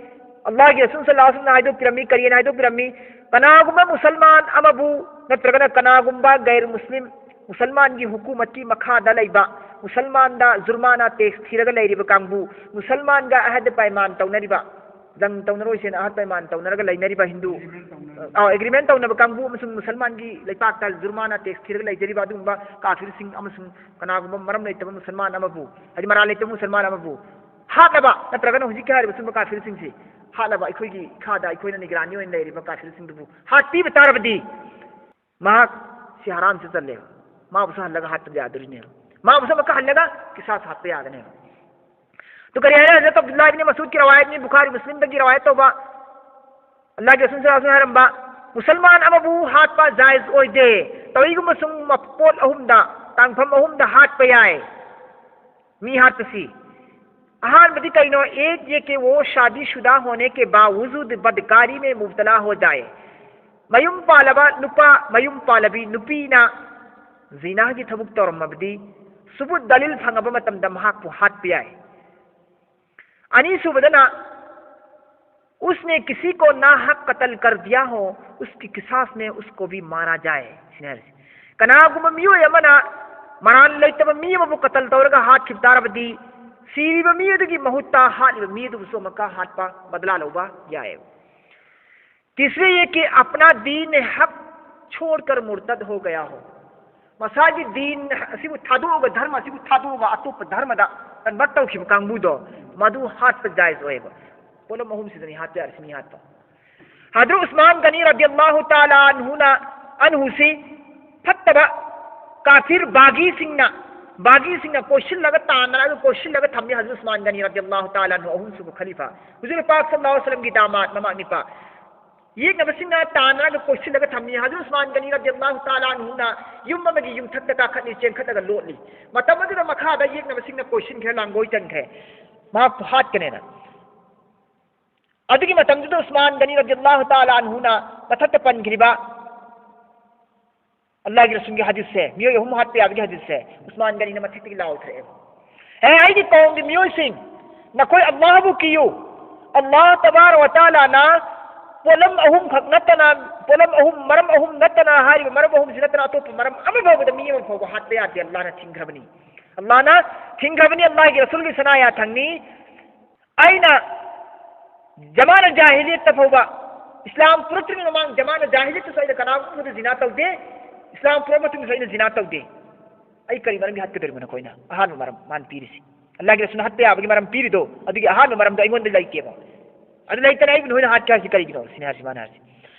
ꯑꯜꯂꯥꯍꯒꯤ ꯔꯁꯨꯜ ꯁꯜꯂꯜꯂꯥꯍꯨ ꯑꯂꯩꯍꯤ ꯋꯁꯜꯂꯝꯅ ꯍꯥꯏꯗꯣꯛꯄꯤꯔꯝꯃꯤ, ꯀꯔꯤꯅ ꯍꯥꯏꯗꯣꯛꯄꯤꯔꯝꯃꯤ? ꯀꯅꯥꯒꯨꯝꯕ ꯃꯨꯁꯜꯃꯥꯟ ꯑꯃꯕꯨ ꯅꯠꯇ꯭ꯔꯒꯅ ꯀꯅꯥꯒꯨꯝꯕ ꯒꯩꯔ ꯃꯨꯁꯂꯤꯝ, ꯃꯨꯁꯜꯃꯥꯟꯒꯤ ꯍꯨꯀꯨꯃꯠꯀꯤ ꯃꯈꯥꯗ ꯂꯩꯕ, ꯃꯨꯁꯜꯃꯥꯟꯗ ꯖꯨꯔꯃꯥꯅꯥ, ꯇꯦꯛꯁ ꯊꯤꯔꯒ ꯂꯩꯔꯤꯕ ꯀꯥꯡꯕꯨ, ꯃꯨꯁꯜꯃꯥꯟꯒ ꯑꯍꯗ ꯄꯥꯏꯃꯥꯟ ꯇꯧꯅꯔꯤꯕ, ꯖꯪ ꯇꯧꯅꯔꯣꯏꯁꯦꯅ ꯑꯍꯗ ꯄꯥꯏꯃꯥꯟ ꯇꯧꯅꯔꯒ ꯂꯩꯅꯔꯤꯕ ꯍꯤꯟꯗꯨ, ꯑꯥ, ꯑꯦꯒ꯭ꯔꯤꯃꯦꯟ ꯇꯧꯅꯕ ꯀꯥꯡꯕꯨ ꯑꯃꯁꯨꯡ ꯃꯨꯁꯜꯃꯥꯟꯒꯤ ꯂꯩꯄꯥꯛꯇ ꯖꯨꯔꯃꯥꯅꯥ ꯇꯦꯛꯁ ꯊꯤꯔꯒ ꯂꯩꯖꯔꯤꯕ ꯑꯗꯨꯒꯨꯝꯕ ꯀꯥꯐꯤꯔꯁꯤꯡ ꯑꯃꯁꯨꯡ ꯀꯅꯥꯒꯨꯝꯕ ꯃꯔꯝ ꯂꯩꯇꯕ ꯃꯨꯁꯜꯃꯥꯟ ꯑꯃꯕꯨ, ꯍꯥꯏꯗꯤ ꯃꯔꯥꯜ ꯂꯩꯇꯕ ꯃꯨꯁꯜꯃꯥꯟ ꯑꯃꯕꯨ ꯍꯥꯠꯅꯕ, ꯅꯠꯇ꯭ꯔꯒꯅ ꯍꯧꯖꯤꯛꯀꯤ ꯍꯥꯏꯔꯤꯕ ꯁꯨꯝꯕ ꯀꯥꯐꯤꯔꯁꯤꯡꯁꯤ ꯍꯥꯠꯅꯕ ꯑꯩꯈꯣꯏꯒꯤ ꯏꯈꯥꯗ ꯑꯩꯈꯣꯏꯅ ꯅꯤꯒꯔꯥꯅꯤ ꯑꯣꯏꯅ ꯂꯩꯔꯤꯕ ꯀꯥꯐꯤꯔꯁꯤꯡꯗꯨꯕꯨ ꯍꯥꯠꯄꯤꯕ ꯇꯥꯔꯕꯗꯤ, ꯃꯍꯥꯛ ꯁꯤ ꯍꯔꯥꯝꯁꯤ ꯆꯜꯂꯦꯕ꯫ ꯃꯥꯕꯨꯁꯨ ꯍꯜꯂꯒ ꯍꯥꯠꯄ ꯌꯥꯗꯣꯔꯤꯅꯦꯕ꯫ ꯃꯥꯕꯨꯁꯨ ꯑꯃꯨꯛꯀ ꯍꯜꯂꯒ ꯀꯤꯁꯥꯁ ꯍꯥꯠꯄ ꯌꯥꯒꯅꯦꯕ꯫ ꯑꯗꯨ ꯀꯔꯤ ꯍꯥꯏꯔꯦ? ꯍꯖꯔꯠ ꯑꯕꯗꯨꯜꯂꯥꯍ ꯏꯕꯅꯤ ꯃꯁꯎꯗꯀꯤ ꯔꯋꯥꯌꯠꯅꯤ, ꯕꯨꯈꯥꯔꯤ ꯃꯨꯁꯂꯤꯝꯗꯒꯤ ꯔꯋꯥꯌꯠ ꯇꯧꯕ꯫ ꯑꯜꯂꯥꯍꯒꯤ ꯔꯁꯨꯜ ꯁꯜꯂꯜꯂꯥꯍꯨ ꯑꯂꯩꯍꯤ ꯋꯁꯜꯂꯝ ꯍꯥꯏꯔꯝꯕ, ꯃꯨꯁꯜꯃꯥꯟ ꯑꯃꯕꯨ ꯍꯥꯠꯄ ꯖꯥꯏꯖ ꯑꯣꯏꯗꯦ꯫ ꯇꯧꯏꯒꯨꯝꯕꯁꯨꯡ ꯃꯄꯣꯠ ꯑꯍꯨꯝꯗ, ꯇꯥꯡꯐꯝ ꯑꯍꯨꯝꯗ ꯍꯥꯠꯄ ꯌꯥꯏ꯫ ꯃꯤ ꯍꯥꯠꯄꯁꯤ꯫ ꯑꯍꯥꯟꯕꯗꯤ ꯀꯩꯅꯣ? एक ये कि वो शादीशुदा होने के बावजूद बदकारी में मुब्तला हो जाए꯫ ꯃꯌꯨꯝ ꯄꯥꯜꯂꯕ ꯅꯨꯄꯥ, ꯃꯌꯨꯝ ꯄꯥꯜꯂꯕꯤ ꯅꯨꯄꯤꯅ ꯖꯤꯅꯥꯒꯤ ꯊꯕꯛ ꯇꯧꯔꯝꯃꯕꯗꯤ, ꯁꯨꯕꯨꯠ ꯗꯂꯤꯜ ꯐꯪꯉꯕ ꯃꯇꯝꯗ ꯃꯍꯥꯛꯄꯨ ꯍꯥꯠꯄ ꯌꯥꯏ꯫ ꯑꯅꯤꯁꯨꯕꯗꯅ, उसने किसी को नाहक कत्ल कर दिया हो, उसकी किसास में उसको भी मारा जाए꯫ ꯁꯤꯅ ꯍꯥꯏꯔꯤꯁꯦ, ꯀꯅꯥꯒꯨꯝꯕ ꯃꯤꯑꯣꯏ ꯑꯃꯅ ꯃꯔꯥꯜ ꯂꯩꯇꯕ ꯃꯤ ꯑꯃꯕꯨ ꯀꯇꯜ ꯇꯧꯔꯒ ꯍꯥꯠꯈꯤꯕ ꯇꯥꯔꯕꯗꯤ, ꯁꯤꯔꯤꯕ ꯃꯤ ꯑꯗꯨꯒꯤ ꯃꯍꯨꯠꯇ ꯍꯥꯠꯂꯤꯕ ꯃꯤ ꯑꯗꯨꯕꯨꯁꯨ ꯑꯃꯨꯛꯀ ꯍꯥꯠꯄ, ꯕꯗꯂꯥ ꯂꯧꯕ ꯌꯥꯏꯌꯦꯕ꯫ तीसरे ये कि अपना दीन हक छोड़कर मुर्तद हो गया हो, ꯃꯁꯥꯒꯤ ꯗꯤꯟ ꯑꯁꯤꯕꯨ ꯊꯥꯗꯣꯛꯑꯒ, ꯙꯔꯃ ꯑꯁꯤꯕꯨ ꯊꯥꯗꯣꯛꯑꯒ ꯑꯇꯣꯞꯄ ꯙꯔꯃꯗ ꯀꯟꯚꯔꯠ ꯇꯧꯈꯤꯕ ꯀꯥꯡꯕꯨꯗꯣ, ꯃꯗꯨ ꯍꯥꯠꯄ ꯖꯥꯏꯖ ꯑꯣꯏꯌꯦꯕ꯫ ꯄꯣꯠꯂꯝ ꯑꯍꯨꯝꯁꯤꯗꯅꯤ ꯍꯥꯠꯄ ꯌꯥꯔꯤꯁꯤ ꯃꯤ ꯍꯥꯠꯄ꯫ ꯍꯖꯔꯠ ꯎꯁꯃꯥꯟ ꯒꯅꯤ ꯔꯗꯤꯌꯜꯂꯥꯍꯨ ꯇꯥꯂꯥ ꯑꯟꯍꯨꯅ, ꯑꯟꯍꯨꯁꯤ ꯐꯠꯇꯕ ꯀꯥꯐꯤꯔ ꯕꯥꯒꯤꯁꯤꯡꯅ, ꯕꯥꯒꯤꯁꯤꯡꯅ ꯀꯣꯏꯁꯤꯜꯂꯒ ꯇꯥꯟꯅꯔꯒ ꯀꯣꯏꯁꯤꯜꯂꯒ ꯊꯝꯃꯤ ꯍꯖꯔꯠ ꯎꯁꯃꯥꯟ ꯒꯅꯤ ꯔꯗꯤꯌꯜꯂꯥꯍꯨ ꯇꯥꯂꯥ ꯑꯟꯍꯨ, ꯑꯍꯨꯝꯁꯨꯕ ꯈꯂꯤꯐꯥ, ꯍꯨꯖꯨꯔ ꯄꯥꯛ ꯁꯜꯂꯜꯂꯥꯍꯨ ꯑꯂꯩꯍꯤ ꯋꯁꯜꯂꯝꯒꯤ ꯗꯥꯃꯥꯠ, ꯃꯃꯥ ꯅꯤꯄꯥ꯫ ꯌꯦꯛꯅꯕꯁꯤꯡꯅ ꯇꯥꯟꯅꯔꯒ ꯀꯣꯏꯁꯤꯜꯂꯒ ꯊꯝꯃꯤ꯫ ꯍꯖꯔꯠ ꯎꯁꯃꯥꯟ ꯒꯅꯤ ꯔꯗꯤꯌꯜꯂꯥꯍꯨ ꯇꯥꯂꯥ ꯑꯟꯍꯨꯅ ꯌꯨꯝ ꯑꯃꯒꯤ ꯌꯨꯝꯊꯛꯇ ꯀꯥꯈꯠꯂꯤ, ꯆꯦꯟꯈꯠꯂꯒ ꯂꯣꯠꯂꯤ꯫ ꯃꯇꯝ ꯑꯗꯨꯗ ꯃꯈꯥꯗ ꯌꯦꯛꯅꯕꯁꯤꯡꯅ ꯀꯣꯏꯁꯤꯟꯈ꯭ꯔꯦ, ꯂꯥꯡꯒꯣꯏ ꯆꯟꯈ꯭ꯔꯦ, ꯃꯍꯥꯛꯄꯨ ꯍꯥꯠꯀꯅꯦꯅ꯫ ꯑꯗꯨꯒꯤ ꯃꯇꯝꯗꯨꯗ ꯎꯁꯃꯥꯟ ꯒꯅꯤ ꯔꯗꯤꯌꯜꯂꯥꯍꯨ ꯇꯥꯂꯥ ꯑꯟꯍꯨꯅ ꯃꯊꯛꯇ ꯄꯟꯈ꯭ꯔꯤꯕ ꯑꯜꯂꯥꯍꯒꯤ ꯔꯁꯨꯜꯒꯤ ꯍꯗꯤꯁꯁꯦ, ꯃꯤꯑꯣꯏ ꯑꯍꯨꯝ ꯍꯥꯠꯄ ꯌꯥꯕꯒꯤ ꯍꯗꯤꯁꯁꯦ, ꯎꯁꯃꯥꯟ ꯒꯅꯤꯅ ꯃꯊꯛꯇꯒꯤ ꯂꯥꯎꯊꯔꯛꯑꯦꯕ, "ꯍꯦ ꯑꯩꯒꯤ ꯀꯧꯝꯒꯤ ꯃꯤꯑꯣꯏꯁꯤꯡ, ꯅꯈꯣꯏ ꯑꯜꯂꯥꯍꯕꯨ ꯀꯤꯌꯨ꯫ ꯑꯜꯂꯥꯍ ꯇꯕꯥꯔ ꯋ ꯇꯥꯂꯥꯅ ꯄꯣꯠꯂꯝ ꯑꯍꯨꯝꯈꯛ ꯅꯠꯇꯅ, ꯄꯣꯠꯂꯝ ꯑꯍꯨꯝ, ꯃꯔꯝ ꯑꯍꯨꯝ ꯅꯠꯇꯅ, ꯍꯥꯏꯔꯤꯕ ꯃꯔꯝ ꯑꯍꯨꯝꯁꯤ ꯅꯠꯇꯅ ꯑꯇꯣꯞꯄ ꯃꯔꯝ ꯑꯃ ꯐꯥꯎꯕꯗ ꯃꯤ ꯑꯃ ꯐꯥꯎꯕ ꯍꯥꯠꯄ ꯌꯥꯗꯦ꯫ ꯑꯜꯂꯥꯍꯅ ꯊꯤꯡꯈ꯭ꯔꯕꯅꯤ꯫ ꯑꯜꯂꯥꯍꯅ ꯊꯤꯡꯈ꯭ꯔꯕꯅꯤ꯫ ꯑꯜꯂꯥꯍꯒꯤ ꯔꯁꯨꯜꯒꯤ ꯁꯅꯥ ꯌꯥꯊꯪꯅꯤ꯫ ꯑꯩꯅ ꯖꯃꯥꯅ ꯖꯥꯍꯤꯂꯤꯌꯠꯇ ꯐꯥꯎꯕ ꯏꯁꯂꯥꯝ ꯄꯨꯔꯛꯇ꯭ꯔꯤꯉꯩ ꯃꯃꯥꯡ ꯖꯃꯥꯅ ꯖꯥꯍꯤꯂꯤꯌꯠꯇꯁꯨ ꯑꯩꯅ ꯀꯅꯥꯒꯨꯝꯕꯗ ꯖꯤꯅꯥ ꯇꯧꯗꯦ, ꯏꯁꯂꯥꯝ ꯄꯨꯔꯛꯑ ꯃꯇꯨꯡꯗꯁꯨ ꯑꯩꯅ ꯖꯤꯅꯥ ꯇꯧꯗꯦ꯫ ꯑꯩ ꯀꯔꯤ ꯃꯔꯝꯒꯤ ꯍꯥꯠꯀꯗꯧꯔꯤꯕꯅꯣ ꯅꯈꯣꯏꯅ? ꯑꯍꯥꯟꯕ ꯃꯔꯝ ꯃꯥꯅ ꯄꯤꯔꯤꯁꯤ꯫ ꯑꯜꯂꯥꯍꯒꯤ ꯔꯁꯨꯜꯅ ꯍꯥꯠꯄ ꯌꯥꯕꯒꯤ ꯃꯔꯝ ꯄꯤꯔꯤꯗꯣ, ꯑꯗꯨꯒꯤ ꯑꯍꯥꯟꯕ ꯃꯔꯝꯗꯣ ꯑꯩꯉꯣꯟꯗ ꯂꯩꯇꯦꯕ꯫ ꯑꯗꯨ ꯂꯩꯇꯅ ꯑꯩꯕꯨ ꯅꯣꯏꯅ ꯍꯥꯠꯀꯦ ꯍꯥꯏꯁꯤ ꯀꯔꯤꯒꯤꯅꯣ? ꯁꯤꯅꯤ ꯍꯥꯏꯔꯤꯁꯤ ꯃꯥꯅ ꯍꯥꯏꯔꯤꯁꯤ꯫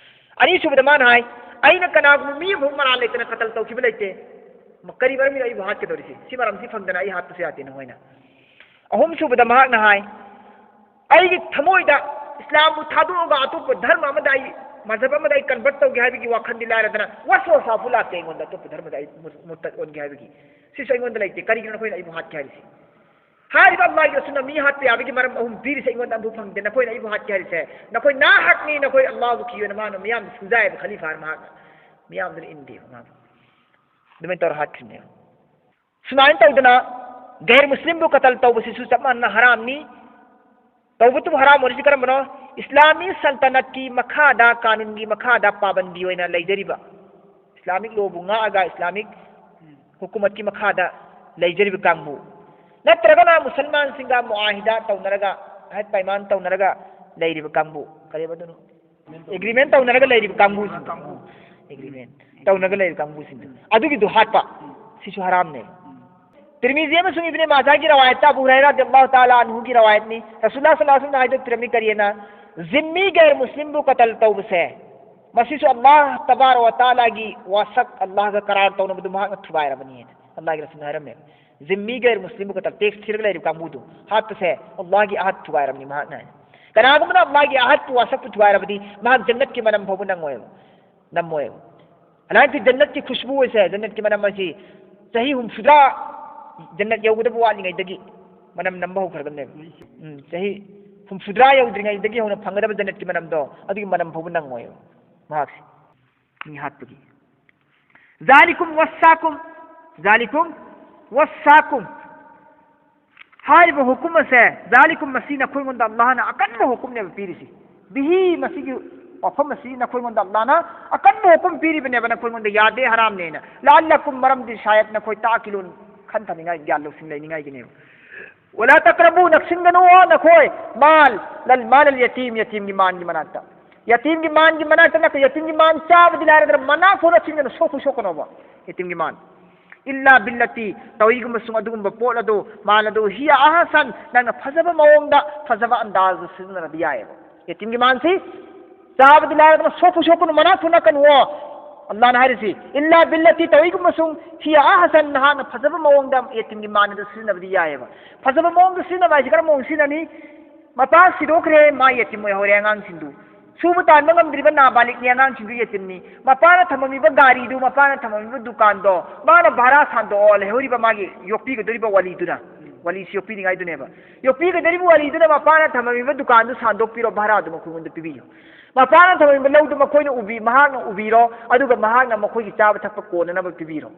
ꯑꯅꯤꯁꯨꯕꯗ ꯃꯥꯅ ꯍꯥꯏ, ꯑꯩꯅ ꯀꯅꯥꯒꯨꯝꯕ ꯃꯤ ꯑꯃꯐꯥꯎ ꯃꯔꯥꯜ ꯂꯩꯇꯅ ꯀꯇꯜ ꯇꯧꯈꯤꯕ ꯂꯩꯇꯦ꯫ ꯀꯔꯤ ꯃꯔꯝꯒꯤꯅꯣ ꯑꯩꯕꯨ ꯍꯥꯠꯀꯗꯧꯔꯤꯁꯤ? ꯁꯤ ꯃꯔꯝꯁꯤ ꯐꯪꯗꯅ ꯑꯩ ꯍꯥꯠꯄꯁꯨ ꯌꯥꯗꯦ ꯅꯈꯣꯏꯅ꯫ ꯑꯍꯨꯝꯁꯨꯕꯗ ꯃꯍꯥꯛꯅ ꯍꯥꯏ, ꯑꯩꯒꯤ ꯊꯃꯣꯏꯗ ꯏꯁꯂꯥꯝꯕꯨ ꯊꯥꯗꯣꯛꯑꯒ ꯑꯇꯣꯞꯄ ꯙꯔꯃ ꯑꯃꯗ ꯑꯩ, ꯃꯖꯍꯕ ꯑꯃꯗ ꯑꯩ convert ꯇꯧꯒꯦ ꯍꯥꯏꯕꯒꯤ ꯋꯥꯈꯜꯗꯤ ꯂꯥꯏꯔꯗꯅ, ꯋꯥꯁꯋꯥꯁꯥ ꯐꯥꯎ ꯂꯥꯛꯇꯦ ꯑꯩꯉꯣꯟꯗ, ꯑꯇꯣꯞꯄ ꯙꯔꯃꯗ ꯑꯩ ꯃꯨ-, ꯃꯨꯔꯇꯠ ꯑꯣꯟꯒꯦ ꯍꯥꯏꯕꯒꯤ꯫ ꯁꯤꯁꯨ ꯑꯩꯉꯣꯟꯗ ꯂꯩꯇꯦ꯫ ꯀꯔꯤꯒꯤꯅꯣ ꯅꯈꯣꯏꯅ ꯑꯩꯕꯨ ꯍꯥꯠꯀꯦ ꯍꯥꯏꯔꯤꯁꯤ? ꯍꯥꯏꯔꯤꯕ ꯑꯜꯂꯥꯍꯒꯤ ꯔꯁꯨꯜꯅ ꯃꯤ ꯍꯥꯠꯄ ꯌꯥꯕꯒꯤ ꯃꯔꯝ ꯑꯍꯨꯝ ꯄꯤꯔꯤꯁꯦ ꯑꯩꯉꯣꯟꯗ ꯑꯃꯐꯥꯎ ꯐꯪꯗꯦ꯫ ꯅꯈꯣꯏꯅ ꯑꯩꯕꯨ ꯍꯥꯠꯀꯦ ꯍꯥꯏꯔꯤꯁꯦ, ꯅꯈꯣꯏ ꯅꯥꯍꯛꯅꯤ, ꯅꯈꯣꯏ ꯑꯜꯂꯥꯍꯕꯨ ꯀꯤꯌꯣꯅ ꯃꯥꯅ ꯃꯤꯌꯥꯝꯗ ꯁꯨꯖꯥꯏꯕ ꯈꯂꯤꯐꯥꯅ ꯃꯍꯥꯛꯅ ꯃꯤꯌꯥꯝꯗꯨꯅ ꯏꯟꯗꯦꯕ ꯃꯥꯕꯨ꯫ ꯑꯗꯨꯃꯥꯏꯅ ꯇꯧꯔ ꯍꯥꯠꯈ꯭ꯔꯤꯅꯦꯕ꯫ ꯁꯨꯃꯥꯏꯅ ꯇꯧꯗꯅ ꯒꯩꯔ ꯃꯨꯁꯂꯤꯝꯕꯨ ꯀꯇꯜ ꯇꯧꯕꯁꯤꯁꯨ ꯆꯞ ꯃꯥꯟꯅꯅ ꯍꯔꯥꯝꯅꯤ꯫ ꯇꯧꯕꯇꯕꯨ ꯍꯔꯥꯝ ꯑꯣꯏꯔꯤꯁꯤ ꯀꯔꯝꯕꯅꯣ? ꯏꯁꯂꯥꯃꯤ ꯁꯜꯇꯅꯠꯀꯤ ꯃꯈꯥꯗ, ꯀꯥꯅꯨꯟꯒꯤ ꯃꯈꯥꯗ ꯄꯥꯕꯟꯗꯤ ꯑꯣꯏꯅ ꯂꯩꯖꯔꯤꯕ, ꯏꯁꯂꯥꯃꯤꯛ ꯂꯣꯕꯨ ꯉꯥꯛꯑꯒ ꯏꯁꯂꯥꯃꯤꯛ ꯍꯨꯀꯨꯃꯠꯀꯤ ꯃꯈꯥꯗ ꯂꯩꯖꯔꯤꯕ ꯀꯥꯡꯕꯨ, ꯅꯠꯇ꯭ꯔꯒꯅ ꯃꯨꯁꯜꯃꯥꯟꯁꯤꯡꯒ ꯃꯨꯑꯥꯍꯤꯗꯥ ꯇꯧꯅꯔꯒ, ꯑꯍꯠ ꯄꯥꯏꯃꯥꯟ ꯇꯧꯅꯔꯒ ꯂꯩꯔꯤꯕ ꯀꯥꯡꯕꯨ, ꯀꯔꯤꯕ ꯑꯗꯨꯅꯣ? ꯑꯦꯒ꯭ꯔꯤꯃꯦꯟ ꯇꯧꯅꯔꯒ ꯂꯩꯔꯤꯕ ꯀꯥꯡꯕꯨꯁꯤꯡꯗꯣ, ꯑꯦꯒ꯭ꯔꯤꯃꯦꯟ ꯇꯧꯅꯔꯒ ꯂꯩꯔꯤꯕ ꯀꯥꯡꯕꯨꯁꯤꯡꯗꯣ, ꯑꯗꯨꯒꯤꯗꯣ ꯍꯥꯠꯄ, ꯁꯤꯁꯨ ꯍꯔꯥꯝꯅꯦ꯫ ꯇꯤꯔꯃꯤꯖꯤ ꯑꯃꯁꯨꯡ ꯏꯕꯅꯦ ꯃꯥꯖꯥꯒꯤ ꯔꯋꯥꯌꯠꯇ ꯑꯕꯨ ꯍꯨꯔꯥꯏꯔꯥ ꯔꯗꯤꯌꯜꯂꯥꯍꯨ ꯇꯥꯂꯥ ꯑꯟꯍꯨꯒꯤ ꯔꯋꯥꯌꯠꯅꯤ꯫ ꯔꯁꯨꯜꯂꯥꯍ ꯁꯜꯂꯜꯂꯥꯍꯨ ꯑꯂꯩꯍꯤ ꯋꯁꯜꯂꯝꯅ ꯍꯥꯏꯗꯣꯛꯄꯤꯔꯝꯃꯤ ꯀꯔꯤꯑꯅ? ꯖꯤꯝꯃꯤ ꯒꯩꯔ ꯃꯨꯁꯂꯤꯝꯕꯨ ꯀꯇꯜ ꯇꯧꯕꯁꯦ, ꯃꯁꯤꯁꯨ ꯑꯜꯂꯥꯍ ꯇꯕꯥꯔ ꯋꯥ ꯇꯥꯂꯥꯒꯤ ꯋꯥꯁꯛ, ꯑꯜꯂꯥꯍꯒ ꯀꯔꯥꯔ ꯇꯧꯅꯕꯗꯨ ꯃꯍꯥꯛꯅ ꯊꯨꯒꯥꯏꯔꯕꯅꯤ ꯍꯥꯏꯅ ꯑꯜꯂꯥꯍꯒꯤ ꯔꯁꯨꯜꯅ ꯍꯥꯏꯔꯝꯃꯦ꯫ ꯖꯤꯝꯃꯤ ꯒꯩꯔ ꯃꯨꯁꯂꯤꯝꯕꯨ ꯀꯇꯜ, ꯇꯦꯛꯁ ꯊꯤꯔꯒ ꯂꯩꯔꯤꯕ ꯀꯥꯡꯕꯨꯗꯨ ꯍꯥꯠꯄꯁꯦ ꯑꯜꯂꯥꯍꯒꯤ ꯑꯍꯠ ꯊꯨꯒꯥꯏꯔꯕꯅꯤ ꯃꯍꯥꯛꯅ ꯍꯥꯏꯅ꯫ ꯀꯅꯥꯒꯨꯝꯕꯅ ꯑꯜꯂꯥꯍꯒꯤ ꯑꯍꯠꯄꯨ ꯋꯥꯁꯛꯄꯨ ꯊꯨꯒꯥꯏꯔꯕꯗꯤ ꯃꯍꯥꯛ ꯖꯟꯅꯠꯀꯤ ꯃꯅꯝ ꯐꯥꯎꯕ ꯅꯪꯉꯣꯏꯕ, ꯅꯝꯃꯣꯏꯕ꯫ ꯑꯗꯨꯃꯥꯏꯅ ꯖꯟꯅꯠꯀꯤ ꯈꯨꯁꯕꯨ ꯑꯁꯦ, ꯖꯟꯅꯠꯀꯤ ꯃꯅꯝ ꯑꯁꯤ ꯆꯍꯤ ꯍꯨꯝꯐꯨꯇꯔꯥ ꯖꯟꯅꯠ ꯌꯧꯒꯗꯕ ꯋꯥꯠꯂꯤꯉꯩꯗꯒꯤ ꯃꯅꯝ ꯅꯝꯕ ꯍꯧꯈ꯭ꯔꯗꯕꯅꯦꯕ꯫ ꯎꯝ, ꯆꯍꯤ ꯍꯨꯝꯐꯨꯇꯔꯥ ꯌꯧꯗ꯭ꯔꯤꯉꯩꯗꯒꯤ ꯍꯧꯅ ꯐꯪꯒꯗꯕ ꯖꯟꯅꯠꯀꯤ ꯃꯅꯝꯗꯣ, ꯑꯗꯨꯒꯤ ꯃꯅꯝ ꯐꯥꯎꯕ ꯅꯪꯉꯣꯏꯕ ꯃꯍꯥꯛꯁꯦ, ꯃꯤ ꯍꯥꯠꯄꯒꯤ꯫ ذلكم وصاكم، ذلكم وصاكم꯫ ꯍꯥꯏꯔꯤꯕ ꯍꯨꯀꯨꯝ ꯑꯁꯦ, ذلكم، ꯃꯁꯤ ꯅꯈꯣꯏꯉꯣꯟꯗ ꯑꯜꯂꯥꯍꯅ ꯑꯀꯟꯕ ꯍꯨꯀꯨꯝꯅꯦꯕ ꯄꯤꯔꯤꯁꯤ꯫ به، ꯃꯁꯤꯒꯤ ꯋꯥꯐꯝ ꯑꯁꯤ ꯅꯈꯣꯏꯉꯣꯟꯗ ꯑꯜꯂꯥꯍꯅ ꯑꯀꯟꯕ ꯍꯨꯀꯨꯝ ꯄꯤꯔꯤꯕꯅꯦꯕ ꯅꯈꯣꯏꯉꯣꯟꯗ, ꯌꯥꯗꯦ, ꯍꯔꯥꯝꯅꯦꯅ꯫ لعلكم، ꯃꯔꯝꯗꯤ ꯁꯥꯌꯠ ꯅꯈꯣꯏ تعقلون، ꯈꯟꯊꯅꯤꯡꯉꯥꯏ, ꯒ꯭ꯌꯥꯟ ꯂꯧꯁꯤꯡ ꯂꯩꯅꯤꯡꯉꯥꯏꯒꯤꯅꯦꯕ꯫ ولا تقربوا، ꯅꯛꯁꯤꯟꯒꯅꯨ ꯅꯈꯣꯏ, مال، ꯂꯜ-، مال اليتيم، ꯌꯇꯤꯝꯒꯤ ꯃꯥꯟꯒꯤ ꯃꯅꯥꯛꯇ꯫ ꯌꯦꯇꯤꯝꯒꯤ ꯃꯥꯟꯒꯤ ꯃꯅꯥꯛꯇ ꯅꯠꯇꯦ, ꯌꯦꯇꯤꯝꯒꯤ ꯃꯥꯟ ꯆꯥꯕꯗꯤ ꯂꯥꯏꯔꯗꯅ ꯃꯅꯥ ꯐꯥꯎ ꯅꯆꯤꯟꯗꯅ ꯁꯣꯛꯄꯨ ꯁꯣꯛꯀꯅꯣꯕ꯫ ꯌꯦꯇꯤꯝꯒꯤ ꯃꯥꯟ꯫ ꯏꯜꯂꯥ ꯕꯤꯜꯂꯇꯤ, ꯇꯧꯏꯒꯨꯝꯕꯁꯨꯡ ꯑꯗꯨꯒꯨꯝꯕ ꯄꯣꯠ ꯑꯗꯨ, ꯃꯥꯟ ꯑꯗꯨ, ꯍꯤꯌꯥ ꯑꯍꯁꯟ, ꯅꯪꯅ ꯐꯖꯕ ꯃꯑꯣꯡꯗ, ꯐꯖꯕ ꯑꯟꯗꯥꯖꯗ ꯁꯤꯖꯤꯟꯅꯔꯗꯤ ꯌꯥꯏꯌꯦꯕ꯫ ꯌꯦꯇꯤꯝꯒꯤ ꯃꯥꯟꯁꯤ ꯆꯥꯕꯗꯤ ꯂꯥꯏꯔꯗꯅ ꯁꯣꯛꯄꯨ ꯁꯣꯛꯀꯅꯨ, ꯃꯅꯥꯛꯄꯨ ꯅꯛꯀꯅꯨꯑꯣ꯫ ꯑꯜꯂꯥꯍꯅ ꯍꯥꯏꯔꯤꯁꯤ, ꯏꯜꯂꯥ ꯕꯤꯜꯂꯇꯤ, ꯇꯧꯏꯒꯨꯝꯕꯁꯨꯡ, ꯍꯤꯌꯥ ꯑꯍꯁꯟ, ꯅꯍꯥꯛꯅ ꯐꯖꯕ ꯃꯑꯣꯡꯗ ꯌꯦꯇꯤꯝꯒꯤ ꯃꯥꯟ ꯑꯗꯨ ꯁꯤꯖꯤꯟꯅꯕꯗꯤ ꯌꯥꯏꯌꯦꯕ꯫ ꯐꯖꯕ ꯃꯑꯣꯡꯗ ꯁꯤꯖꯤꯟꯅꯕ ꯍꯥꯏꯁꯤ ꯀꯔꯝꯕ ꯃꯑꯣꯡ ꯁꯤꯖꯤꯟꯅꯅꯤ? ꯃꯄꯥ ꯁꯤꯗꯣꯛꯈ꯭ꯔꯦ, ꯃꯥ ꯌꯦꯇꯤꯝ ꯑꯣꯏꯍꯧꯔꯦ, ꯑꯉꯥꯡꯁꯤꯡꯗꯨ꯫ ꯁꯨꯕ ꯇꯥꯟꯕ ꯉꯝꯗ꯭ꯔꯤꯕ ꯅꯥꯕꯥꯂꯤꯛꯅꯤ, ꯑꯉꯥꯡꯁꯤꯡꯗꯨ ꯌꯦꯇꯤꯝꯅꯤ꯫ ꯃꯄꯥꯅ ꯊꯝꯃꯝꯃꯤꯕ ꯒꯥꯔꯤꯗꯨ, ꯃꯄꯥꯅ ꯊꯝꯃꯝꯃꯤꯕ ꯗꯨꯀꯥꯟꯗꯣ, ꯃꯥꯅ ꯚꯔꯥ ꯁꯥꯟꯗꯣꯛꯑꯣ, ꯂꯩꯍꯧꯔꯤꯕ ꯃꯥꯒꯤ ꯌꯣꯛꯄꯤꯒꯗꯧꯔꯤꯕ ꯋꯥꯂꯤꯗꯨꯅ, ꯋꯥꯂꯤꯁꯤ ꯌꯣꯛꯄꯤꯅꯤꯡꯉꯥꯏꯗꯨꯅꯦꯕ꯫ ꯌꯣꯛꯄꯤꯒꯗꯧꯔꯤꯕ ꯋꯥꯂꯤꯗꯨꯅ ꯃꯄꯥꯅ ꯊꯝꯃꯝꯃꯤꯕ ꯗꯨꯀꯥꯟꯗꯨ ꯁꯥꯟꯗꯣꯛꯄꯤꯔꯣ, ꯚꯔꯥꯗꯨ ꯃꯈꯣꯏꯉꯣꯟꯗ ꯄꯤꯕꯤꯌꯨ꯫ ꯃꯄꯥꯅ ꯊꯝꯃꯝꯃꯤꯕ ꯂꯧꯗꯨ ꯃꯈꯣꯏꯅ ꯎꯕꯤ-, ꯃꯍꯥꯛꯅ ꯎꯕꯤꯔꯣ, ꯑꯗꯨꯒ ꯃꯍꯥꯛꯅ ꯃꯈꯣꯏꯒꯤ ꯆꯥꯕ ꯊꯛꯄ ꯀꯣꯟꯅꯅꯕ ꯄꯤꯕꯤꯔꯣ꯫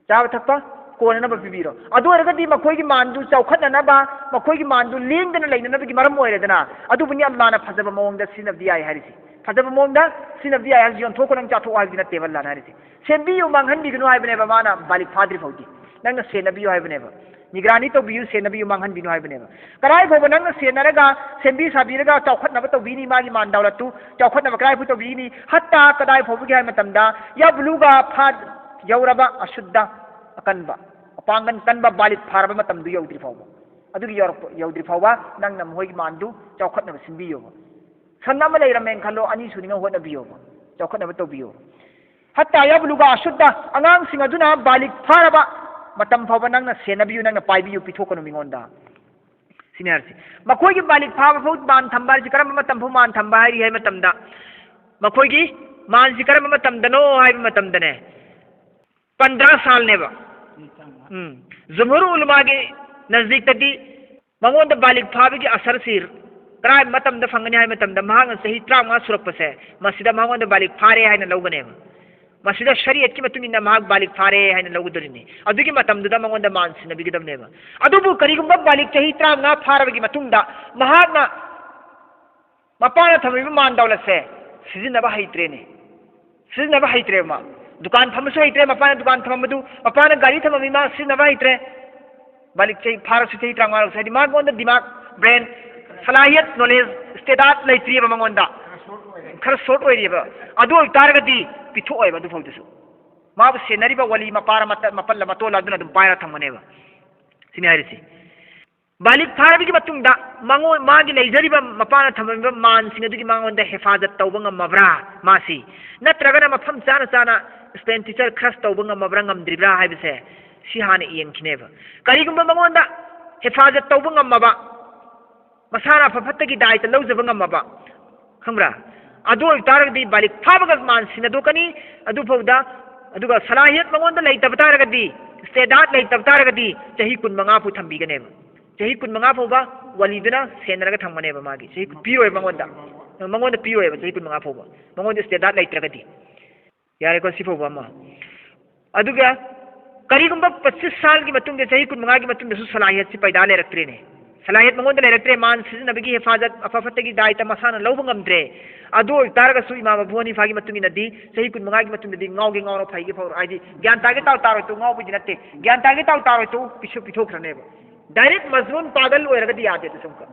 ꯆꯥꯕ ꯊꯛꯄ ꯀꯣꯟꯅꯅꯕ ꯄꯤꯕꯤꯔꯣ꯫ ꯑꯗꯨ ꯑꯣꯏꯔꯒꯗꯤ ꯃꯈꯣꯏꯒꯤ ꯃꯥꯟꯗꯨ ꯆꯥꯎꯈꯠꯅꯅꯕ, ꯃꯈꯣꯏꯒꯤ ꯃꯥꯟꯗꯨ ꯂꯦꯡꯗꯅ ꯂꯩꯅꯅꯕꯒꯤ ꯃꯔꯝ ꯑꯣꯏꯔꯦꯗꯅ꯫ ꯑꯗꯨꯕꯨꯅꯤ ꯑꯜꯂꯥꯅ ꯐꯖꯕ ꯃꯑꯣꯡꯗ ꯁꯤꯖꯤꯟꯅꯕꯗꯤ ꯌꯥꯏ ꯍꯥꯏꯔꯤꯁꯤ꯫ ꯐꯖꯕ ꯃꯑꯣꯡꯗ ꯁꯤꯖꯤꯟꯅꯕꯗꯤ ꯌꯥꯏ ꯍꯥꯏꯔꯤꯁꯤ, ꯌꯣꯟꯊꯣꯛꯈꯣ ꯅꯪ ꯆꯥꯊꯣꯛꯑꯣ ꯍꯥꯏꯕꯗꯤ ꯅꯠꯇꯦꯕ ꯑꯜꯂꯥꯅ ꯍꯥꯏꯔꯤꯁꯤ꯫ ꯁꯦꯝꯕꯤꯌꯨ, ꯃꯥꯡꯍꯟꯕꯤꯒꯅꯨ ꯍꯥꯏꯕꯅꯦꯕ ꯃꯥꯅ ꯕꯥꯂꯤꯛ ꯐꯥꯗ꯭ꯔꯤ ꯐꯥꯎꯗꯤ꯫ ꯅꯪꯅ ꯁꯦꯟꯅꯕꯤꯌꯨ ꯍꯥꯏꯕꯅꯦꯕ꯫ ꯅꯤꯒꯔꯥꯅꯤ ꯇꯧꯕꯤꯌꯨ, ꯁꯦꯟꯅꯕꯤꯌꯨ, ꯃꯥꯡꯍꯟꯕꯤꯅꯨ ꯍꯥꯏꯕꯅꯦꯕ꯫ ꯀꯗꯥꯏ ꯐꯥꯎꯕ ꯅꯪꯅ ꯁꯦꯟꯅꯔꯒ, ꯁꯦꯝꯕꯤ ꯁꯥꯕꯤꯔꯒ ꯆꯥꯎꯈꯠꯅꯕ ꯇꯧꯕꯤꯅꯤ, ꯃꯥꯒꯤ ꯃꯥꯟ ꯗꯥꯎꯂꯠꯇꯨ ꯆꯥꯎꯈꯠꯅꯕ ꯀꯗꯥꯏ ꯐꯥꯎ ꯇꯧꯕꯤꯒꯅꯤ? ꯍꯠꯇꯥ, ꯀꯗꯥꯏ ꯐꯥꯎꯕꯒꯤ ꯍꯥꯏꯕ ꯃꯇꯝꯗ, ꯌꯕꯂꯨꯒ ꯐꯥ-, ꯌꯧꯔꯕ ꯑꯁꯨꯗ, ꯑꯀꯟꯕ, ꯑꯄꯥꯡꯒꯜ ꯀꯟꯕ ꯕꯥꯂꯤꯛ ꯐꯥꯔꯕ ꯃꯇꯝꯗꯨ ꯌꯧꯗ꯭ꯔꯤ ꯐꯥꯎꯕ, ꯑꯗꯨꯒꯤ ꯌꯧꯔꯛꯄ, ꯌꯧꯗ꯭ꯔꯤ ꯐꯥꯎꯕ ꯅꯪꯅ ꯃꯈꯣꯏꯒꯤ ꯃꯥꯟꯗꯨ ꯆꯥꯎꯈꯠꯅꯕ ꯁꯤꯟꯕꯤꯌꯣꯕ꯫ ꯁꯟ ꯑꯃ ꯂꯩꯔꯝꯃꯦꯅ ꯈꯜꯂꯣ, ꯑꯅꯤ ꯁꯨꯅꯤꯡꯉꯥꯏ ꯍꯣꯠꯅꯕꯤꯌꯣꯕ, ꯆꯥꯎꯈꯠꯅꯕ ꯇꯧꯕꯤꯌꯣ꯫ ꯍꯠꯇꯥ ꯌꯕꯂꯨꯒ ꯑꯁꯨꯗ, ꯑꯉꯥꯡꯁꯤꯡ ꯑꯗꯨꯅ ꯕꯥꯂꯤꯛ ꯐꯥꯔꯕ ꯃꯇꯝ ꯐꯥꯎꯕ ꯅꯪꯅ ꯁꯦꯟꯅꯕꯤꯌꯨ, ꯅꯪꯅ ꯄꯥꯏꯕꯤꯌꯨ, ꯄꯤꯊꯣꯛꯀꯅꯨ ꯃꯤꯉꯣꯟꯗ꯫ ꯁꯤꯅꯤ ꯍꯥꯏꯔꯤꯁꯤ꯫ ꯃꯈꯣꯏꯒꯤ ꯕꯥꯂꯤꯛ ꯐꯥꯕ ꯐꯥꯎ ꯃꯥꯟ ꯊꯝꯕ ꯍꯥꯏꯔꯤꯁꯤ ꯀꯔꯝꯕ ꯃꯇꯝ ꯐꯥꯎ ꯃꯥꯟ ꯊꯝꯕ ꯍꯥꯏꯔꯤ ꯍꯥꯏꯕ ꯃꯇꯝꯗ, ꯃꯈꯣꯏꯒꯤ ꯃꯥꯟꯁꯤ ꯀꯔꯝꯕ ꯃꯇꯝꯗꯅꯣ ꯍꯥꯏꯕ ꯃꯇꯝꯗꯅꯦ, ꯄꯟꯗ꯭ꯔꯥ ꯁꯥꯜꯅꯦꯕ꯫ ꯎꯝ꯫ ꯖꯨꯝꯍꯨꯔ ꯎꯂꯃꯥꯒꯤ ꯅꯖꯗꯤꯛꯇꯗꯤ ꯃꯉꯣꯟꯗ ꯕꯥꯂꯤꯛ ꯐꯥꯕꯒꯤ ꯑꯁꯔꯁꯤ ꯀꯔꯥꯏ ꯃꯇꯝꯗ ꯐꯪꯒꯅꯤ ꯍꯥꯏꯕ ꯃꯇꯝꯗ, ꯃꯍꯥꯛꯅ ꯆꯍꯤ ꯇꯔꯥꯃꯉꯥ ꯁꯨꯔꯛꯄꯁꯦ, ꯃꯁꯤꯗ ꯃꯉꯣꯟꯗ ꯕꯥꯂꯤꯛ ꯐꯥꯔꯦ ꯍꯥꯏꯅ ꯂꯧꯒꯅꯦꯕ꯫ ꯃꯁꯤꯗ ꯁꯔꯤꯌꯠꯀꯤ ꯃꯇꯨꯡ ꯏꯟꯅ ꯃꯍꯥꯛ ꯕꯥꯂꯤꯛ ꯐꯥꯔꯦ ꯍꯥꯏꯅ ꯂꯧꯒꯗꯧꯔꯤꯅꯤ꯫ ꯑꯗꯨꯒꯤ ꯃꯇꯝꯗꯨꯗ ꯃꯉꯣꯟꯗ ꯃꯥꯟ ꯁꯤꯟꯅꯕꯤꯒꯗꯕꯅꯦꯕ꯫ ꯑꯗꯨꯕꯨ ꯀꯔꯤꯒꯨꯝꯕ ꯕꯥꯂꯤꯛ ꯆꯍꯤ ꯇꯔꯥꯃꯉꯥ ꯐꯥꯔꯕꯒꯤ ꯃꯇꯨꯡꯗ ꯃꯍꯥꯛꯅ ꯃꯄꯥꯅ ꯊꯝꯃꯤꯕ ꯃꯥꯟ ꯗꯧꯂꯠꯁꯦ ꯁꯤꯖꯤꯟꯅꯕ ꯍꯩꯇ꯭ꯔꯦꯅꯦ꯫ ꯁꯤꯖꯤꯟꯅꯕ ꯍꯩꯇ꯭ꯔꯦꯕ ꯃꯥ꯫ ꯗꯨꯀꯥꯟ ꯐꯝꯕꯁꯨ ꯍꯩꯇ꯭ꯔꯦ, ꯃꯄꯥꯅ ꯗꯨꯀꯥꯟ ꯊꯝꯃꯝꯕꯗꯨ, ꯃꯄꯥꯅ ꯒꯥꯔꯤ ꯊꯝꯃꯝꯃꯤ, ꯃꯥ ꯁꯤꯖꯤꯟꯅꯕ ꯍꯩꯇ꯭ꯔꯦ꯫ ꯕꯥꯂꯤꯛ ꯆꯍꯤ ꯐꯥꯔꯁꯨ ꯆꯍꯤ ꯇꯔꯥꯃꯉꯥ ꯂꯧꯁꯦ ꯍꯥꯏꯗꯤ ꯃꯉꯣꯟꯗ ꯗꯤꯃꯥꯒ, ꯕ꯭ꯔꯦꯟ, ꯁꯂꯥꯍꯤꯌꯠ, ꯅꯣꯂꯦꯖ, ꯁ꯭ꯇꯦꯇꯥꯁ ꯂꯩꯇ꯭ꯔꯤꯑꯕ ꯃꯉꯣꯟꯗ꯫ ꯈꯔ short ꯑꯣꯏꯔꯤꯑꯕ꯫ ꯑꯗꯨ ꯑꯣꯏꯇꯥꯔꯒꯗꯤ ꯄꯤꯊꯣꯛꯑꯣꯏꯕ ꯑꯗꯨꯐꯥꯎꯗꯨꯁꯨ꯫ ꯃꯥꯕꯨ ꯁꯦꯟꯅꯔꯤꯕ ꯋꯥꯂꯤ ꯃꯄꯥꯔ ꯃꯇ-, ꯃꯄꯜꯂ ꯃꯇꯣꯜꯂ ꯑꯗꯨꯅ ꯑꯗꯨꯝ ꯄꯥꯏꯔ ꯊꯝꯒꯅꯦꯕ꯫ ꯁꯤꯅꯤ ꯍꯥꯏꯔꯤꯁꯤ꯫ ꯕꯥꯂꯤꯛ ꯐꯥꯔꯕꯒꯤ ꯃꯇꯨꯡꯗ ꯃꯉꯣꯟ-, ꯃꯥꯒꯤ ꯂꯩꯖꯔꯤꯕ ꯃꯄꯥꯅ ꯊꯝꯂꯝꯃꯤꯕ ꯃꯥꯟꯁꯤꯡ ꯑꯗꯨꯒꯤ ꯃꯉꯣꯟꯗ ꯍꯦꯐꯥꯖꯠ ꯇꯧꯕ ꯉꯝꯃꯕ꯭ꯔꯥ ꯃꯥꯁꯤ? ꯅꯠꯇ꯭ꯔꯒꯅ ꯃꯐꯝ ꯆꯥꯅ ꯆꯥꯅ expenditure ꯈꯔ ꯇꯧꯕ ꯉꯝꯃꯕ꯭ꯔꯥ ꯉꯝꯗ꯭ꯔꯤꯕ꯭ꯔꯥ ꯍꯥꯏꯕꯁꯦ ꯁꯤ ꯍꯥꯟꯅ ꯌꯦꯡꯈꯤꯅꯦꯕ꯫ ꯀꯔꯤꯒꯨꯝꯕ ꯃꯉꯣꯟꯗ ꯍꯦꯐꯥꯖꯠ ꯇꯧꯕ ꯉꯝꯃꯕ, ꯃꯁꯥꯅ ꯑꯐ ꯐꯠꯇꯒꯤ ꯗꯥꯏꯇ ꯂꯧꯖꯕ ꯉꯝꯃꯕ, ꯈꯪꯕ꯭ꯔꯥ? ꯑꯗꯨ ꯑꯣꯏꯕ ꯇꯥꯔꯒꯗꯤ ꯕꯥꯂꯤꯛ ꯐꯥꯕꯒ ꯃꯥꯟ ꯁꯤꯟꯅꯗꯣꯛꯀꯅꯤ꯫ ꯑꯗꯨꯐꯥꯎꯗ, ꯑꯗꯨꯒ ꯁꯂꯥꯍꯤꯌꯠ ꯃꯉꯣꯟꯗ ꯂꯩꯇꯕ ꯇꯥꯔꯒꯗꯤ, ꯏꯁꯇꯦꯗꯥꯠ ꯂꯩꯇꯕ ꯇꯥꯔꯒꯗꯤ ꯆꯍꯤ ꯀꯨꯟ ꯃꯉꯥ ꯐꯥꯎ ꯊꯝꯕꯤꯒꯅꯦꯕ꯫ ꯆꯍꯤ ꯀꯨꯟ ꯃꯉꯥ ꯐꯥꯎꯕ ꯋꯥꯂꯤꯗꯨꯅ ꯁꯦꯟꯅꯔꯒ ꯊꯝꯒꯅꯦꯕ ꯃꯥꯒꯤ꯫ ꯆꯍꯤ ꯄꯤꯔꯣꯏ ꯃꯉꯣꯟꯗ, ꯃꯉꯣꯟꯗ ꯄꯤꯔꯣꯏꯕ ꯆꯍꯤ ꯀꯨꯟ ꯃꯉꯥ ꯐꯥꯎꯕ, ꯃꯉꯣꯟꯗ ꯏꯁꯇꯦꯗꯥꯠ ꯂꯩꯇ꯭ꯔꯒꯗꯤ꯫ ꯌꯥꯔꯦꯀꯣ, ꯁꯤ ꯐꯥꯎꯕ ꯑꯃ꯫ ꯑꯗꯨꯒ ꯀꯔꯤꯒꯨꯝꯕ ꯄꯆꯤꯁ ꯁꯥꯜꯒꯤ ꯃꯇꯨꯡꯗ, ꯆꯍꯤ ꯀꯨꯟ ꯃꯉꯥꯒꯤ ꯃꯇꯨꯡꯗꯁꯨ ꯁꯂꯥꯍꯤꯌꯠꯁꯤ ꯄꯩꯗꯥ ꯂꯩꯔꯛꯇ꯭ꯔꯦꯅꯦ, ꯁꯂꯥꯍꯤꯌꯠ ꯃꯉꯣꯟꯗ ꯂꯩꯔꯛꯇ꯭ꯔꯦ, ꯃꯥꯟ ꯁꯤꯖꯤꯟꯅꯕꯒꯤ ꯍꯦꯐꯥꯖꯠ ꯑꯐ ꯐꯠꯇꯒꯤ ꯗꯥꯏꯇ ꯃꯁꯥꯅ ꯂꯧꯕ ꯉꯝꯗ꯭ꯔꯦ, ꯑꯗꯨ ꯑꯣꯏꯕ ꯇꯥꯔꯒꯁꯨ ꯏꯃꯥꯝ ꯑꯕꯨ ꯍꯅꯤꯐꯥꯒꯤ ꯃꯇꯨꯡ ꯏꯟꯅꯗꯤ ꯆꯍꯤ ꯀꯨꯟ ꯃꯉꯥꯒꯤ ꯃꯇꯨꯡꯗꯗꯤ ꯉꯥꯎꯒꯦ ꯉꯥꯎꯔꯣ, ꯐꯩꯒꯦ ꯐꯩꯔꯣ, ꯍꯥꯏꯗꯤ ꯒ꯭ꯌꯥꯟ ꯇꯥꯒꯦ ꯇꯥꯎ ꯇꯥꯔꯣꯏ ꯇꯨ ꯉꯥꯎꯕꯗꯤ ꯅꯠꯇꯦ, ꯒ꯭ꯌꯥꯟ ꯇꯥꯒꯦ ꯇꯥꯎ ꯇꯥꯔꯣꯏ ꯇꯨ ꯄꯤꯁꯨ ꯄꯤꯊꯣꯛꯈ꯭ꯔꯅꯦꯕ꯫ Direct ꯃꯖꯅꯨꯟ, ꯄꯥꯒꯜ ꯑꯣꯏꯔꯒꯗꯤ ꯌꯥꯗꯦ ꯑꯗꯨꯁꯨ ꯑꯃꯨꯛꯀ꯫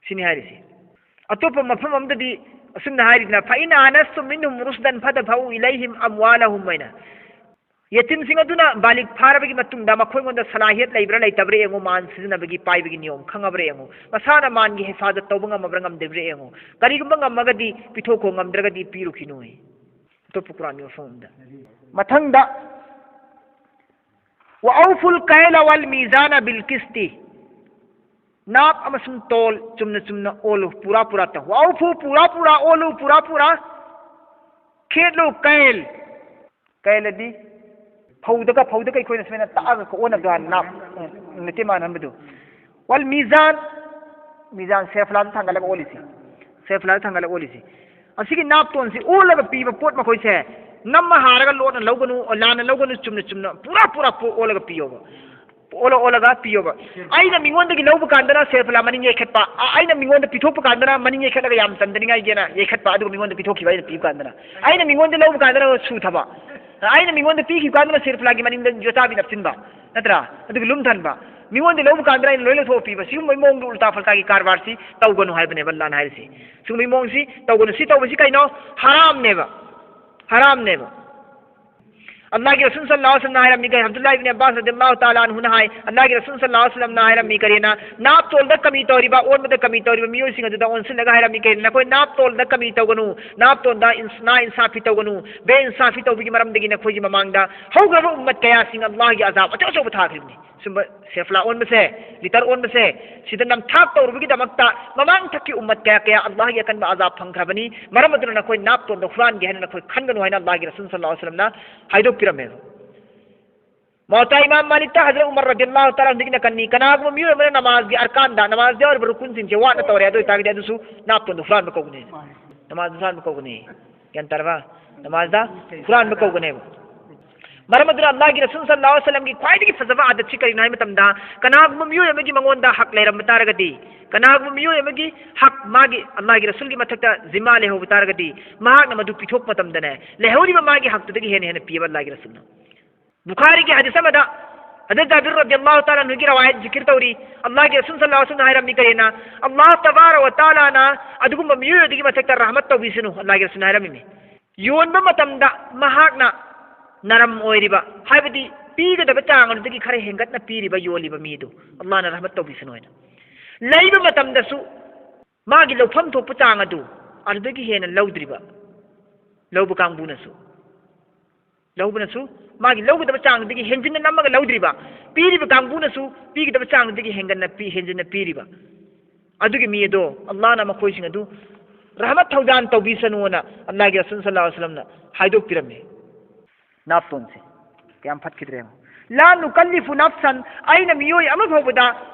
ꯁꯤꯅꯤ ꯍꯥꯏꯔꯤꯁꯤ꯫ ꯑꯇꯣꯞꯄ ꯃꯐꯝ ꯑꯃꯗꯗꯤ ꯑꯁꯨꯝꯅ ꯍꯥꯏꯔꯤꯗꯅ, "ꯐꯏꯟ ꯑꯥꯅꯁꯇꯨꯝ ꯃꯤꯟꯍꯨꯝ ꯔꯨꯁꯗꯟ ꯐꯗꯐꯎ ꯏꯂꯩꯍꯤꯝ ꯑꯝꯋꯥꯂꯍꯨꯝ" ꯍꯥꯏꯅ꯫ ꯌꯦꯇꯤꯝꯁꯤꯡ ꯑꯗꯨꯅ ꯕꯥꯂꯤꯛ ꯐꯥꯔꯕꯒꯤ ꯃꯇꯨꯡꯗ ꯃꯈꯣꯏꯉꯣꯟꯗ ꯁꯂꯥꯍꯤꯌꯠ ꯂꯩꯕ꯭ꯔꯥ ꯂꯩꯇꯕ꯭ꯔꯥ ꯌꯦꯡꯉꯨ, ꯃꯥꯟ ꯁꯤꯖꯤꯟꯅꯕꯒꯤ ꯄꯥꯏꯕꯒꯤ ꯅꯤꯌꯣꯝ ꯈꯪꯉꯕ꯭ꯔꯥ ꯌꯦꯡꯉꯨ, ꯃꯁꯥꯅ ꯃꯥꯟꯒꯤ ꯍꯤꯐꯥꯖꯠ ꯇꯧꯕ ꯉꯝꯃꯕ꯭ꯔꯥ ꯉꯝꯗꯕ꯭ꯔꯥ ꯌꯦꯡꯉꯨ, ꯀꯔꯤꯒꯨꯝꯕ ꯉꯝꯃꯒꯗꯤ ꯄꯤꯊꯣꯛꯈꯣ, ꯉꯝꯗ꯭ꯔꯒꯗꯤ ꯄꯤꯔꯨꯈꯤꯅꯨ꯫ ꯑꯇꯣꯞꯄ ꯀꯨꯔꯥꯟꯒꯤ ꯃꯐꯝ ꯑꯃꯗ꯫ ꯃꯊꯪꯗ, "ꯋ ꯑꯧꯐꯨꯜ ꯀꯩꯂ ꯋꯜ ꯃꯤꯖꯥꯅ ꯕꯤꯜ ꯀꯤꯁꯇꯤ", ꯅꯥꯞ ꯑꯃꯁꯨꯡ ꯇꯣꯜ ꯆꯨꯝꯅ ꯆꯨꯝꯅ ꯑꯣꯜꯂꯨ, ꯄꯨꯔꯥ ꯄꯨꯔꯥ ꯇꯧ꯫ "ꯋ ꯑꯧꯐꯨ", ꯄꯨꯔꯥ ꯄꯨꯔꯥ ꯑꯣꯜꯂꯨ, ꯄꯨꯔꯥ ꯄꯨꯔꯥ ꯈꯦꯠꯂꯨ, ꯀꯩꯜ, ꯀꯩꯜ ꯑꯗꯤ ꯐꯧꯗꯒ, ꯐꯧꯗꯒ ꯑꯩꯈꯣꯏꯅ ꯁꯨꯃꯥꯏꯅ ꯇꯛꯑꯒ ꯑꯣꯟꯅꯕꯗꯣ ꯍꯥꯟꯅ ꯅꯥꯞ, ꯎꯝ, ꯅꯠꯇꯦ ꯃꯥꯟꯅꯍꯟꯕꯗꯣ꯫ "ꯋꯜ ꯃꯤꯖꯥꯟ", ꯃꯤꯖꯥꯟ ꯁꯦꯐꯂꯥꯗ ꯊꯥꯡꯒꯠꯂꯒ ꯑꯣꯜꯂꯤꯁꯤ, ꯁꯦꯐꯂꯥꯗ ꯊꯥꯡꯒꯠꯂꯒ ꯑꯣꯜꯂꯤꯁꯤ꯫ ꯑꯁꯤꯒꯤ ꯅꯥꯞꯇꯣꯟꯁꯤ ꯑꯣꯜꯂꯒ ꯄꯤꯕ ꯄꯣꯠ ꯃꯈꯣꯏꯁꯦ ꯅꯝꯃ ꯍꯥꯔꯒ ꯂꯣꯠꯅ ꯂꯧꯒꯅꯨ, ꯂꯥꯟꯅ ꯂꯧꯒꯅꯨ, ꯆꯨꯝꯅ ꯆꯨꯝꯅ ꯄꯨꯔꯥ ꯄꯨꯔꯥ ꯄꯣꯠ ꯑꯣꯜꯂꯒ ꯄꯤꯌꯣꯕ꯫ ꯑꯣꯜꯂ ꯑꯣꯜꯂꯒ ꯄꯤꯌꯣꯕ꯫ ꯑꯩꯅ ꯃꯤꯉꯣꯟꯗꯒꯤ ꯂꯧꯕ ꯀꯥꯟꯗꯅ ꯁꯦꯐꯂꯥ ꯃꯅꯤꯡ ꯌꯩꯈꯠꯄ, ꯑ-, ꯑꯩꯅ ꯃꯤꯉꯣꯟꯗ ꯄꯤꯊꯣꯛꯄ ꯀꯥꯟꯗꯅ ꯃꯅꯤꯡ ꯌꯩꯈꯠꯂꯒ ꯌꯥꯝ ꯆꯟꯗꯅꯤꯡꯉꯥꯏꯒꯤꯅ ꯌꯩꯈꯠꯄ, ꯑꯗꯨꯒ ꯃꯤꯉꯣꯟꯗ ꯄꯤꯊꯣꯛꯈꯤꯕ ꯑꯩꯅ ꯄꯤꯕ ꯀꯥꯟꯗꯅ꯫ ꯑꯩꯅ ꯃꯤꯉꯣꯟꯗ ꯂꯧꯕ ꯀꯥꯟꯗꯅ ꯁꯨꯊꯕ꯫ ꯑꯩꯅ ꯃꯤꯉꯣꯟꯗ ꯄꯤꯈꯤꯕ ꯀꯥꯟꯗꯅ ꯁꯦꯐꯂꯥꯒꯤ ꯃꯅꯤꯡꯗ ꯌꯣꯠꯆꯥꯕꯤ ꯅꯞꯆꯤꯟꯕ꯫ ꯅꯠꯇ꯭ꯔꯥ? ꯑꯗꯨꯒ ꯂꯨꯝ ꯊꯟꯕ꯫ ꯃꯤꯉꯣꯟꯗ ꯂꯧꯕ ꯀꯥꯟꯗ ꯑꯩꯅ ꯂꯣꯏ ꯂꯧꯊꯣꯛꯄꯤꯕ, ꯁꯤꯒꯨꯝꯕꯒꯤ ꯃꯑꯣꯡꯗ ꯎꯜꯇꯥ ꯐꯜꯇꯥꯒꯤ ꯀꯔꯕꯥꯔꯁꯤ ꯇꯧꯒꯅꯨ ꯍꯥꯏꯕꯅꯦꯕ ꯑꯜꯂꯥꯍꯅ ꯍꯥꯏꯔꯤꯁꯤ꯫ ꯁꯤꯒꯨꯝꯕꯒꯤ ꯃꯑꯣꯡꯁꯤ ꯇꯧꯒꯅꯨ꯫ ꯁꯤ ꯇꯧꯕꯁꯤ ꯀꯩꯅꯣ? ꯍꯔꯥꯝꯅꯦꯕ, ꯍꯔꯥꯝꯅꯦꯕ꯫ ꯑꯜꯂꯥꯍꯒꯤ ꯔꯁꯨꯜ ꯁꯜꯂꯜꯂꯥꯍꯨ ꯑꯂꯩꯍꯤ ꯋꯁꯜꯂꯝꯅ ꯍꯥꯏꯔꯝꯃꯤ ꯀꯩ? ꯑꯕꯗꯨꯜꯂꯥꯍ ꯏꯕꯅꯤ ꯑꯕꯥꯁ ꯔꯗꯤꯌꯜꯂꯥꯍꯨ ꯇꯥꯂꯥ ꯑꯟꯍꯨꯅ ꯍꯥꯏ, ꯑꯜꯂꯥꯍꯒꯤ ꯔꯁꯨꯜ ꯁꯜꯂꯜꯂꯥꯍꯨ ꯑꯂꯩꯍꯤ ꯋꯁꯜꯂꯝꯅ ꯍꯥꯏꯔꯝꯃꯤ ꯀꯔꯤꯅ? ꯅꯥꯞꯇꯣꯜꯗ ꯀꯃꯤ ꯇꯧꯔꯤꯕ, ꯑꯣꯟꯕꯗ ꯀꯃꯤ ꯇꯧꯔꯤꯕ ꯃꯤꯑꯣꯏꯁꯤꯡ ꯑꯗꯨꯗ ꯑꯣꯟꯁꯤꯜꯂꯒ ꯍꯥꯏꯔꯝꯃꯤ ꯀꯔꯤꯅ? ꯅꯈꯣꯏ ꯅꯥꯞꯇꯣꯜꯗ ꯀꯃꯤ ꯇꯧꯒꯅꯨ, ꯅꯥꯞꯇꯣꯜꯗ ꯏꯟꯁ-, ꯅꯥ ꯏꯟꯁꯥꯐꯤ ꯇꯧꯒꯅꯨ, ꯕꯦ ꯏꯟꯁꯥꯐꯤ ꯇꯧꯕꯒꯤ ꯃꯔꯝꯗꯒꯤ ꯅꯈꯣꯏꯒꯤ ꯃꯃꯥꯡꯗ ꯍꯧꯈ꯭ꯔꯕ ꯎꯝꯃꯠ ꯀꯌꯥꯁꯤꯡ ꯑꯜꯂꯥꯍꯒꯤ ꯑꯖꯥꯕ ꯑꯆꯧ ꯑꯆꯧꯕ ꯊꯥꯈ꯭ꯔꯤꯕꯅꯤ꯫ ꯁꯨꯝꯕ ꯁꯦꯐ꯭ꯂꯥ ꯑꯣꯟꯕꯁꯦ, ꯂꯤꯇꯔ ꯑꯣꯟꯕꯁꯦ, ꯁꯤꯗ ꯅꯝꯊꯥꯛ ꯇꯧꯔꯨꯕꯒꯤꯗꯃꯛꯇ ꯃꯃꯥꯡ ꯊꯛꯀꯤ ꯎꯝꯃꯠ ꯀꯌꯥ ꯀꯌꯥ ꯑꯜꯂꯥꯍꯒꯤ ꯑꯀꯟꯕ ꯑꯖꯥꯕ ꯐꯪꯈ꯭ꯔꯕꯅꯤ꯫ ꯃꯔꯝ ꯑꯗꯨꯅ ꯅꯈꯣꯏ ꯅꯥꯞꯇꯣꯟꯗ ꯍꯨꯔꯥꯟꯒꯦ ꯍꯥꯏꯅ ꯅꯈꯣꯏ ꯈꯟꯒꯅꯨ ꯍꯥꯏꯅ ꯑꯜꯂꯥꯍꯒꯤ ꯔꯁꯨꯜ ꯁꯜꯂꯜꯂꯥꯍꯨ ꯑꯂꯩꯍꯤ ꯋꯁꯜꯂꯝꯅ ꯍꯥꯏꯗꯣꯛꯄꯤꯔꯝꯃꯦꯕ꯫ ꯃꯣꯇꯥ ꯏꯃꯥꯝ ꯃꯥꯂꯤꯛꯇ ꯍꯖꯔꯠ ꯎꯃꯔ ꯔꯗꯤꯌꯜꯂꯥꯍꯨ ꯇꯥꯂꯥ ꯑꯟꯍꯨꯗꯒꯤ ꯅꯀꯟꯅꯤ, ꯀꯅꯥꯒꯨꯝꯕ ꯃꯤꯑꯣꯏ ꯑꯃꯅ ꯅꯃꯥꯖꯒꯤ ꯑꯔꯀꯥꯟꯗ, ꯅꯃꯥꯖꯗ ꯌꯥꯎꯔꯤꯕ ꯔꯨꯀꯨꯟꯁꯤꯡꯁꯦ ꯋꯥꯠꯅ ꯇꯧꯔꯦ, ꯑꯗꯨ ꯑꯣꯏꯇꯥꯔꯒꯗꯤ ꯑꯗꯨꯁꯨ ꯅꯥꯞꯇꯣꯟꯗ ꯍꯨꯔꯥꯟꯕ ꯀꯧꯕꯅꯦ꯫ ꯅꯃꯥꯖꯗ ꯍꯨꯔꯥꯟꯕ ꯀꯧꯕꯅꯦ꯫ ꯒ꯭ꯌꯥꯟ ꯇꯥꯔꯕ? ꯅꯃꯥꯖꯗ ꯍꯨꯔꯥꯟꯕ ꯀꯧꯕꯅꯦꯕ꯫ ꯃꯔꯝ ꯑꯗꯨꯅ ꯑꯜꯂꯥꯍꯒꯤ ꯔꯁꯨꯜ ꯁꯜꯂꯜꯂꯥꯍꯨ ꯑꯂꯩꯍꯤ ꯋꯁꯜꯂꯝꯒꯤ ꯈ꯭ꯋꯥꯏꯗꯒꯤ ꯐꯖꯕ ꯑꯥꯗꯠꯁꯤ ꯀꯔꯤꯅꯣ ꯍꯥꯏꯕ ꯃꯇꯝꯗ, ꯀꯅꯥꯒꯨꯝꯕ ꯃꯤꯑꯣꯏ ꯑꯃꯒꯤ ꯃꯉꯣꯟꯗ ꯍꯛ ꯂꯩꯔꯝꯕ ꯇꯥꯔꯒꯗꯤ, ꯀꯅꯥꯒꯨꯝꯕ ꯃꯤꯑꯣꯏ ꯑꯃꯒꯤ ꯍꯛ, ꯃꯥꯒꯤ, ꯑꯜꯂꯥꯍꯒꯤ ꯔꯁꯨꯜꯒꯤ ꯃꯊꯛꯇ ꯖꯤꯝꯃꯥ ꯂꯩꯍꯧꯕ ꯇꯥꯔꯒꯗꯤ, ꯃꯍꯥꯛꯅ ꯃꯗꯨ ꯄꯤꯊꯣꯛꯄ ꯃꯇꯝꯗꯅꯦ, ꯂꯩꯍꯧꯔꯤꯕ ꯃꯥꯒꯤ ꯍꯛꯇꯨꯗꯒꯤ ꯍꯦꯟꯅ ꯍꯦꯟꯅ ꯄꯤꯌꯦꯕ ꯑꯜꯂꯥꯍꯒꯤ ꯔꯁꯨꯜꯅ꯫ ꯕꯨꯈꯥꯔꯤꯒꯤ ꯍꯗꯤꯁ ꯑꯃꯗ ꯍꯖꯔꯠ ꯖꯥꯕꯤꯔ ꯔꯗꯤꯌꯜꯂꯥꯍꯨ ꯇꯥꯂꯥ ꯑꯟꯍꯨꯒꯤ ꯔꯋꯥꯌꯠ ꯖꯤꯀꯤꯔ ꯇꯧꯔꯤ꯫ ꯑꯜꯂꯥꯍꯒꯤ ꯔꯁꯨꯜ ꯁꯜꯂꯜꯂꯥꯍꯨ ꯑꯂꯩꯍꯤ ꯋꯁꯜꯂꯝꯅ ꯍꯥꯏꯔꯝꯃꯤ ꯀꯔꯤꯅ? ꯑꯜꯂꯥꯍ ꯇꯕꯥꯔꯛ ꯋ ꯇꯥꯂꯥꯅ ꯑꯗꯨꯒꯨꯝꯕ ꯃꯤꯑꯣꯏ ꯑꯗꯨꯒꯤ ꯃꯊꯛꯇ ꯔꯍꯃꯠ ꯇꯧꯕꯤꯁꯅꯨ, ꯑꯜꯂꯥꯍꯒꯤ ꯔꯁꯨꯜꯅ ꯍꯥꯏꯔꯝꯃꯤꯅꯤ꯫ ꯌꯣꯟꯕ ꯃꯇꯝꯗ ꯃꯍꯥꯛꯅ ꯅꯔꯝ ꯑꯣꯏꯔꯤꯕ, ꯍꯥꯏꯕꯗꯤ ꯄꯤꯒꯗꯕ ꯆꯥꯡ ꯑꯗꯨꯗꯒꯤ ꯈꯔ ꯍꯦꯟꯒꯠꯅ ꯄꯤꯔꯤꯕ ꯌꯣꯜꯂꯤꯕ ꯃꯤꯗꯨ ꯑꯜꯂꯥꯍꯅ ꯔꯍꯃꯠ ꯇꯧꯕꯤꯁꯅꯨ ꯍꯥꯏꯅ꯫ ꯂꯩꯕ ꯃꯇꯝꯗꯁꯨ ꯃꯥꯒꯤ ꯂꯧꯐꯝ ꯊꯣꯛꯄ ꯆꯥꯡ ꯑꯗꯨ ꯑꯗꯨꯗꯒꯤ ꯍꯦꯟꯅ ꯂꯧꯗ꯭ꯔꯤꯕ ꯂꯧꯕ ꯀꯥꯡꯕꯨꯅꯁꯨ, ꯂꯧꯕꯅꯁꯨ ꯃꯥꯒꯤ ꯂꯧꯒꯗꯕ ꯆꯥꯡꯗꯒꯤ ꯍꯦꯟꯖꯤꯟꯅ ꯅꯝꯃꯒ ꯂꯧꯗ꯭ꯔꯤꯕ, ꯄꯤꯔꯤꯕ ꯀꯥꯡꯕꯨꯅꯁꯨ ꯄꯤꯒꯗꯕ ꯆꯥꯡꯗꯒꯤ ꯍꯦꯟꯒꯠꯅ ꯄꯤ-, ꯍꯦꯟꯖꯤꯟꯅ ꯄꯤꯔꯤꯕ, ꯑꯗꯨꯒꯤ ꯃꯤ ꯑꯗꯣ ꯑꯜꯂꯥꯍꯅ ꯃꯈꯣꯏꯁꯤꯡ ꯑꯗꯨ ꯔꯍꯃꯠ ꯊꯧꯖꯥꯟ ꯇꯧꯕꯤꯁꯅꯨꯅ ꯑꯜꯂꯥꯍꯒꯤ ꯔꯁꯨꯜ ꯁꯜꯂꯜꯂꯥꯍꯨ ꯑꯂꯩꯍꯤ ꯋꯁꯜꯂꯝꯅ ꯍꯥꯏꯗꯣꯛꯄꯤꯔꯝꯃꯤ꯫ ꯅꯥꯞꯇꯣꯟꯁꯦ ꯀꯌꯥꯝ ꯐꯠꯈꯤꯗ꯭ꯔꯦ ꯌꯦꯡꯉꯣ꯫ ꯂꯥ ꯅꯨꯀꯜꯂꯤꯐꯨ ꯅꯐꯁꯟ, ꯑꯩꯅ ꯃꯤꯑꯣꯏ ꯑꯃ ꯐꯥꯎꯕꯗ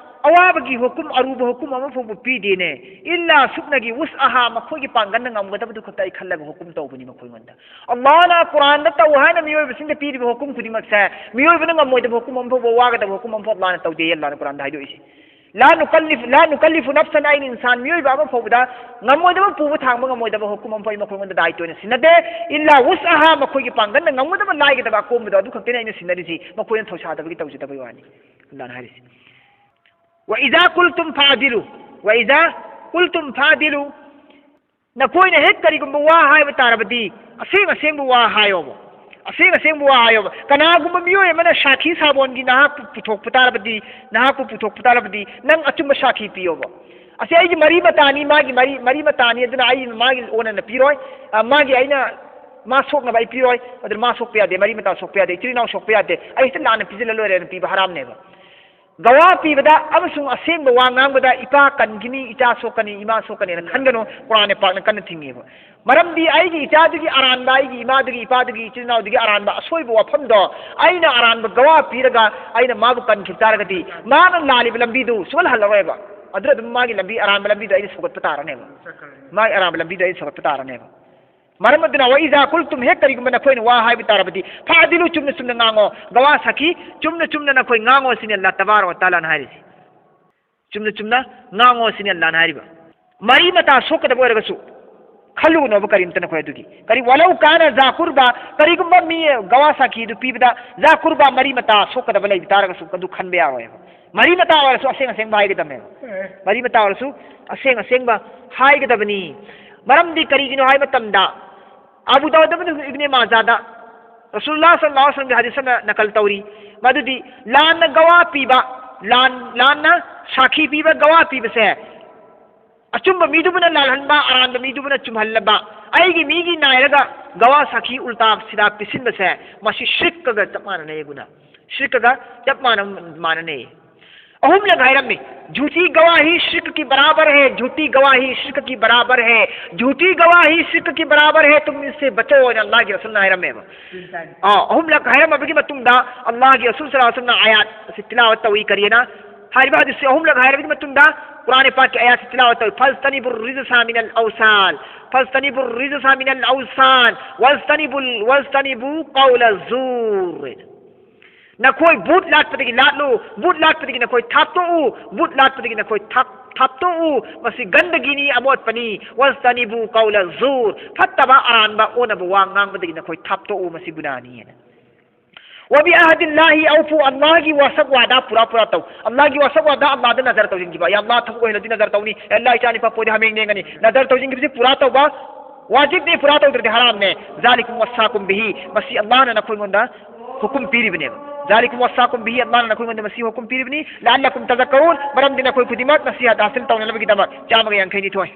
ꯑꯋꯥꯕꯒꯤ ꯍꯨꯀꯨꯝ, ꯑꯔꯨꯕ ꯍꯨꯀꯨꯝ ꯑꯃ ꯐꯥꯎꯕ ꯄꯤꯗꯦꯅꯦ꯫ ꯏꯜꯂꯥ ꯁꯨꯞꯅꯒꯤ ꯋꯨꯁ ꯑꯍꯥ, ꯃꯈꯣꯏꯒꯤ ꯄꯥꯡꯒꯜꯅ ꯉꯝꯒꯗꯕꯗꯨ ꯈꯛꯇ ꯑꯩ ꯈꯜꯂꯒ ꯍꯨꯀꯨꯝ ꯇꯧꯕꯅꯤ ꯃꯈꯣꯏꯉꯣꯟꯗ꯫ ꯑꯜꯂꯥꯍꯅ ꯀꯨꯔꯥꯟꯗ ꯇꯧ ꯍꯥꯏꯅ ꯃꯤꯑꯣꯏꯕꯁꯤꯡꯗ ꯄꯤꯔꯤꯕ ꯍꯨꯀꯨꯝ ꯈꯨꯗꯤꯡꯃꯛꯁꯦ, ꯃꯤꯑꯣꯏꯕꯅ ꯉꯝꯃꯣꯏꯗꯕ ꯍꯨꯀꯨꯝ ꯑꯃ ꯐꯥꯎꯕ, ꯋꯥꯒꯗꯕ ꯍꯨꯀꯨꯝ ꯑꯃ ꯐꯥꯎꯕ ꯑꯜꯂꯥꯍꯅ ꯇꯧꯗꯦ, ꯑꯜꯂꯥꯍꯅ ꯀꯨꯔꯥꯟꯗ ꯍꯥꯏꯗꯣꯛꯏꯁꯦ꯫ لا نكلف لا نكلف نفسا, ꯑꯩꯅ ꯏꯟꯁꯥꯟ, ꯃꯤꯑꯣꯏꯕ ꯑꯃ ꯐꯥꯎꯕꯗ ꯉꯝꯃꯣꯏꯗꯕ, ꯄꯨꯕ ꯊꯥꯡꯕ ꯉꯝꯃꯣꯏꯗꯕ ꯍꯨꯀꯨꯝ ꯑꯃ ꯐꯥꯎ ꯑꯩ ꯃꯈꯣꯏꯉꯣꯟꯗ ꯗꯥꯏꯇ ꯑꯣꯏꯅ ꯁꯤꯟꯅꯗꯦ. إلا وسعها, ꯃꯈꯣꯏꯒꯤ ꯄꯥꯡꯒꯜꯅ ꯉꯝꯒꯗꯕ ꯂꯥꯏꯒꯗꯕ ꯑꯀꯣꯝꯕꯗꯣ ꯑꯗꯨ ꯈꯛꯇꯅꯤ ꯑꯩꯅ ꯁꯤꯟꯅꯔꯤꯁꯤ, ꯃꯈꯣꯏꯅ ꯊꯧꯁꯥꯗꯕꯒꯤ ꯇꯧꯖꯗꯕꯒꯤ ꯋꯥꯅꯤ. ꯑꯜꯂꯥꯍꯅ ꯍꯥꯏꯔꯤꯁꯤ, وإذا قلتم فاعدلوا, وإذا قلتم فاعدلوا. ꯅꯈꯣꯏꯅ ꯍꯦꯛ ꯀꯔꯤꯒꯨꯝꯕ ꯋꯥ ꯍꯥꯏꯕ ꯇꯥꯔꯕꯗꯤ, ꯑꯁꯦꯡ ꯑꯁꯦꯡꯕ ꯋꯥ ꯍꯥꯏꯌꯣꯕ. ꯑꯁꯦꯡ ꯑꯁꯦꯡꯕ ꯋꯥ ꯍꯥꯏꯌꯣꯕ. ꯀꯅꯥꯒꯨꯝꯕ ꯃꯤꯑꯣꯏ ꯑꯃꯅ ꯁꯥꯈꯤ ꯁꯥꯕꯣꯟꯒꯤ ꯅꯍꯥꯛꯄꯨ ꯄꯨꯊꯣꯛꯄ ꯇꯥꯔꯕꯗꯤ, ꯅꯍꯥꯛꯄꯨ ꯄꯨꯊꯣꯛꯄ ꯇꯥꯔꯕꯗꯤ, ꯅꯪ ꯑꯆꯨꯝꯕ ꯁꯥꯈꯤ ꯄꯤꯌꯣꯕ. ꯑꯁꯤ ꯑꯩꯒꯤ ꯃꯔꯤ ꯃꯇꯥꯅꯤ, ꯃꯥꯒꯤ ꯃꯔꯤ, ꯃꯔꯤ ꯃꯇꯥꯅꯤ, ꯑꯗꯨꯅ ꯑꯩ ꯃꯥꯒꯤ ꯑꯣꯟꯅꯅ ꯄꯤꯔꯣꯏ. ꯑ, ꯃꯥꯒꯤ ꯑꯩꯅ ꯃꯥ ꯁꯣꯛꯅꯕ ꯑꯩ ꯄꯤꯔꯣꯏ. ꯑꯗꯨꯅ ꯃꯥ ꯁꯣꯛꯄ ꯌꯥꯗꯦ, ꯃꯔꯤ ꯃꯇꯥ ꯁꯣꯛꯄ ꯌꯥꯗꯦ, ꯏꯆꯤꯜ ꯏꯅꯥꯎ ꯁꯣꯛꯄ ꯌꯥꯗꯦ, ꯑꯩ ꯍꯦꯛꯇ ꯂꯥꯟꯅ ꯄꯤꯁꯤꯜꯂ ꯂꯣꯏꯔꯦꯅ ꯄꯤꯕ ꯍꯔꯥꯝꯅꯦꯕ. ꯒꯋꯥ ꯄꯤꯕꯗ ꯑꯃꯁꯨꯡ ꯑꯁꯦꯡꯕ ꯋꯥ ꯉꯥꯡꯕꯗ ꯏꯄꯥ ꯀꯟꯈꯤꯅꯤ, ꯏꯆꯥ ꯁꯣꯛꯀꯅꯤ, ꯏꯃꯥ ꯁꯣꯛꯀꯅꯤꯅ ꯈꯟꯒꯅꯨ, ꯀꯨꯔꯥꯟ ꯄꯥꯛꯅ ꯀꯟꯅ ꯊꯤꯡꯉꯦꯕ. ꯃꯔꯝꯗꯤ ꯑꯩꯒꯤ ꯏꯆꯥꯗꯨꯒꯤ ꯑꯔꯥꯟꯕ, ꯑꯩꯒꯤ ꯏꯃꯥꯗꯨꯒꯤ, ꯏꯄꯥꯗꯨꯒꯤ, ꯏꯆꯤꯜ ꯏꯅꯥꯎꯗꯨꯒꯤ ꯑꯔꯥꯟꯕ ꯑꯁꯣꯏꯕ ꯋꯥꯐꯝꯗꯣ ꯑꯩꯅ ꯑꯔꯥꯟꯕ ꯒꯋꯥ ꯄꯤꯔꯒ ꯑꯩꯅ ꯃꯥꯕꯨ ꯀꯟꯈꯤꯕ ꯇꯥꯔꯒꯗꯤ, ꯃꯥꯅ ꯂꯥꯜꯂꯤꯕ ꯂꯝꯕꯤꯗꯨ ꯁꯨꯡꯍꯜ ꯍꯜꯂꯔꯣꯏꯕ. ꯑꯗꯨꯅ ꯑꯗꯨꯝ ꯃꯥꯒꯤ ꯂꯝꯕꯤ, ꯑꯔꯥꯟꯕ ꯂꯝꯕꯤꯗꯣ ꯑꯩꯅ ꯁꯧꯒꯠꯄ ꯇꯥꯔꯅꯦꯕ. ꯃꯥꯒꯤ ꯑꯔꯥꯟꯕ ꯂꯝꯕꯤꯗꯣ ꯑꯩꯅ ꯁꯧꯒꯠꯄ ꯇꯥꯔꯅꯦꯕ. ꯃꯔꯝ ꯑꯗꯨꯅ, وإذا قلتم, ꯍꯦꯛ ꯀꯔꯤꯒꯨꯝꯕ ꯅꯈꯣꯏꯅ ꯋꯥ ꯍꯥꯏꯕ ꯇꯥꯔꯕꯗꯤ, فاعدلوا, ꯆꯨꯝꯅ ꯆꯨꯝꯅ ꯉꯥꯡꯉꯣ, ꯒꯋꯥ ꯁꯥꯈꯤ ꯆꯨꯝꯅ ꯆꯨꯝꯅ ꯅꯈꯣꯏ ꯉꯥꯡꯉꯣ ꯁꯤꯅꯤ ꯑꯜꯂꯥꯍ ꯇꯕꯥꯔꯛ ꯋ ꯇꯥꯂꯥꯅ ꯍꯥꯏꯔꯤꯁꯤ. ꯆꯨꯝꯅ ꯆꯨꯝꯅ ꯉꯥꯡꯉꯣ ꯁꯤꯅꯤ ꯑꯜꯂꯥꯍꯅ ꯍꯥꯏꯔꯤꯕ. ꯃꯔꯤ ꯃꯇꯥ ꯁꯣꯛꯀꯗꯕ ꯑꯣꯏꯔꯒꯁꯨ ꯈꯜꯂꯨꯅꯣꯕ ꯀꯔꯤꯝꯇ ꯅꯈꯣꯏ ꯑꯗꯨꯒꯤ. ꯀꯔꯤ, ولو كان ذا قربى, ꯀꯔꯤꯒꯨꯝꯕ ꯃꯤ ꯒꯋꯥ ꯁꯥꯈꯤꯗꯨ ꯄꯤꯕꯗ ذا قربى, ꯃꯔꯤ ꯃꯇꯥ ꯁꯣꯛꯀꯗꯕ ꯂꯩꯕ ꯇꯥꯔꯒꯁꯨ ꯑꯗꯨ ꯈꯟꯕ ꯌꯥꯔꯣꯏꯕ. ꯃꯔꯤ ꯃꯇꯥ ꯑꯣꯏꯔꯁꯨ ꯑꯁꯦꯡ ꯑꯁꯦꯡꯕ ꯍꯥꯏꯒꯗꯕꯅꯦꯕ. ꯃꯔꯤ ꯃꯇꯥ ꯑꯣꯏꯔꯁꯨ ꯑꯁꯦꯡ ꯑꯁꯦꯡꯕ ꯍꯥꯏꯒꯗꯕꯅꯤ. ꯃꯔꯝꯗꯤ ꯀꯔꯤꯒꯤꯅꯣ ꯍꯥꯏꯕ ꯃꯇꯝꯗ, ꯑꯕꯨ ꯗꯥꯎꯗ ꯑꯃꯁꯨꯡ ꯏꯕꯅꯦ ꯃꯥꯖꯥꯗ ꯔꯁꯨꯜꯂꯥꯍ ꯁꯜꯂꯜꯂꯥꯍꯨ ꯑꯂꯩꯍꯤ ꯋꯁꯜꯂꯝꯒꯤ ꯍꯗꯤꯁ ꯑꯃ ꯅꯀꯜ ꯇꯧꯔꯤ꯫ ꯃꯗꯨꯗꯤ ꯂꯥꯟꯅ ꯒꯋꯥ ꯄꯤꯕ, ꯂꯥꯟ, ꯂꯥꯟꯅ ꯁꯥꯈꯤ ꯄꯤꯕ, ꯒꯋꯥ ꯄꯤꯕꯁꯦ, ꯑꯆꯨꯝꯕ ꯃꯤꯗꯨꯕꯨꯅ ꯂꯥꯜꯍꯟꯕ, ꯑꯔꯥꯟꯕ ꯃꯤꯗꯨꯕꯨꯅ ꯆꯨꯝꯍꯜꯂꯕ, ꯑꯩꯒꯤ ꯃꯤꯒꯤ ꯅꯥꯏꯔꯒ ꯒꯋꯥ ꯁꯥꯈꯤ ꯎꯜꯇꯥ ꯁꯤꯗꯥ ꯄꯤꯁꯤꯟꯕꯁꯦ, ꯃꯁꯤ ꯁꯤꯔꯛꯀꯒ ꯆꯞ ꯃꯥꯟꯅꯩ꯫ ꯑꯗꯨꯅ ꯁꯤꯔꯛꯀꯒ ꯆꯞ ꯃꯥꯟꯅ, ꯃꯥꯟꯅꯅꯩ꯫ ꯑꯍꯨꯝꯂꯛ ꯍꯥꯏꯔꯝꯃꯤ, "झूठी गवाही शिर्क के बराबर है, झूठी गवाही शिर्क के बराबर है, झूठी गवाही शिर्क के बराबर है, तुम इससे बचो" ꯍꯥꯏꯅ ꯑꯜꯂꯥꯍꯒꯤ ꯔꯁꯨꯜꯅ ꯍꯥꯏꯔꯝꯃꯦꯕ꯫ ꯑꯥ, ꯑꯍꯨꯝꯂꯛ ꯍꯥꯏꯔꯝꯃꯕꯒꯤ ꯃꯇꯨꯡꯗ ꯑꯜꯂꯥꯍꯒꯤ ꯔꯁꯨꯜ ꯁꯜꯂꯜꯂꯥꯍꯨ ꯑꯂꯩꯍꯤ ꯋꯁꯜꯂꯝꯅ ꯑꯥꯌꯥꯠ ꯑꯁꯤ ꯇꯤꯂꯥꯋꯠ ꯇꯧꯏ꯫ ꯀꯔꯤꯅ? ꯍꯥꯏꯔꯤꯕ ꯍꯗꯤꯁꯁꯤ ꯑꯍꯨꯝꯂꯛ ꯍꯥꯏꯔꯕꯒꯤ ꯃꯇꯨꯡꯗ ꯀꯨꯔꯥꯟ ꯄꯥꯛꯀꯤ ꯑꯥꯌꯥꯠꯁꯤ ꯇꯤꯂꯥꯋꯠ ꯇꯧꯏ꯫ "فاجتنبوا الرجس من الأوثان، فاجتنبوا الرجس من الأوثان، واجتنبوا، واجتنبوا قول الزور" ꯍꯥꯏꯅ꯫ ꯅꯈꯣꯏ ꯕꯨꯠ ꯂꯥꯠꯄꯗꯒꯤ ꯂꯥꯠꯂꯨ, ꯕꯨꯠ ꯂꯥꯠꯄꯗꯒꯤ ꯅꯈꯣꯏ ꯊꯥꯞꯇꯣꯛꯎ, ꯕꯨꯠ ꯂꯥꯠꯄꯗꯒꯤ ꯅꯈꯣꯏ ꯊꯥꯞ-, ꯊꯥꯞꯇꯣꯛꯎ, ꯃꯁꯤ ꯒꯟꯗꯒꯤꯅꯤ, ꯑꯃꯣꯠꯄꯅꯤ꯫ ꯋꯥꯖꯇꯅꯤꯕꯨ ꯀꯧꯂ ꯖꯨꯔ, ꯐꯠꯇꯕ ꯑꯔꯥꯟꯕ ꯑꯣꯟꯅꯕ ꯋꯥ ꯉꯥꯡꯕꯗꯒꯤ ꯅꯈꯣꯏ ꯊꯥꯞꯇꯣꯛꯎ, ꯃꯁꯤ ꯒꯨꯅꯥꯅꯤ ꯍꯥꯏꯅ꯫ ꯋꯥꯕꯤ ꯑꯍꯗꯤꯜꯂꯥꯍꯤ ꯑꯧꯐꯨ, ꯑꯜꯂꯥꯍꯒꯤ ꯋꯥꯁꯛ ꯋꯥꯗꯥ ꯄꯨꯔꯥ ꯄꯨꯔꯥ ꯇꯧ꯫ ꯑꯜꯂꯥꯍꯒꯤ ꯋꯥꯁꯛ ꯋꯥꯗꯥ, ꯑꯜꯂꯥꯍꯗ ꯅꯖꯔ ꯇꯧꯁꯤꯟꯈꯤꯕ꯫ ꯌꯥ ꯑꯜꯂꯥꯍ ꯊꯕꯛ ꯑꯣꯏꯍꯜꯂꯗꯤ ꯅꯖꯔ ꯇꯧꯅꯤ, ꯑꯦ ꯑꯜꯂꯥꯍ ꯏꯆꯥ ꯅꯤꯄꯥ ꯄꯣꯛꯑꯗꯤ ꯍꯥꯃꯦꯡ ꯂꯦꯡꯒꯅꯤ꯫ ꯅꯖꯔ ꯇꯧꯁꯤꯟꯈꯤꯕꯁꯤ ꯄꯨꯔꯥ ꯇꯧꯕ ꯋꯥꯖꯤꯕꯅꯤ, ꯄꯨꯔꯥ ꯇꯧꯗ꯭ꯔꯗꯤ ꯍꯔꯥꯝꯅꯦ꯫ ꯖꯥꯂꯤꯀꯨꯝ ꯋꯁꯥꯀꯨꯝ ꯕꯤꯍꯤ, ꯃꯁꯤ ꯑꯜꯂꯥꯍꯅ ꯅꯈꯣꯏꯉꯣꯟꯗ ꯍꯨꯀꯨꯝ ꯄꯤꯔꯤꯕꯅꯦꯕ꯫ ꯖꯥꯂꯤꯀꯨꯝ ꯋꯁꯥꯀꯨꯝ ꯕꯤꯍꯤ, ꯑꯜꯂꯥꯍꯅ ꯅꯈꯣꯏꯉꯣꯟꯗ ꯃꯁꯤ ꯍꯨꯀꯨꯝ ꯄꯤꯔꯤꯕꯅꯤ꯫ ꯂꯥꯜꯂꯀꯨꯝ ꯇꯖꯛꯀꯔꯨꯟ, ꯃꯔꯝꯗꯤ ꯅꯈꯣꯏ ꯈꯨꯗꯤꯡꯃꯛ ꯅꯁꯤꯍꯠ ꯍꯥꯁꯤꯜ ꯇꯧꯅꯅꯕꯒꯤꯗꯃꯛ꯫ ꯆꯥꯝꯃꯒ ꯌꯥꯡꯈꯩ ꯅꯤꯊꯣꯏ꯫